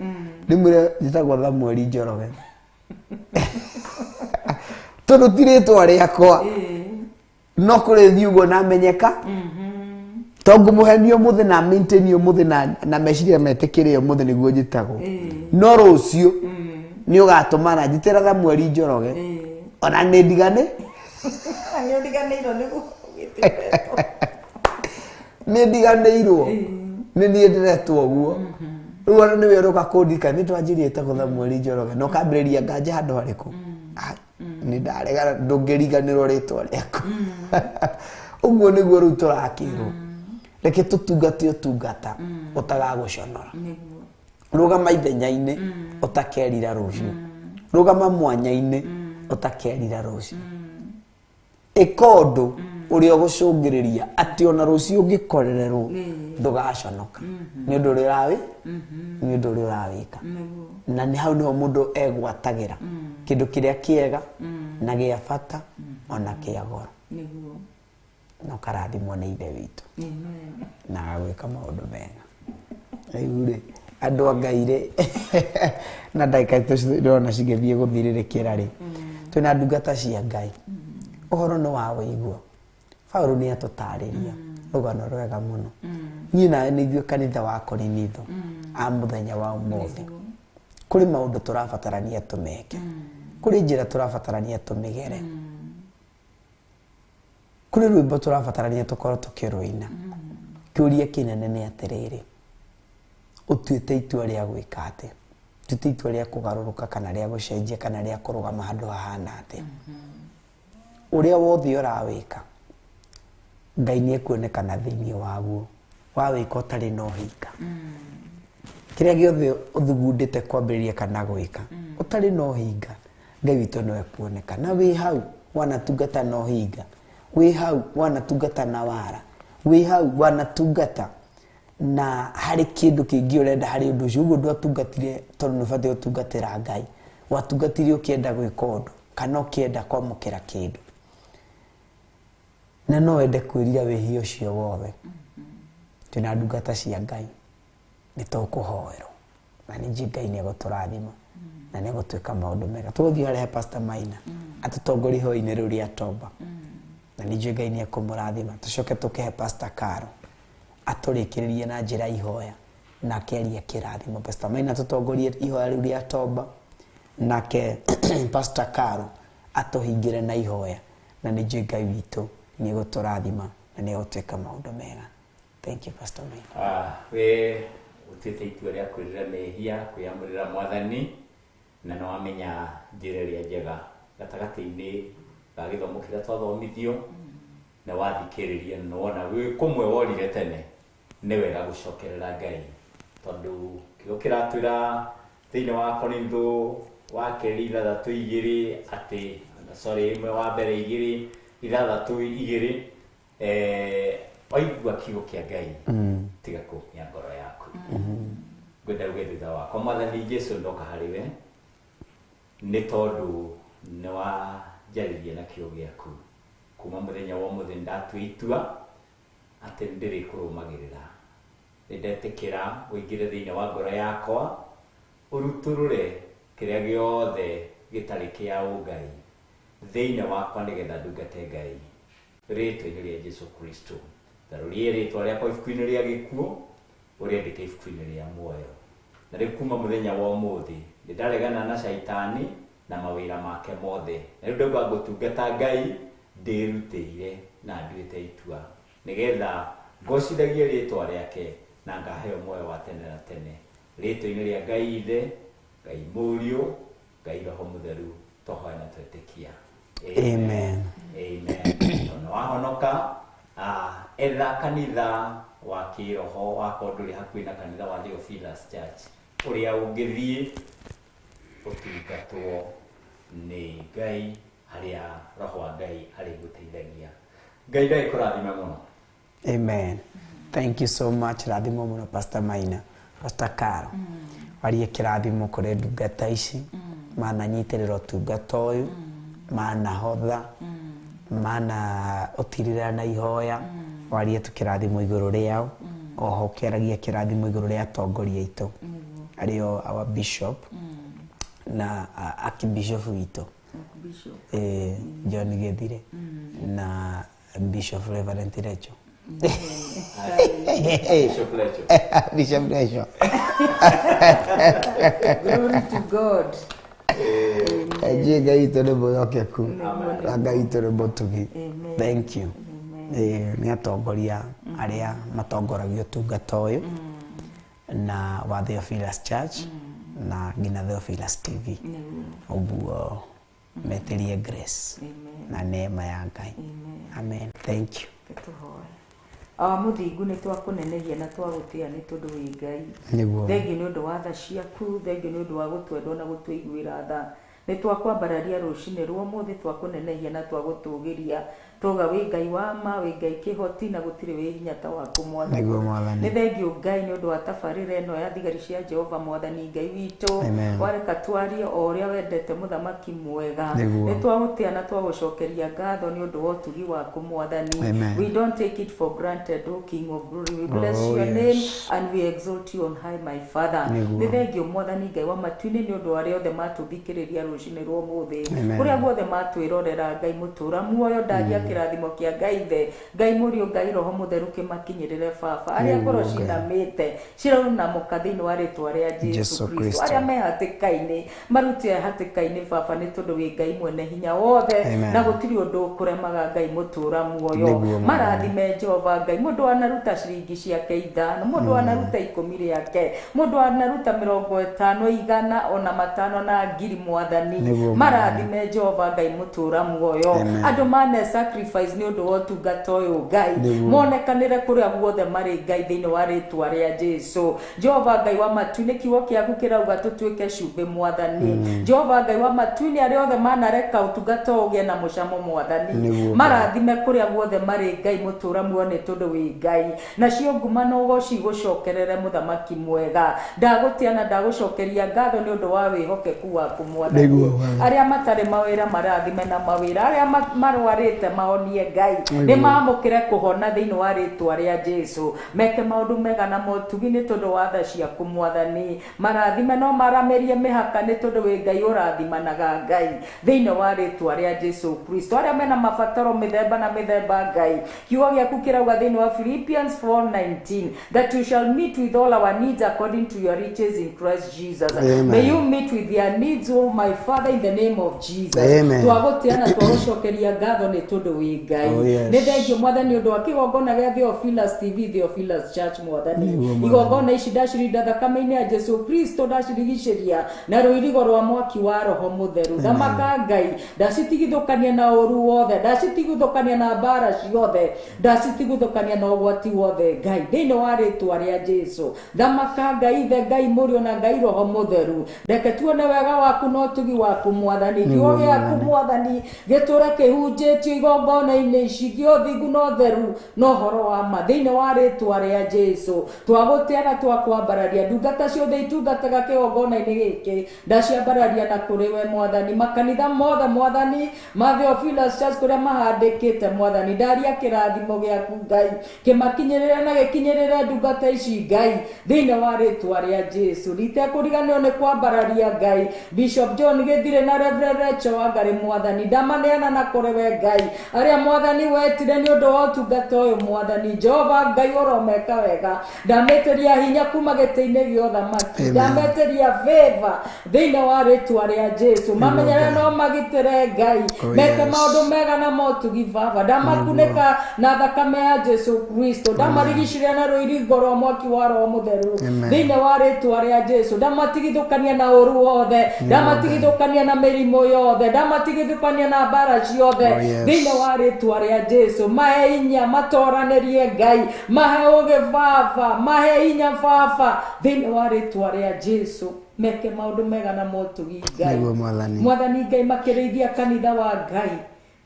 rĩmwe njĩtagwo Thamueli Njoroge, tondũ ti rĩtwa rĩakwa, no kũrĩ thiĩ ũguo na menyeka, to ngũmũhenia ũmũthĩ na maintain ũmũthĩ na meciria metĩkĩre ũmũthĩ nĩguo njĩtagwo, no rũciũ nĩ ũgatũmana njĩtĩra Thamueli Njoroge, ona nĩ ndigane. Nĩ ũriganĩirwo nĩguo wĩtĩtwo. Nĩ ndiganĩirwo nĩ niĩ ndĩretwo ũguo. Rĩu ona nĩwe ũroka kũndirikania nĩ twanjirie ĩtagwo Samuel Njoroge na ũkambĩrĩria nganja handũ harĩkũ? Ai, nĩ ndaregana, ndũngĩriganĩrwo rĩtwa rĩaku. Ũguo nĩguo rĩu tũrakĩrwo, reke tũtungate ũtungata ũtagagũconora. Nĩguo. Rũgama ithenya-inĩ ũtakerira rũciũ, rũgama mwanya-inĩ ũtakerira rũciũ, ĩka ũndũ ũrĩa ũgũcũngĩrĩria atĩ ona rũciũ ũngĩkorererwo ndũgaconoka nĩ ũndũ ũrĩa ũrawĩ nĩ ũndũ ũrĩa ũrawĩka. Nĩguo. Na nĩ hau nĩho mũndũ egwatagĩra kĩndũ kĩrĩa kĩega na gĩa bata ona kĩa goro. Nĩguo. Na ũkarathimwo nĩ Ithe witũ. Amen. Na agagwĩka maũndũ mega. Rĩu rĩ, andũ a Ngai rĩ, na ndagĩka itũ ndĩrona cigĩthiĩ gũthirĩrĩkĩra rĩ, twĩna ndungata cia Ngai, ũhoro nĩ wa wĩigua. Paũlũ nĩ atũtarĩria rũgano rwega mũno. Niĩ nawe nĩ ithuĩ kanitha wa Korinitho a mũthenya wa ũmũthĩ. Kũrĩ maũndũ tũrabatarania tũmeke, kũrĩ njĩra tũrabatarania tũmĩgere, kũrĩ rwĩmbo tũrabatarania tũkorwo tũkĩrũina. Kĩũria kĩnene nĩ atĩrĩrĩ, ũtuĩte itua rĩa gwĩka atĩa? Ũtuĩte itua rĩa kũgarũrũka kana rĩa gũcenjia kana rĩa kũrũgama handũ hahana atĩa? Ũrĩa wothe ũrawĩka, Ngai nĩ ekuonekana thĩinĩ waguo. Wawĩka ũtarĩ na ũhinga, kĩrĩa gĩothe ũthugundĩte kwambĩrĩria kana gwĩka ũtarĩ na ũhinga, Ngai witũ no ekuoneka. Na wĩ hau wanatungata na ũhinga, wĩ hau wanatungata na wara, wĩ hau wanatungata na harĩ kĩndũ kĩngĩ ũrenda harĩ ũndũ ũcio. Ũguo ndwatungatire tondũ nĩ ũbatiĩ gũtungatĩra Ngai, watungatire ũkĩenda gwĩka ũndũ kana ũkĩenda kwamũkĩra kĩndũ, na no wende kwĩrira wĩhia ũcio wothe. Twĩna ndungata cia Ngai, nĩ tũkũhoerwo na nĩ njũĩ Ngai nĩ egũtũrathima na nĩ egũtwĩka maũndũ mega. Tũgũthiĩ harĩa he Pastor Maina atũtongorie ihoya-inĩ rĩu rĩa tomba, na nĩ njũĩ Ngai nĩ ekũmũrathima. Tũcoke tũkĩhe Pastor Caro atũrĩkĩrĩrie na njĩra ya ihoya na akĩaria kĩrathimo. Pastor Maina tũtongorie ihoya rĩu rĩa tomba, nake Pastor Caro atũhingĩre na ihoya, na nĩ njũĩ Ngai witũ nĩ egũtũrathima na nĩ egũtwĩka maũndũ mega. Thank you, Pastor Maina. We ũtuĩte itua rĩa kwĩrira mehia, kwĩyamũrĩra Mwathani, na nĩ wamenya njĩra ĩrĩa njega gatagatĩ-inĩ ga gĩthomo kĩrĩa twathomithio, na wathikĩrĩria na wona wĩ kũmwe worire tene, nĩ wega gũcokerera Ngai, tondũ kiugo kĩratwĩra thĩinĩ wa Korintho wa kerĩ 6:2 atĩ, sorry, 1 wa mbere 2 6:2, waigua kiugo kĩa Ngai, tiga kũmia ngoro yaku. Ngwenda uge thutha wakwa, Mwathani Jesu, ndoka harĩ we nĩ tondũ nĩ wanjarĩria na kiugo gĩaku. Kuma mũthenya wa ũmũthĩ nĩ ndatua itua atĩ nĩ ndĩrĩkũrũmagĩrĩra. Nĩ ndetĩkĩra ũingĩre thĩinĩ wa ngoro yakwa, ũrutũrũre kĩrĩa gĩothe gĩtarĩ kĩa ũngai thĩinĩ wakwa, nĩgetha ndungate Ngai rĩtwa-inĩ rĩa Jesu Kristo. Tharũrie rĩtwa rĩakwa ibuku-inĩ rĩa gĩkuũ, ũrĩandĩke ibuku-inĩ rĩa muoyo. Na rĩu kuma mũthenya wa ũmũthĩ nĩ ndaregana na caitani na mawĩra make mothe, na rĩu ndauga ngũtungata Ngai ndĩrutĩire na nduĩte itua, nĩgetha ngocithagie rĩtwa rĩake na ngaheo muoyo wa tene na tene. Rĩtwa-inĩ rĩa Ngai Ithe, Ngai Mũriũ, Ngai Roho Mũtheru, twahoya na twetĩkia. Amen. Amen. Tondũ wahonoka, etha kanitha wa kĩroho wakorwo ndũrĩ hakuhĩ na kanitha wa Theophilus Church, ũrĩa ũngĩthiĩ ũtungatwo nĩ Ngai, harĩa Roho wa Ngai arĩgũteithagia. Ngai ndagĩkũrathime mũno. Amen. Thank you so much. Rathimo mũno Pastor Maina, Pastor Caro. Warie kĩrathimo kũrĩ ndungata ici, mananyitĩrĩra ũtungata ũyũ, manahotha, mana ũtirĩra na ihoya. Warie tu kĩrathimo igũrũ rĩao, oho ũkĩaragia kĩrathimo igũrũ rĩa atongoria aitũ, arĩo our bishop na archbishop witũ, Bishop. John Githire, na Bishop Reverend Recho. Bishop Lecho. Bishop Recho. Glory to God. Njũĩ Ngai witũ nĩ mwĩhokeku na Ngai witũ nĩ mũtugi. Amen. Thank you. Nĩ atongoria arĩa matongoragia ũtungata ũyũ. Na wa Theophilus Church na nginya Theophilus TV. Ũguo metĩrie grace na neema ya Ngai. Amen. Thank you. Tũhoe. Awa mũthingu nĩ twakũnenehia na twagũtĩa nĩ tondũ wĩ Ngai. Nĩguo. Thengiũ nĩ ũndũ wa tha ciaku, thengiũ nĩ ũndũ wa gũtwenda na gũtũiguĩra tha. Nĩ twakwambararia rũcinĩ rwa ũmũthĩ, twakũnenehia na twagũtũgĩria. Twauga wĩ Ngai wa ma, wĩ Ngai kĩhoti na gũtirĩ wĩ hinya ta waku Mwathani. Nĩguo Mwathani. Nĩ thengiũ Ngai nĩ ũndũ wa tabarĩra ĩno ya thigari cia Jehova Mwathani Ngai witũ. Amen. Wareka twarie o ũrĩa wendete mũthamaki mwega. Nĩguo. Nĩ twagũtĩa na twagũcokeria ngatho nĩ ũndũ wa ũtugi waku Mwathani. Amen. We don't take it for granted, O King of Glory. We bless Oh, your yes. name and we exalt you on high, my Father. Nĩguo. Nĩ thengiũ Mwathani Ngai wa matu-inĩ nĩ ũndũ wa arĩa othe matũthikĩrĩria rũcinĩ rwa ũmũthĩ. Amen. Kũrĩa guothe matwĩrorera Ngai mũtũra muoyo, ndaria kĩrathimo kĩa Ngai Ithe, Ngai Mũriũ, Ngai Roho Mũtheru kĩmakinyĩrĩre Baba. Arĩa ngoro Nĩguo, Ngai. cinamĩte ciraunamũka thĩinĩ wa rĩtwa rĩa Jesu Jesu Kristo. Kristo. Arĩa me hatĩka-inĩ marute hatĩka-inĩ Baba, nĩ tondũ wĩ Ngai mwene hinya wothe Amen. na gũtirĩ ũndũ ũkũremaga Ngai mũtũra muoyo. Nĩguo, Mwathani. Marathime Jehova Ngai, mũndũ anaruta ciringi ciake 5, mũndũ anaruta 10 rĩake, mũndũ anaruta 50, 100 ona 5 na 1000 Mwathani. Nĩguo, Mwathani. Marathime Jehova Ngai mũtũra muoyo. Amen. Andũ mane sacrifice nĩ ũndũ wa ũtungata ũyũ Ngai, Nĩguo. monekanĩre kũrĩa guothe marĩ Ngai thĩinĩ wa rĩtwa rĩa Jesu. Jehova Ngai wa matu-inĩ, kiugo kĩaku kĩrauga tũtuĩke cumbĩ Mwathani. Jehova Ngai wa matu-inĩ, arĩa othe manareka ũtungata ũyũ ũgĩe na mũcamo Mwathani, Nĩguo. marathime kũrĩa guothe marĩ Ngai mũtũra muoyo nĩ tondũ wĩ Ngai. Nacio nguma na ũgoci igũcokerere mũthamaki mwega. Ndagũtĩa na ndagũcokeria ngatho nĩ ũndũ wa wĩhokeku waku Mwathani. Nĩguo, Mwathani. Arĩa matarĩ mawĩra marathime na mawĩra, arĩa marwarĩte mahonie Ngai, nĩ mamũkĩre kũhona thĩinĩ wa rĩtwa rĩa Jesu. Meke maũndũ mega na motugi nĩ tondũ wa tha ciaku Mwathani. Marathime no maramĩrie mĩhaka nĩ tondũ wĩ Ngai ũrathimanaga Ngai thĩinĩ wa rĩtwa rĩa Jesu Kristo. Arĩa mena mabataro mĩthemba na mĩthemba Ngai, kiugo gĩaku kĩrauga thĩinĩ wa Philippians 4:19 that you shall meet with all our needs according to your riches in Christ Jesus. Amen. May you meet with their needs, oh my Father, in the name of Jesus. Amen. Twagũtĩa na twagũcokeria ngatho nĩ tondũ wĩ Ngai. Oh, yes. Nĩ thengiũ Mwathani ũndũ wa kĩgongona gĩa Theophilus TV, Theophilus Church Mwathani. Nĩguo, Mwathani. Igongona ici ndacirinda thakame-inĩ ya Jesu Kristo, ndacirigicĩria na rũirigo rwa mwaki wa Roho Mũtheru. Thamaka Ngai, ndacitigithũkania na ũru wothe, ndacitigithũkania na mbara ciothe, ndacitigithũkania na ũgwati wothe Ngai thĩinĩ wa rĩtwa rĩa Jesu. Thamaka Ngai Ithe, Ngai Mũriũ na Ngai Roho Mũtheru. Reke tuone wega waku na ũtugi waku Mwathani. Kiugo gĩaku Mwathani gĩtũre kĩhunjĩtio igongona-inĩ ici kĩa ũthingu na ũtheru na ũhoro wa ma thĩinĩ wa rĩtwa rĩa Jesu. Twagũtĩa na twakwambararia ndungata ciothe itungataga kĩgongona-inĩ gĩkĩ, ndaciambararia na kũrĩ we Mwathani. Makanitha mothe Mwathani ma Theophilus Church kũrĩa mahandĩkĩte Mwathani, ndaria kĩrathimo gĩaku Ngai kĩmakinyĩrĩre na gĩkinyĩrĩre ndungata ici Ngai thĩinĩ wa rĩtwa rĩa Jesu. Nditekũriganĩrwo nĩ kwambararia Ngai Bishop John Gĩthire na Reverend Rachel Wangari Mwathani, ndamaneana na kũrĩ we Ngai, arĩa Mwathani wetire nĩ ũndũ wa ũtungata ũyũ Mwathani. Jehova Ngai ũromeka wega, ndamĩtĩria hinya kuma gĩtĩ-inĩ gĩa ũthamaki, Amen. ndamĩtĩria favor thĩinĩ wa rĩtwa rĩa Jesu. Mamenyere no magitĩre Ngai, Oh, meke yes. maũndũ mega na motugi Baba. Ndamakunĩka na thakame ya Jesu Kristo, ndamarigicĩria na rũirigo rwa mwaki wa Roho Mũtheru Amen. thĩinĩ wa rĩtwa rĩa Jesu. Ndamatigithũkania na ũru wothe, ndamatigithũkania na mĩrimũ yothe, ndamatigithũkania na mbara ciothe Oh, yes. thĩinĩ wa rĩtwa rĩa Jesu. Mahe hinya matoranĩrie Ngai, mahe ũgĩ Baba, mahe hinya Baba thĩinĩ wa rĩtwa rĩa Jesu. Meke maũndũ mega na motugi Ngai. Nĩguo, Mwathani. Mwathani Ngai makĩrĩithia kanitha wa Ngai,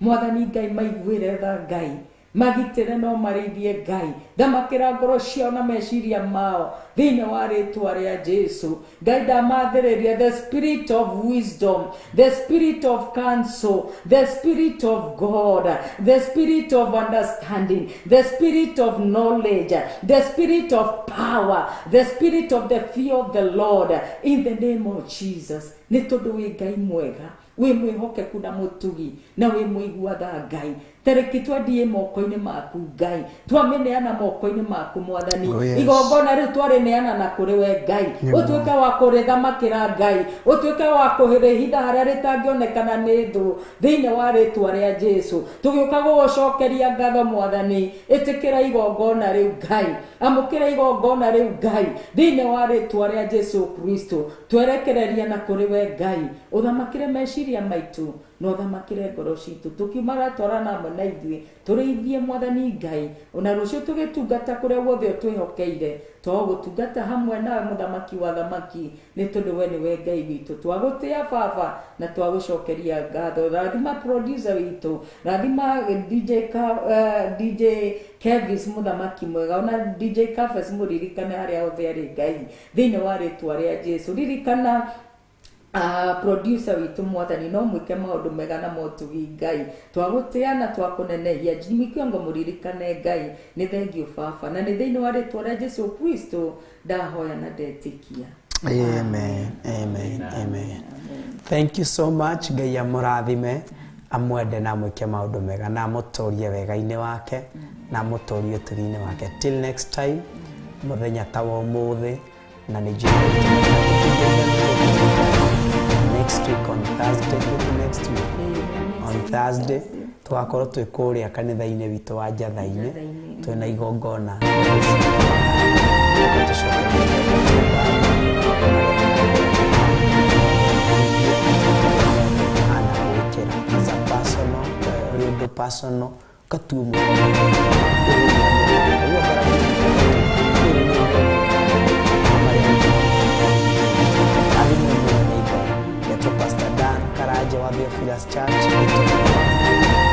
Mwathani Ngai maiguĩre tha Ngai, magitĩre no marĩithie Ngai, thamakĩra ngoro ciao na meciria mao thĩinĩ wa rĩtwa rĩa Jesu. Ngai ndamathĩrĩria the spirit of wisdom, the spirit of counsel, the spirit of God, the spirit of understanding, the spirit of knowledge, the spirit of power, the spirit of the fear of the Lord, in the name of Jesus. Nĩ tondũ wĩ Ngai mwega, wĩ mwĩhokeku na mũtugi na wĩ mũigua tha Ngai. Tarĩki twathiĩ moko-inĩ maku Ngai, twamĩneana moko-inĩ maku Mwathani. Oh, yes. Igongona rĩu twarĩneana na kũrĩ we Ngai, Nĩguo. ũtuĩke wa kũrĩthamakĩra Ngai, ũtuĩke wa kũrĩhitha harĩa rĩtangĩonekana nĩ thũ, thĩinĩ wa rĩtwa rĩa Jesu. Tũgĩũka gũgũcokeria ngatho Mwathani, ĩtĩkĩra igongona rĩu Ngai, amũkĩra igongona rĩu Ngai, thĩinĩ wa rĩtwa rĩa Jesu Kristo. Twerekereria na kũrĩ we Ngai, ũthamakĩre meciria maitũ na ũthamakĩre ngoro citũ. Tũkiumagara twarana hamwe na ithuĩ, tũrĩithie Mwathani Ngai, ona rũciũ tũgĩtungata kũrĩa guothe ũtwĩhokeire, twagũtungata hamwe nawe Mũthamaki wa thamaki, nĩ tondũ we nĩwe Ngai witũ. Twagũtĩa Baba na twagũcokeria ngatho. Rathima producer witũ, rathima DJ Kevis Mũthamaki mwega, ona DJ Kafes mũririkane harĩa hothe arĩ Ngai, thĩinĩ wa rĩtwa rĩa Jesu. Ririkana producer witũ Mwathani, no mwĩke maũndũ mega na motugi Ngai. Twagũtĩa na twakũnenehia. Jimmy Kiongo mũririkane Ngai, nĩ thengiũ Baba, na nĩ thĩinĩ wa rĩtwa rĩa Jesu Kristo ndahoya na ndetĩkia. Amen, amen, amen. Thank you so much. Ngai amũrathime, amwende na amwĩke maũndũ mega na amũtũrie wega-inĩ wake na amũtũrie ũtugi-inĩ wake. Till next time, mũthenya ta wa ũmũthĩ, na nĩ next week on Thursday, next week on Thursday tũgakorwo twĩ kũrĩa kanitha-inĩ witũ wa Njatha-inĩ, twĩna igongona anagwĩkĩra as a personal, ũrĩ ũndũ personal ũkatua Pastor Dan Karanja wa Theophilus Church.